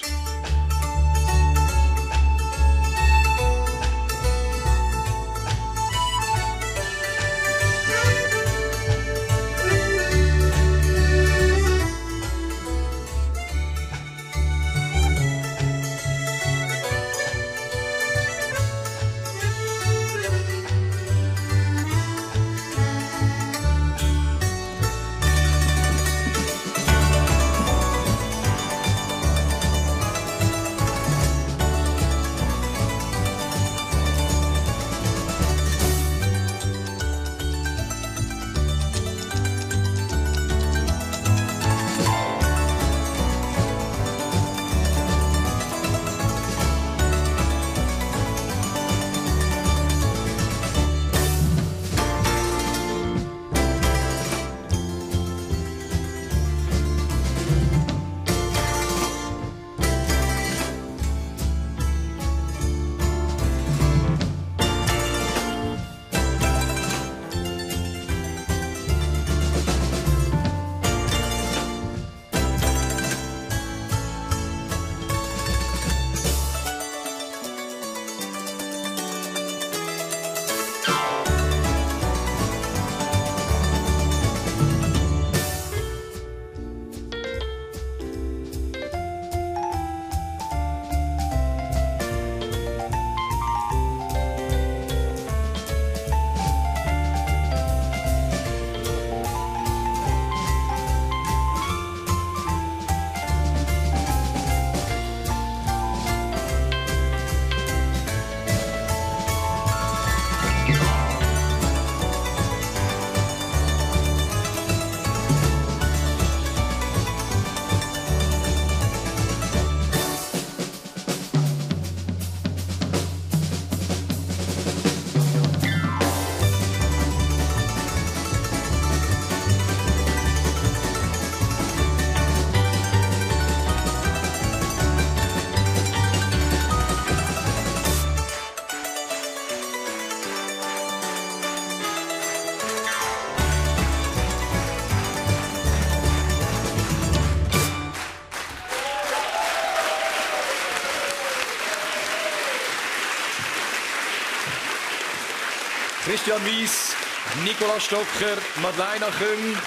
Christian Weiss, Nicola Stocker, Madeleine Küng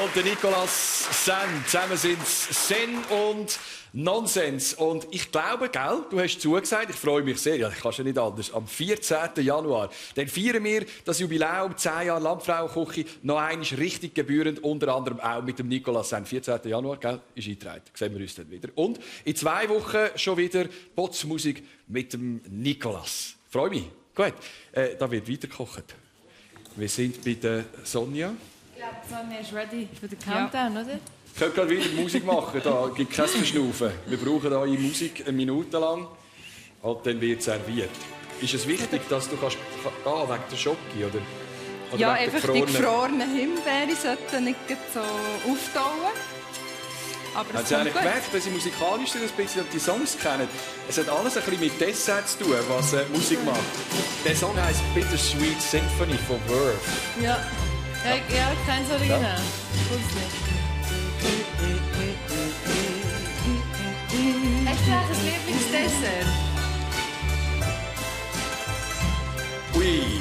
und der Nicolas Sen. Zusammen sind es Sen und Nonsens. Und ich glaube, gell, du hast zugesagt, ich freue mich sehr, ja, ich kann schon nicht anders, am 14. Januar, dann feiern wir das Jubiläum 10 Jahre Landfrauenküche noch einmal richtig gebührend, unter anderem auch mit dem Nicolas Sen. 14. Januar, gell, ist eingetragen. Sehen wir uns dann wieder. Und in 2 Wochen schon wieder Potzmusik mit dem Nicolas. Freue mich. Gut, da wird weitergekocht. Wir sind bei der Sonja. Ich glaube, Sonja ist ready für den Countdown, oder? Ich könnte gerade wieder Musik machen, da gibt kein Verschnaufen. Wir brauchen eure Musik 1 Minute lang und dann wird serviert. Ist es wichtig, dass du kannst gehen wegen der Schocke oder Ja, wegen einfach die gefrorenen Himbeere sollten nicht so auftauen. Aber haben Sie eigentlich gemerkt, dass Sie musikalisch sind, ein bisschen die Songs kennen? Es hat alles ein bisschen mit Dessert zu tun, was Musik macht. Der Song heisst Bittersweet Symphony von Verve. Ja, ich kenne es original. Ja. Hast du ein Lieblingsdessert? Ui.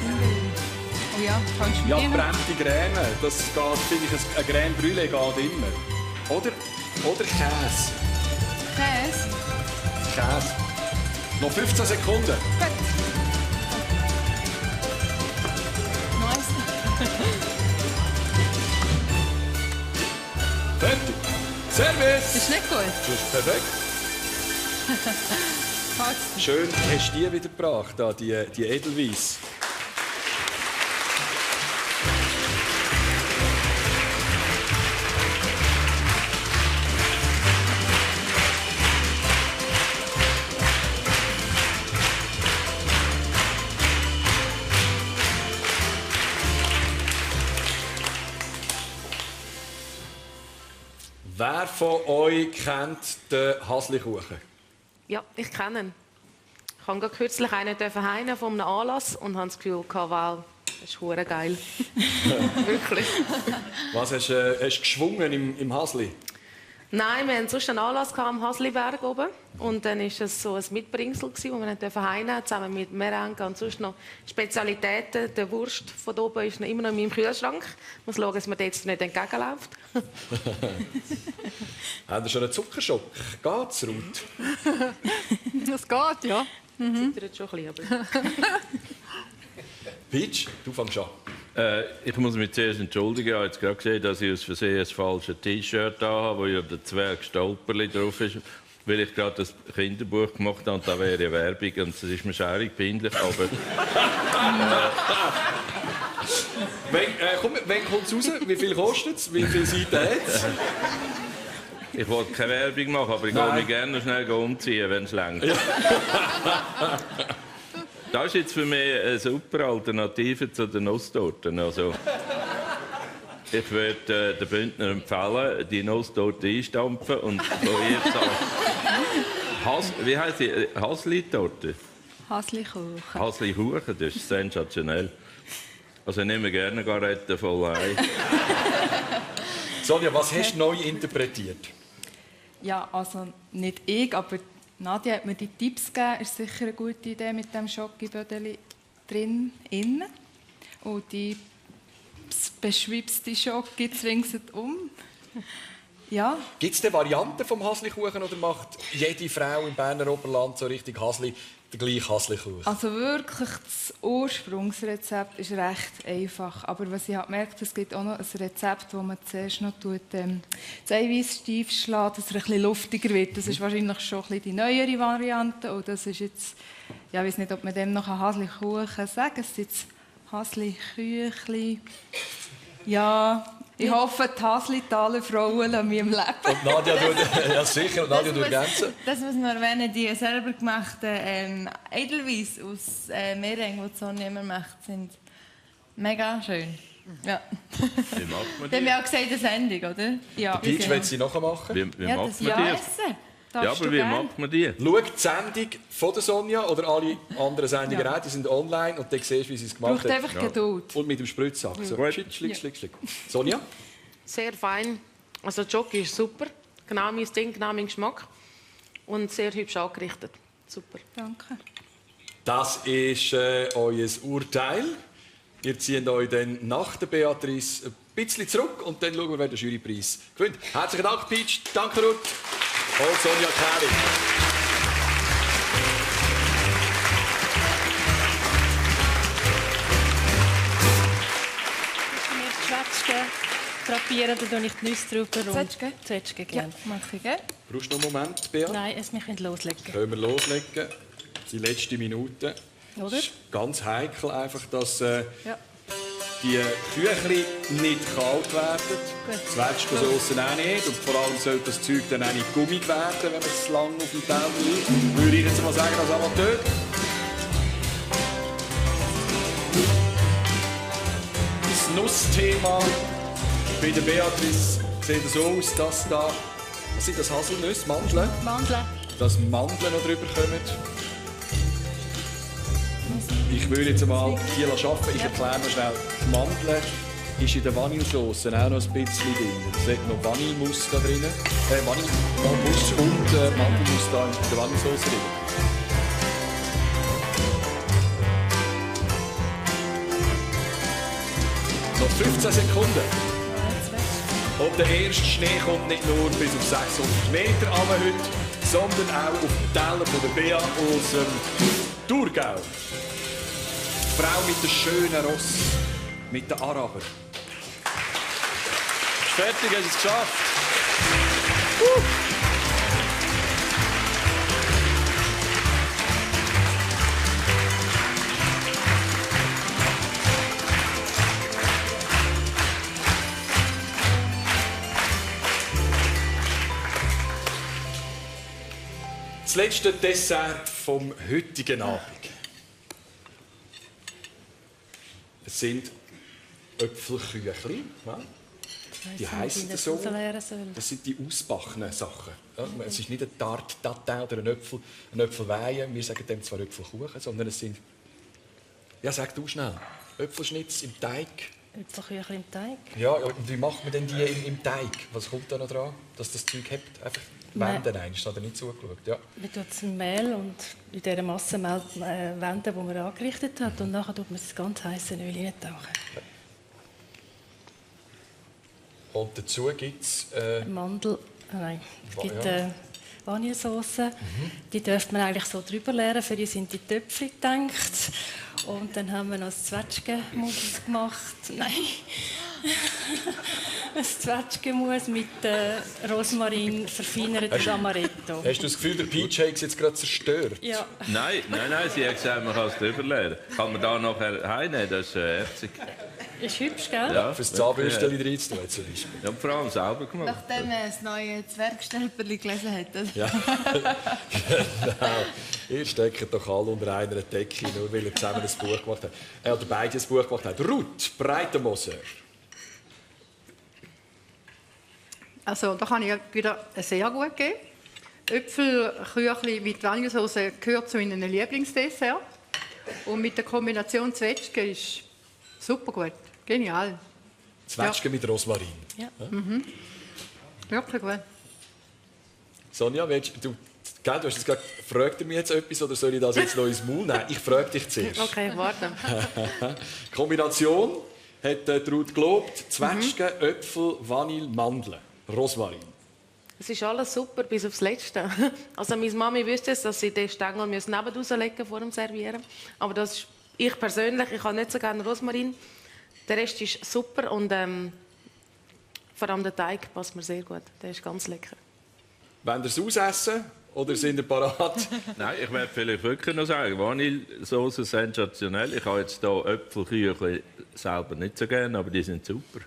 Oh ja, kannst du Ja, mit brennte Creme, das geht, finde ich, ein Creme Brûlée geht immer. Oder Käse. Käse? Käse. Noch 15 Sekunden. Gut. Nice. Fertig. Servus. Ist nicht gut? Das ist perfekt. Schön, hast du die wieder gebracht, da, die Edelweiss. Wer von euch kennt den Hasli-Kuchen? Ja, ich kenne ihn. Ich habe gerade kürzlich einen heim von einem Anlass und habe das Gefühl, wow, das ist verdammt geil. Wirklich. Was hast du geschwungen im Hasli? Nein, wir hatten sonst einen Anlass am Hasliberg oben. Und dann war es so ein Mitbringsel, das wir heimnehmen durften, zusammen mit Merengue und sonst noch Spezialitäten. Der Wurst von oben ist noch immer noch in meinem Kühlschrank. Ich muss schauen, dass man jetzt nicht entgegenläuft. Habt ihr schon einen Zuckerschock? Geht's, Ruth? Das geht, ja. Zittert schon ein bisschen, aber... Peach, du fängst an. Ich muss mich zuerst entschuldigen. Ich habe jetzt gerade gesehen, dass ich aus Versehen ein falsches T-Shirt habe, wo ja der Zwerg Stolperli drauf ist, weil ich gerade das Kinderbuch gemacht habe und da wäre Werbung und das ist mir schaurig peinlich, aber... Wann kommt es raus? Wie viel kostet es? Wie viele Seiten hat es? Ich wollte keine Werbung machen, aber ich gehe mich gerne noch schnell umziehen, wenn es reicht. Ja. Das ist jetzt für mich eine super Alternative zu den Nusstorten. Also, ich würde den Bündner empfehlen, die Nusstorte einstampfen und jetzt wie heisst die? Hasli-Torte? Hasli-Kuchen. Hasli-Kuchen, das ist sensationell. Also ich nehme gerne Garetten voll ein. Sonja, was hast du neu interpretiert? Ja, also nicht ich, aber Nadia hat mir die Tipps gegeben. Ist sicher eine gute Idee mit dem Schokibödeli drin, innen. Und die beschwipste Schoki zwingt um. Ja. Gibt es denn Varianten vom Hasli-Kuchen oder macht jede Frau im Berner Oberland so richtig Hasli, den gleichen Hasli-Kuchen? Also wirklich, das Ursprungsrezept ist recht einfach. Aber was ich habe gemerkt, es gibt auch noch ein Rezept, wo man zuerst noch das Eiweiß steif schlägt, dass es ein bisschen luftiger wird. Das ist wahrscheinlich schon ein bisschen die neuere Variante. Und das ist jetzt, ja, ich weiß nicht, ob man dem noch Hasli-Kuchen sagen kann. Es sind jetzt Hasli-Küchli. Ja, ich hoffe, die Haslitaler Frauen lassen mich im Leben. Und Nadia tut, ja sicher, und Nadia tut ergänzen. Das muss man erwähnen, die selber gemachten Edelweiss aus Merengue, die Sonja immer macht, sind mega schön. Ja. Wie macht man die? Wir haben ja auch gesagt, eine Sendung, oder? Ja. Peach, willst du sie nachher machen? Wie Ja, macht das man ja die? essen. Ja, aber wie macht man die? Schau die Sendung von der Sonja oder alle anderen Sendungen auch, die sind online und dann siehst du, wie sie es gemacht hat. Braucht einfach Geduld. Und mit dem Spritzsack. So, schlick, schlick, schlick, schlick. Sonja? Sehr fein. Also Jockey ist super. Genau mein Ding, genau mein Geschmack. Und sehr hübsch angerichtet. Super. Danke. Das ist euer Urteil. Ihr zieht euch dann nach der Beatrice ein bisschen zurück und dann schauen wir, wer den Jurypreis gewinnt. Herzlichen Dank, Peach. Danke, Ruth. Und Sonja Käri. Drapieren, dann tue ich die Nüsse drauf. Zwetschge? Ja, mache ich gerne. Brauchst du noch einen Moment, Bea? Nein, wir können loslegen. Können wir loslegen? Die letzte Minute. Oder? Es ist ganz heikel, einfach, dass die Küchli nicht kalt werden. Zwetschgensoße auch nicht. Und vor allem sollte das Zeug dann auch nicht gummig werden, wenn man es lange auf dem Teller liegt. Würde ich jetzt mal sagen, als Amateur. Das Nussthema bei der Beatrice sieht so aus, dass da, was sind das, Haselnüsse, Mandeln? Mandeln. Dass Mandeln noch drüber kommen. Ich würde jetzt mal die arbeiten. Ich erkläre noch schnell. Die Mandeln ist in der Vanillesauce auch noch ein bisschen drin. Es hat noch Vanillemus da drin. Vanillemus und Mandelmus da in der Vanillesauce drin. Noch 15 Sekunden. Und der erste Schnee kommt nicht nur bis auf 600 Meter runter heute, sondern auch auf den Teller von der Bea aus dem Thurgau. Die Frau mit dem schönen Ross, mit den Araber. Ist fertig, hast du es geschafft. Das letzte Dessert vom heutigen Abend. Es sind Äpfelküchli. Ja? Die heissen so. Das sind die ausbackenen Sachen. Ja? Es ist nicht ein Tarte Tatin oder ein Äpfelweihen. Wir sagen dem zwar Äpfelkuchen, sondern es sind... Ja, sag du schnell. Äpfelschnitz im Teig. Äpfelküchli im Teig? Ja, und wie macht man denn die im Teig? Was kommt da noch dran, dass das Zeug hebt? Einfach wenden, nein, ist da nicht zugeschaut. Ja. Man tut das Mehl und in dieser Masse wenden, die man angerichtet hat. Und nachher tut man das ganz heiße Öl reintauchen. Und dazu gibt es... Es gibt Vanillesauce. Die dürfte man eigentlich so drüber leeren. Für die sind die Töpfe gedacht. Und dann haben wir noch das Zwetschgenmus gemacht. Nein. Ein Zwetschgenmus mit Rosmarin, verfeinertem Amaretto. Hast du das Gefühl, der Peach hat es jetzt gerade zerstört? Ja. Nein, sie hat gesagt, man kann es drüber leeren. Kann man da nachher heimnehmen? Das ist herzig. Ist hübsch, gell? Ja, fürs Zahnbürstchen reinzutun zum Beispiel. Ja, und vor allem selber gemacht. Nachdem er das neue Zwergstelperli gelesen hat. Ja, genau. Ihr steckt doch alle unter einer Decke, nur weil ihr zusammen ein Buch gemacht habt. Oder beide ein Buch gemacht haben. Ruth Breitenmoser. Also, da kann ich wieder sehr gut geben. Äpfelküchli mit Vanillesauce gehört zu meinen Lieblingsdessert. Und mit der Kombination Zwetschge ist super gut. Genial. Zwetschge mit Rosmarin. Ja. Mhm. Wirklich gut. Sonja, du hast jetzt gerade, fragt ihr mich jetzt etwas oder soll ich das jetzt noch ins Maul nehmen? Ich frage dich zuerst. Okay, warte. Kombination hat Ruth gelobt. Zwetschge, Äpfel, Vanille, Mandeln, Rosmarin. Es ist alles super, bis aufs Letzte. Also meine Mami wüsste es, dass sie den Stängel neben rauslegen vor dem Servieren. Aber das ist, ich persönlich, ich habe nicht so gerne Rosmarin. Der Rest ist super und vor allem der Teig passt mir sehr gut. Der ist ganz lecker. Wollt ihr es ausessen oder sind ihr parat? Nein, ich werde vielleicht wirklich noch sagen, Vanillesauce sensationell. Ich habe jetzt hier Äpfelküchli selber nicht so gerne, aber die sind super.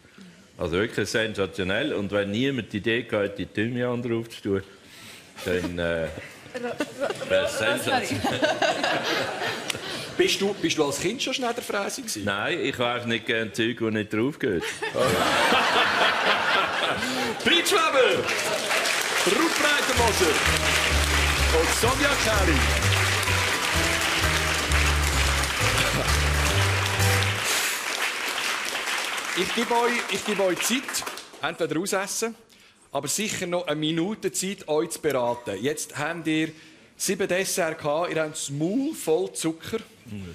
Also wirklich sensationell. Und wenn niemand die Idee hat, die Thymian drauf zu tun, dann wäre es sensationell. Bist du als Kind schon Schneiderfräse gewesen? Nein, ich weiß nicht gerne Zeug, das nicht drauf geht. Peach Weber, Ruth Breitenmoser und Sonja Käri. Ich gebe euch Zeit, entweder ausessen, aber sicher noch eine Minute Zeit, euch zu beraten. Jetzt habt ihr 7 Desserts gehabt, ihr habt das Maul voll Zucker.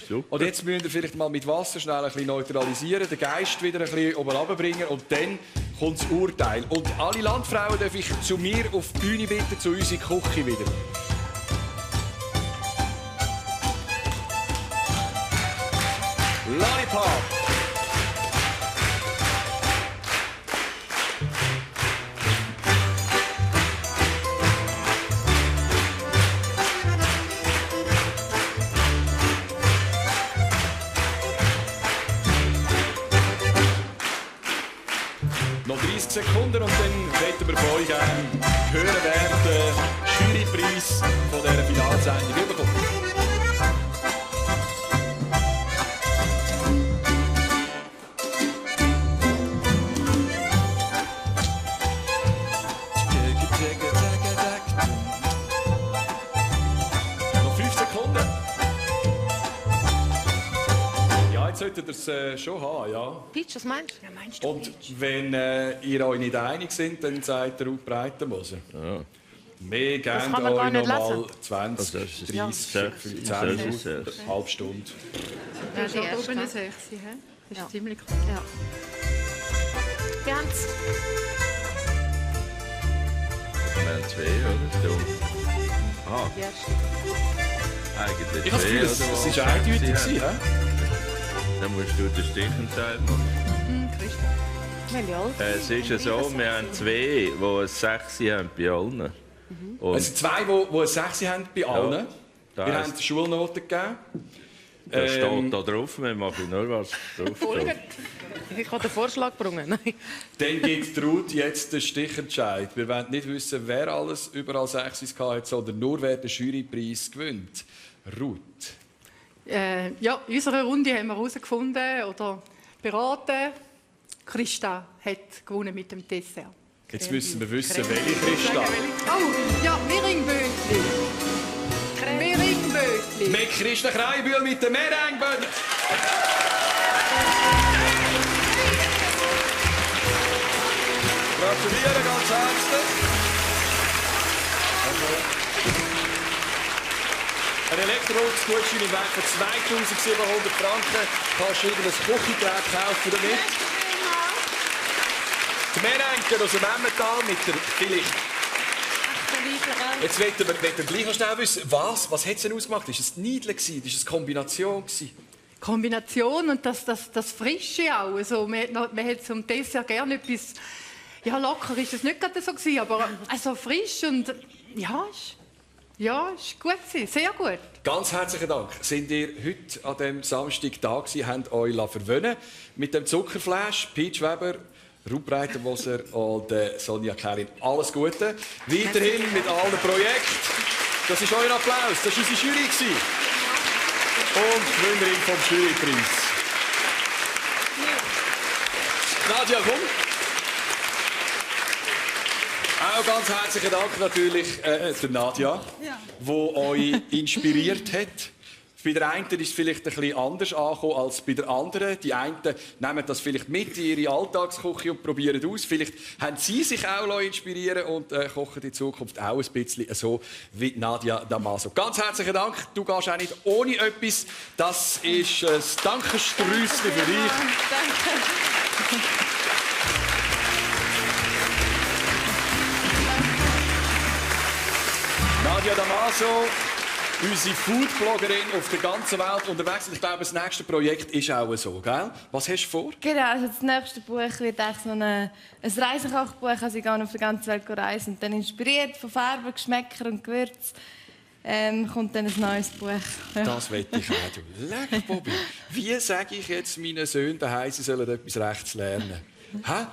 Super. Und jetzt müsst ihr vielleicht mal mit Wasser schnell ein bisschen neutralisieren, den Geist wieder ein bisschen oben runterbringen und dann kommt das Urteil. Und alle Landfrauen darf ich zu mir auf die Bühne bitten, zu unserer Küche wieder. Lollipop! Noch 30 Sekunden und dann hätten wir von euch gerne hören, wer den Jurypreis von dieser Finalsendung bekommt. Noch 5 Sekunden. Ja, jetzt solltet ihr es schon haben, ja. Pitch, was meinst du? Ja, meinst du Und wenn ihr euch nicht einig seid, dann sagt ihr auch Breitenmoser. Ja. Wir geben euch noch mal 20, 30, 10 Minuten, eine halbe Stunde. Ja, die erste. Oben eine 6, das ist ziemlich cool. Ja. Ganz. Wir haben 2, oder? Ah. Die erste. Eigentlich Ich habe das Gefühl, es war eindeutig. Dann musst du den Stichentscheid machen. Es ist ja so, wir haben 2, die ein 6 haben bei allen. Also 2, die ein 6 haben bei allen. Ja, wir haben Schulnoten gegeben. Das steht da drauf, wir machen nur was drauf. Ich habe den Vorschlag gebracht. Nein. Dann gibt Ruth jetzt den Stichentscheid. Wir wollen nicht wissen, wer alles überall 6 hatte, sondern nur, wer den Jurypreis gewinnt. Ruth. Ja, in unserer Runde haben wir herausgefunden oder beraten, Christa hat gewonnen mit dem Dessert. Jetzt müssen wir wissen, welche Christa. Oh, ja, Mehringbötli. Mehringbötli. Mit Christa Kreibühl mit dem Meringbötli. Gratuliere ganz herzlich. Ein Elektrolux-Gutschein im Wert von 2700 Franken. Kannst du ein Küchengerät kaufen damit. Die Merenke aus dem Emmental mit der vielleicht... Jetzt wollen wir gleich noch schnell wissen, was hat es denn ausgemacht? War es Niedeln? War es eine Kombination? Kombination und das Frische auch. Also, man hat zum Dessert gerne etwas... Ja, locker ist es nicht gerade so gewesen, aber also frisch und... Ja, ist gut gewesen, sehr gut. Ganz herzlichen Dank. Sind ihr heute an diesem Samstag da gewesen, habt euch verwöhnen mit dem Zuckerflash, Peach Weber, Ruth Breitenmoser und Sonja Kerin. Alles Gute. Weiterhin mit allen Projekten. Das ist euer Applaus. Das war unsere Jury. Und die Gewinnerin vom Jurypreis. Nadja, komm. Auch ganz herzlichen Dank natürlich der Nadja, die euch inspiriert hat. Bei der einen ist es vielleicht ein bisschen anders angekommen als bei der anderen. Die einen nehmen das vielleicht mit in ihre Alltagsküche und probieren aus. Vielleicht haben sie sich auch inspirieren und kochen in Zukunft auch ein bisschen so wie Nadja Damaso. Ganz herzlichen Dank. Du gehst auch nicht ohne etwas. Das ist ein Dankestrüssel für dich. Danke. Nadja Damaso, unsere Foodbloggerin auf der ganzen Welt unterwegs. Und ich glaube, das nächste Projekt ist auch so, gell? Was hast du vor? Genau, also das nächste Buch wird eigentlich so ein Reisekochbuch. Also ich gehe auf der ganzen Welt reisen und dann inspiriert von Farben, Geschmäcker und Gewürz kommt dann ein neues Buch. Ja. Das will ich auch. Leck, Bobby. Wie sage ich jetzt meinen Söhnen daheim, sie sollen etwas Rechts lernen? Hä?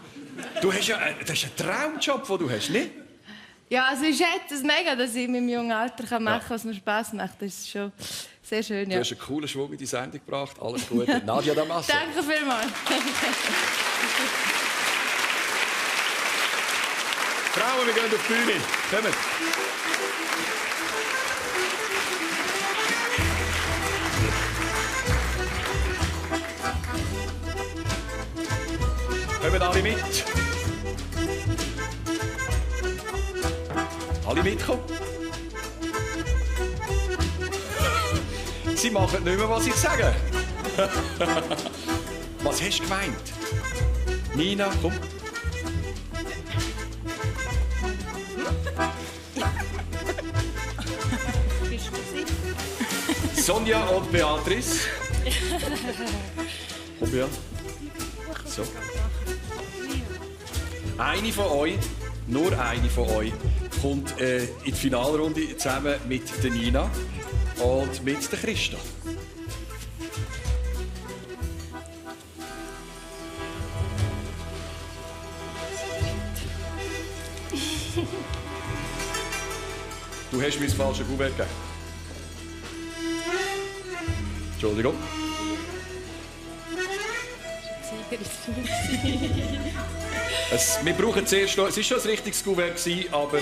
Du hast ja, das ist ein Traumjob, den du hast, nicht? Ja, also ich schätze es mega, dass ich in meinem jungen Alter machen kann, was mir Spass macht. Das ist schon sehr schön, ja. Du hast einen coolen Schwung in die Sendung gebracht. Alles Gute. Nadja Damaso. Danke vielmals. Frauen, wir gehen auf die Bühne. Kommt. Kommen alle mit. Alle mitkommen? Sie machen nicht mehr, was ich sage. Was hast du gemeint? Nina, komm. Sonja und Beatrice. Komm, Bea. So. Eine von euch, nur eine von euch, kommt in die Finalrunde zusammen mit der Nina und mit der Christa. Du hast mir das falsche Kuvert gegeben. Entschuldigung. Wir brauchen zuerst noch, es war schon ein richtiges Kuvert, aber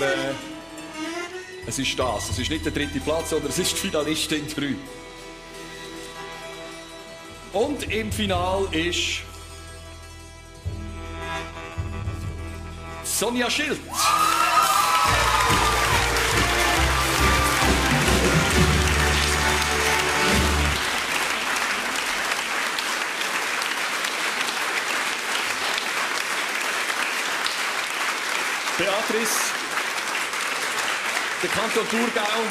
es ist das. Es ist nicht der dritte Platz, sondern es ist die Finalistin 3. Und im Finale ist Sonja Schild. Beatrice, der Kanton Thurgau,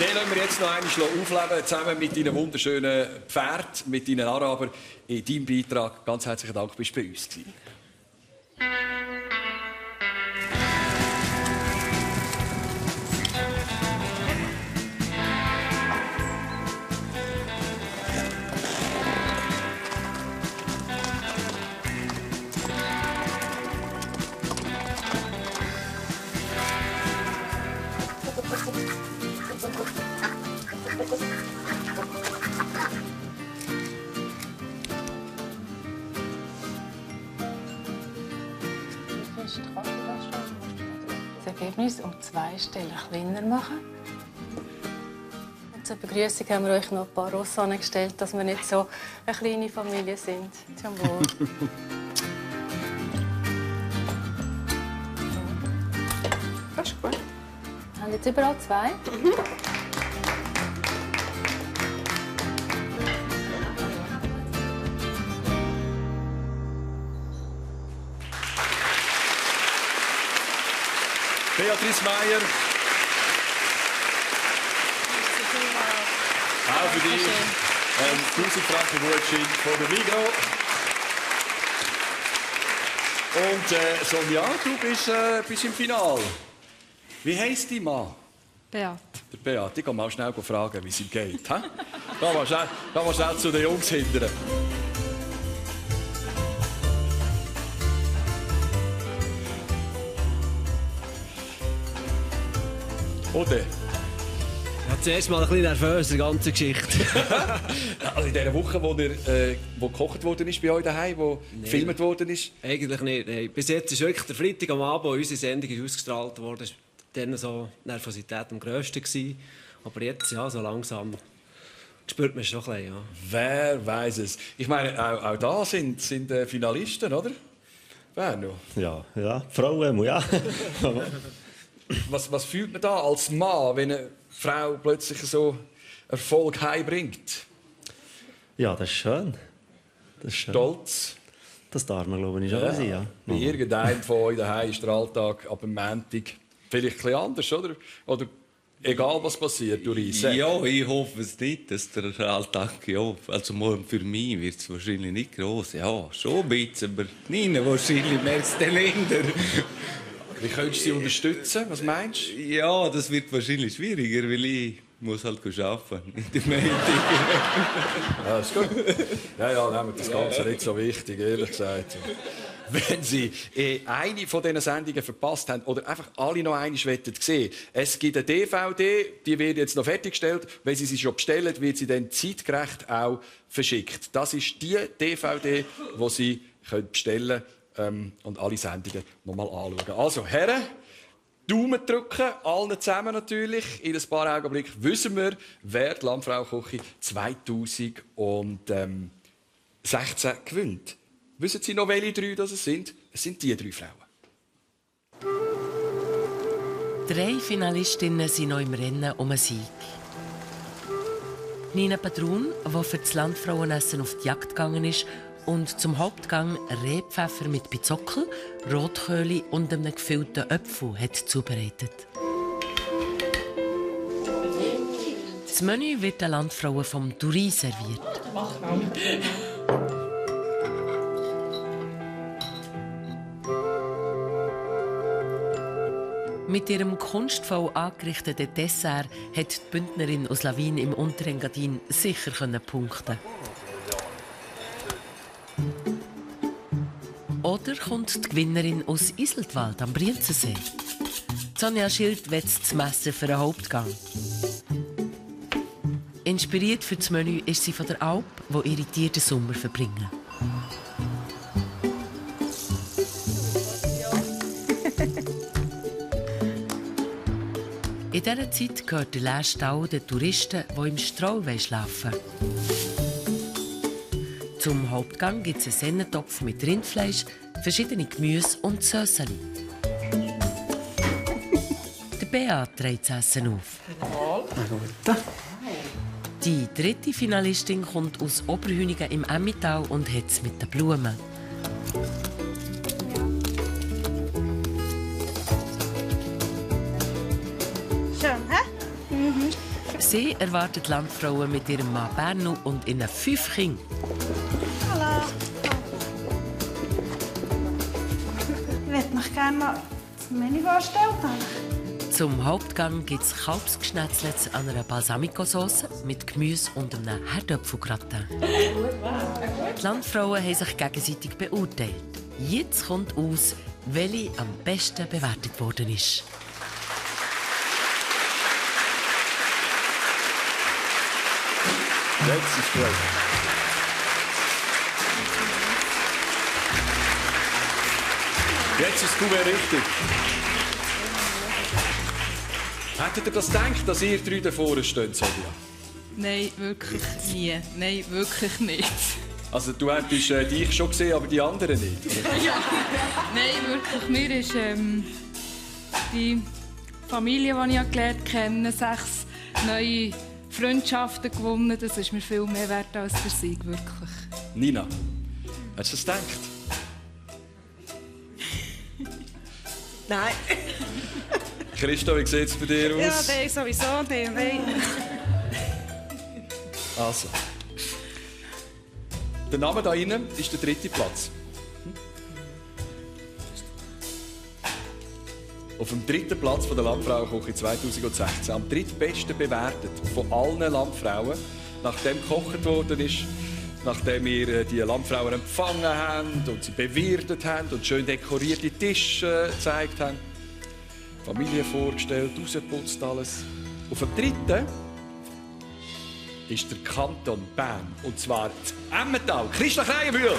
den lassen wir jetzt noch einmal aufleben, zusammen mit deinen wunderschönen Pferden, mit deinen Arabern. In deinem Beitrag ganz herzlichen Dank, bist du bei uns gewesen. Das Ergebnis um 2 Stellen kleiner machen. Und zur Begrüßung haben wir euch noch ein paar Rosse angestellt, dass wir nicht so eine kleine Familie sind. Zum Wohl. Das ist gut. Wir haben jetzt überall 2. Beatrice Meier. Auch für dich ein 1000 Franken Gutschein von der Migros. Und Sonja, du bist im Finale. Wie heisst dein Mann? Beat. Der Beat. Ich gehe mal schnell fragen, wie es ihm geht. Geh mal schnell zu den Jungs hinterher. Oder? Ja, zuerst mal ein bisschen nervös, die ganze Geschichte. Also in dieser Woche, wo gekocht worden ist bei euch daheim, wo gefilmt worden ist? Eigentlich nicht. Nein. Bis jetzt ist wirklich der Freitag am Abend, wo unsere Sendung ist ausgestrahlt wurde, dann so Nervosität am grössten gewesen. Aber jetzt, ja, so langsam spürt man es schon ein bisschen, ja. Wer weiß es? Ich meine, auch da sind Finalisten, oder? Wer noch? Ja, Frauen, ja. Was fühlt man da als Mann, wenn eine Frau plötzlich so Erfolg heimbringt? Ja, das ist schön. Das ist schön. Stolz? Das darf man, glaube ich, schon sein, ja. Bei irgendeinem von euch daheim ist der Alltag ab dem Montag vielleicht ein bisschen anders, oder? Oder egal, was passiert, du Reise. Ja, ich hoffe es nicht, dass der Alltag, ja, also für mich wird es wahrscheinlich nicht gross. Ja, schon ein bisschen, aber Nina wahrscheinlich merkst du länger. Wie könntest du sie unterstützen? Was meinst du? Ja, das wird wahrscheinlich schwieriger, weil ich muss halt arbeiten in der Meeting. Ja, ist gut. Ja, nehmen das Ganze nicht so wichtig, ehrlich gesagt. Wenn Sie eine von diesen Sendungen verpasst haben oder einfach alle noch einmal sehen, es gibt eine DVD, die wird jetzt noch fertiggestellt. Wenn Sie sie schon bestellen, wird sie dann zeitgerecht auch verschickt. Das ist die DVD, die Sie bestellen können und alle Sendungen noch mal anschauen. Also, Herren, Daumen drücken, allen zusammen natürlich. In ein paar Augenblicken wissen wir, wer die Landfrau-Küche 2016 gewinnt. Wissen Sie noch, welche 3 das sind? Es sind die 3 Frauen. 3 Finalistinnen sind noch im Rennen um einen Sieg. Nina Padrun, die für das Landfrauenessen auf die Jagd gegangen ist und zum Hauptgang Rehpfeffer mit Bizockel, Rotköhli und einem gefüllten Apfel hat zubereitet. Das Menü wird den Landfrauen vom Duri serviert. Mit ihrem kunstvoll angerichteten Dessert hat die Bündnerin aus Lawin im Unterengadin sicher punkten. Oder kommt die Gewinnerin aus Iseltwald am Brienzensee? Sonja Schild wetzt das Messer für einen Hauptgang. Inspiriert für das Menü ist sie von der Alp, wo ihre Tiere den Sommer verbringen. In dieser Zeit gehört der leere Stall den Touristen, die im Stroh schlafen wollen. Zum Hauptgang gibt es einen Sennentopf mit Rindfleisch, verschiedene Gemüse und Söseli. Der Bea trägt das Essen auf. Die dritte Finalistin kommt aus Oberhünigen im Emmental und hat es mit den Blumen. Schön, hä? Mhm. Sie erwartet Landfrauen mit ihrem Mann Bernu und ihren 5 Kindern. Hallo. Ich würde mich gerne mal das Menü vorstellen. Zum Hauptgang gibt es Kalbsgeschnetzelt an einer Balsamico-Sauce mit Gemüse und einem Herdöpfelgratin. Die Landfrauen haben sich gegenseitig beurteilt. Jetzt kommt aus, welche am besten bewertet worden ist. Jetzt ist gut. Jetzt ist das Kuvert richtig. Hättet ihr das gedacht, dass ihr 3 da vorne steht, Sonja? Nein, wirklich nie. Nein, wirklich nicht. Also du hättest dich schon gesehen, aber die anderen nicht? Ja. Nein, wirklich. Mir ist die Familie, die ich gelernt kenne, 6 neue Freundschaften gewonnen. Das ist mir viel mehr wert als der Sieg, wirklich. Nina, hast du das gedacht? Nein. Christa, wie sieht es bei dir aus? Ja, der sowieso, der. Also. Der Name da innen ist der 3. Platz. Auf dem 3. Platz von der Landfrauenküche 2016, am drittbesten bewertet von allen Landfrauen, nachdem gekocht worden ist, nachdem wir die Landfrauen empfangen haben und sie bewirtet haben und schön dekorierte Tische gezeigt haben. Familie vorgestellt, rausgeputzt alles. Auf dem 3. ist der Kanton Bern, und zwar das Emmental. Christa Kreienbühl!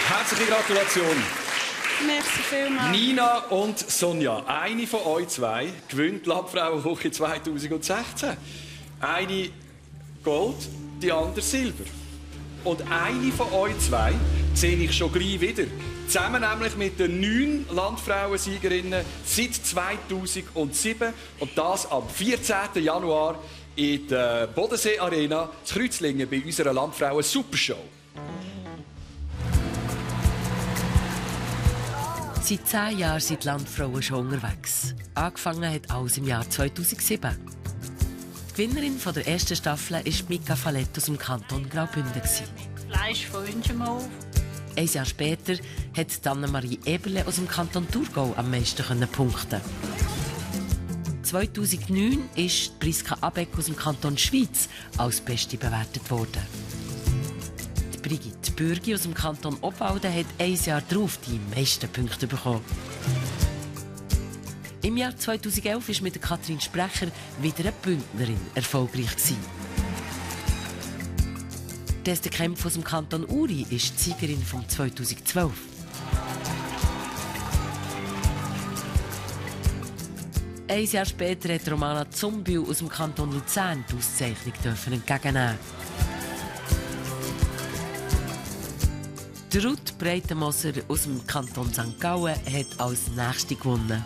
Herzliche Gratulation! Merci vielmals. Nina und Sonja, eine von euch 2 gewinnt die Landfrauenküche 2016. Eine Gold, die andere Silber. Und eine von euch 2 sehe ich schon gleich wieder. Zusammen nämlich mit den 9 Landfrauensiegerinnen seit 2007. Und das am 14. Januar in der Bodensee Arena in Kreuzlingen bei unserer Landfrauen-Supershow. Seit 10 Jahren sind die Landfrauen schon unterwegs. Angefangen hat alles im Jahr 2007. Die Gewinnerin von der ersten Staffel war Mika Fallett aus dem Kanton Graubünden. Fleisch von Wünschenhof. Ein Jahr später hat Annemarie Eberle aus dem Kanton Thurgau am meisten punkten. 2009 ist Priska Abeck aus dem Kanton Schwyz als Beste bewertet worden. Brigitte Bürgi aus dem Kanton Obwalden hat ein Jahr darauf die meisten Punkte bekommen. Im Jahr 2011 war mit Kathrin Sprecher wieder eine Bündnerin erfolgreich. Esther Kempf aus dem Kanton Uri ist die Siegerin von 2012. Ein Jahr später hat Romana Zumbiel aus dem Kanton Luzern die Auszeichnung entgegennehmen. Ruth Breitenmoser aus dem Kanton St. Gallen hat als Nächste gewonnen.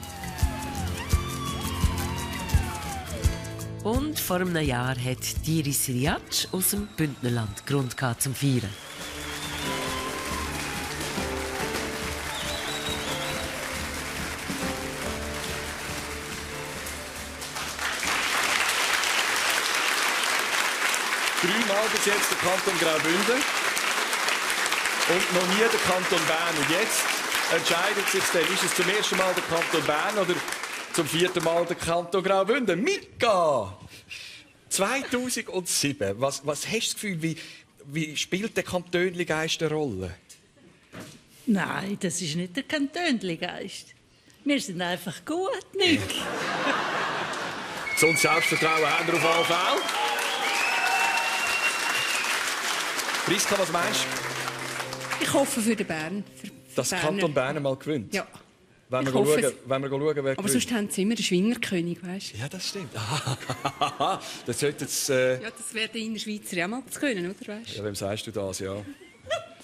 Und vor einem Jahr hat Diris Riatsch aus dem Bündnerland Grund zum Feiern. Dreimal bis jetzt der Kanton Graubünden und noch nie der Kanton Bern. Und jetzt entscheidet sich dann, ist es zum ersten Mal der Kanton Bern oder zum 4. Mal der Kanton Graubünden? Mika! 2007. Was hast du das Gefühl, wie spielt der Kantönli-Geist eine Rolle? Nein, das ist nicht der Kantönli-Geist. Wir sind einfach gut, Nick. So ein Selbstvertrauen haben wir auf alle Fälle. Priska, was meinst du? Ich hoffe für den Bern. Dass Kanton Bern mal gewinnt? Ja. Wenn wir schauen, wer gewinnt. Aber sonst haben sie immer den Schwingerkönig, weißt du? Ja, das stimmt. Das sollte jetzt... Ja, das wäre der Innerschweizer ja mal zu können, oder? Weißt? Ja, wem sagst du das, ja?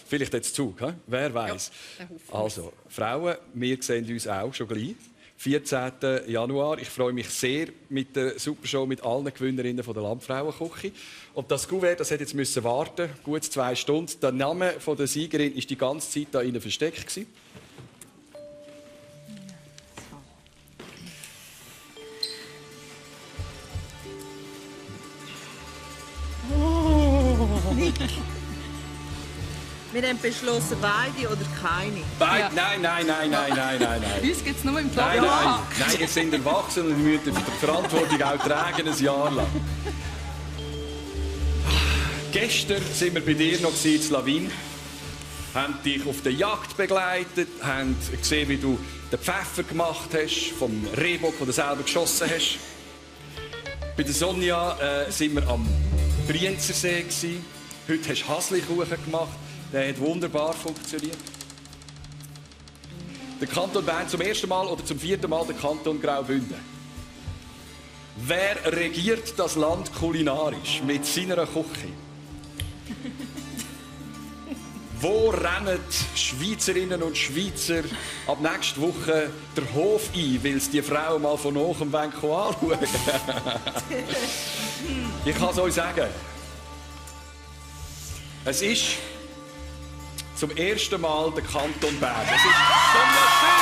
Vielleicht jetzt Zug, he? Wer weiß. Ja, also, Frauen, wir sehen uns auch schon gleich. 14. Januar. Ich freue mich sehr mit der Supershow mit allen Gewinnerinnen von der Landfrauenküche. Und das Kuvert, das hat jetzt müssen warten, gut 2 Stunden. Der Name der Siegerin war die ganze Zeit da innen versteckt. Wir haben beschlossen, beide oder keine. Beide? Ja. Nein. Uns gibt es nur im Club. Nein, jetzt sind erwachsen und wir müssen die Verantwortung auch tragen, ein Jahr lang. Gestern waren wir bei dir noch in Lawin, haben dich auf der Jagd begleitet, haben gesehen, wie du den Pfeffer gemacht hast, vom Rehbock, den du selber geschossen hast. Bei der Sonja waren wir am Brienzersee. Heute hast du Hasli-Kuchen gemacht. Der hat wunderbar funktioniert. Der Kanton Bern zum 1. Mal oder zum 4. Mal der Kanton Graubünden. Wer regiert das Land kulinarisch mit seiner Küche? Wo rennen Schweizerinnen und Schweizer ab nächster Woche den Hof ein, weil sie die Frau mal von oben anschauen wollen? Ich kann es euch sagen. Es ist zum 1. Mal der Kanton Bern. Es ist Sonja Schill.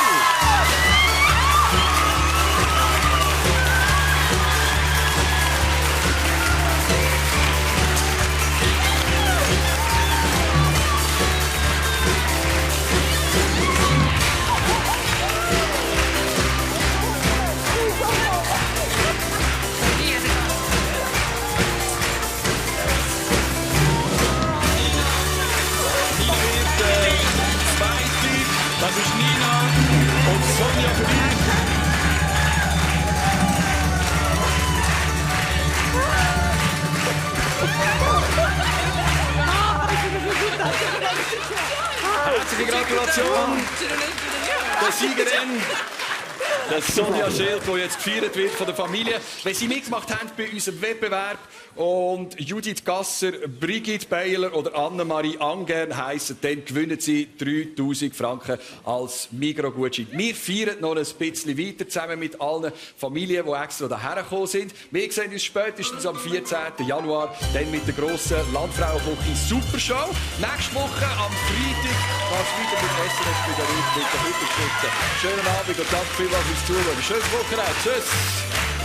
Das ist Nina und Sonja für dich. Herzliche Gratulation der Siegerin, der Sonja Schild, die jetzt gefeiert wird von der Familie. Wenn Sie mitgemacht haben bei unserem Wettbewerb und Judith Gasser, Brigitte Beiler oder Annemarie Angern heissen, dann gewinnen Sie 3'000 Franken als Migros-Gutschein. Wir feiern noch ein bisschen weiter zusammen mit allen Familien, die extra hierher gekommen sind. Wir sehen uns spätestens am 14. Januar dann mit der grossen Landfrauenküche Supershow. Nächste Woche am Freitag geht es weiter mit SRF bei der Hüttenschütte. Schönen Abend und danke vielmals fürs Zuhören. Schönes Wochenende. Tschüss.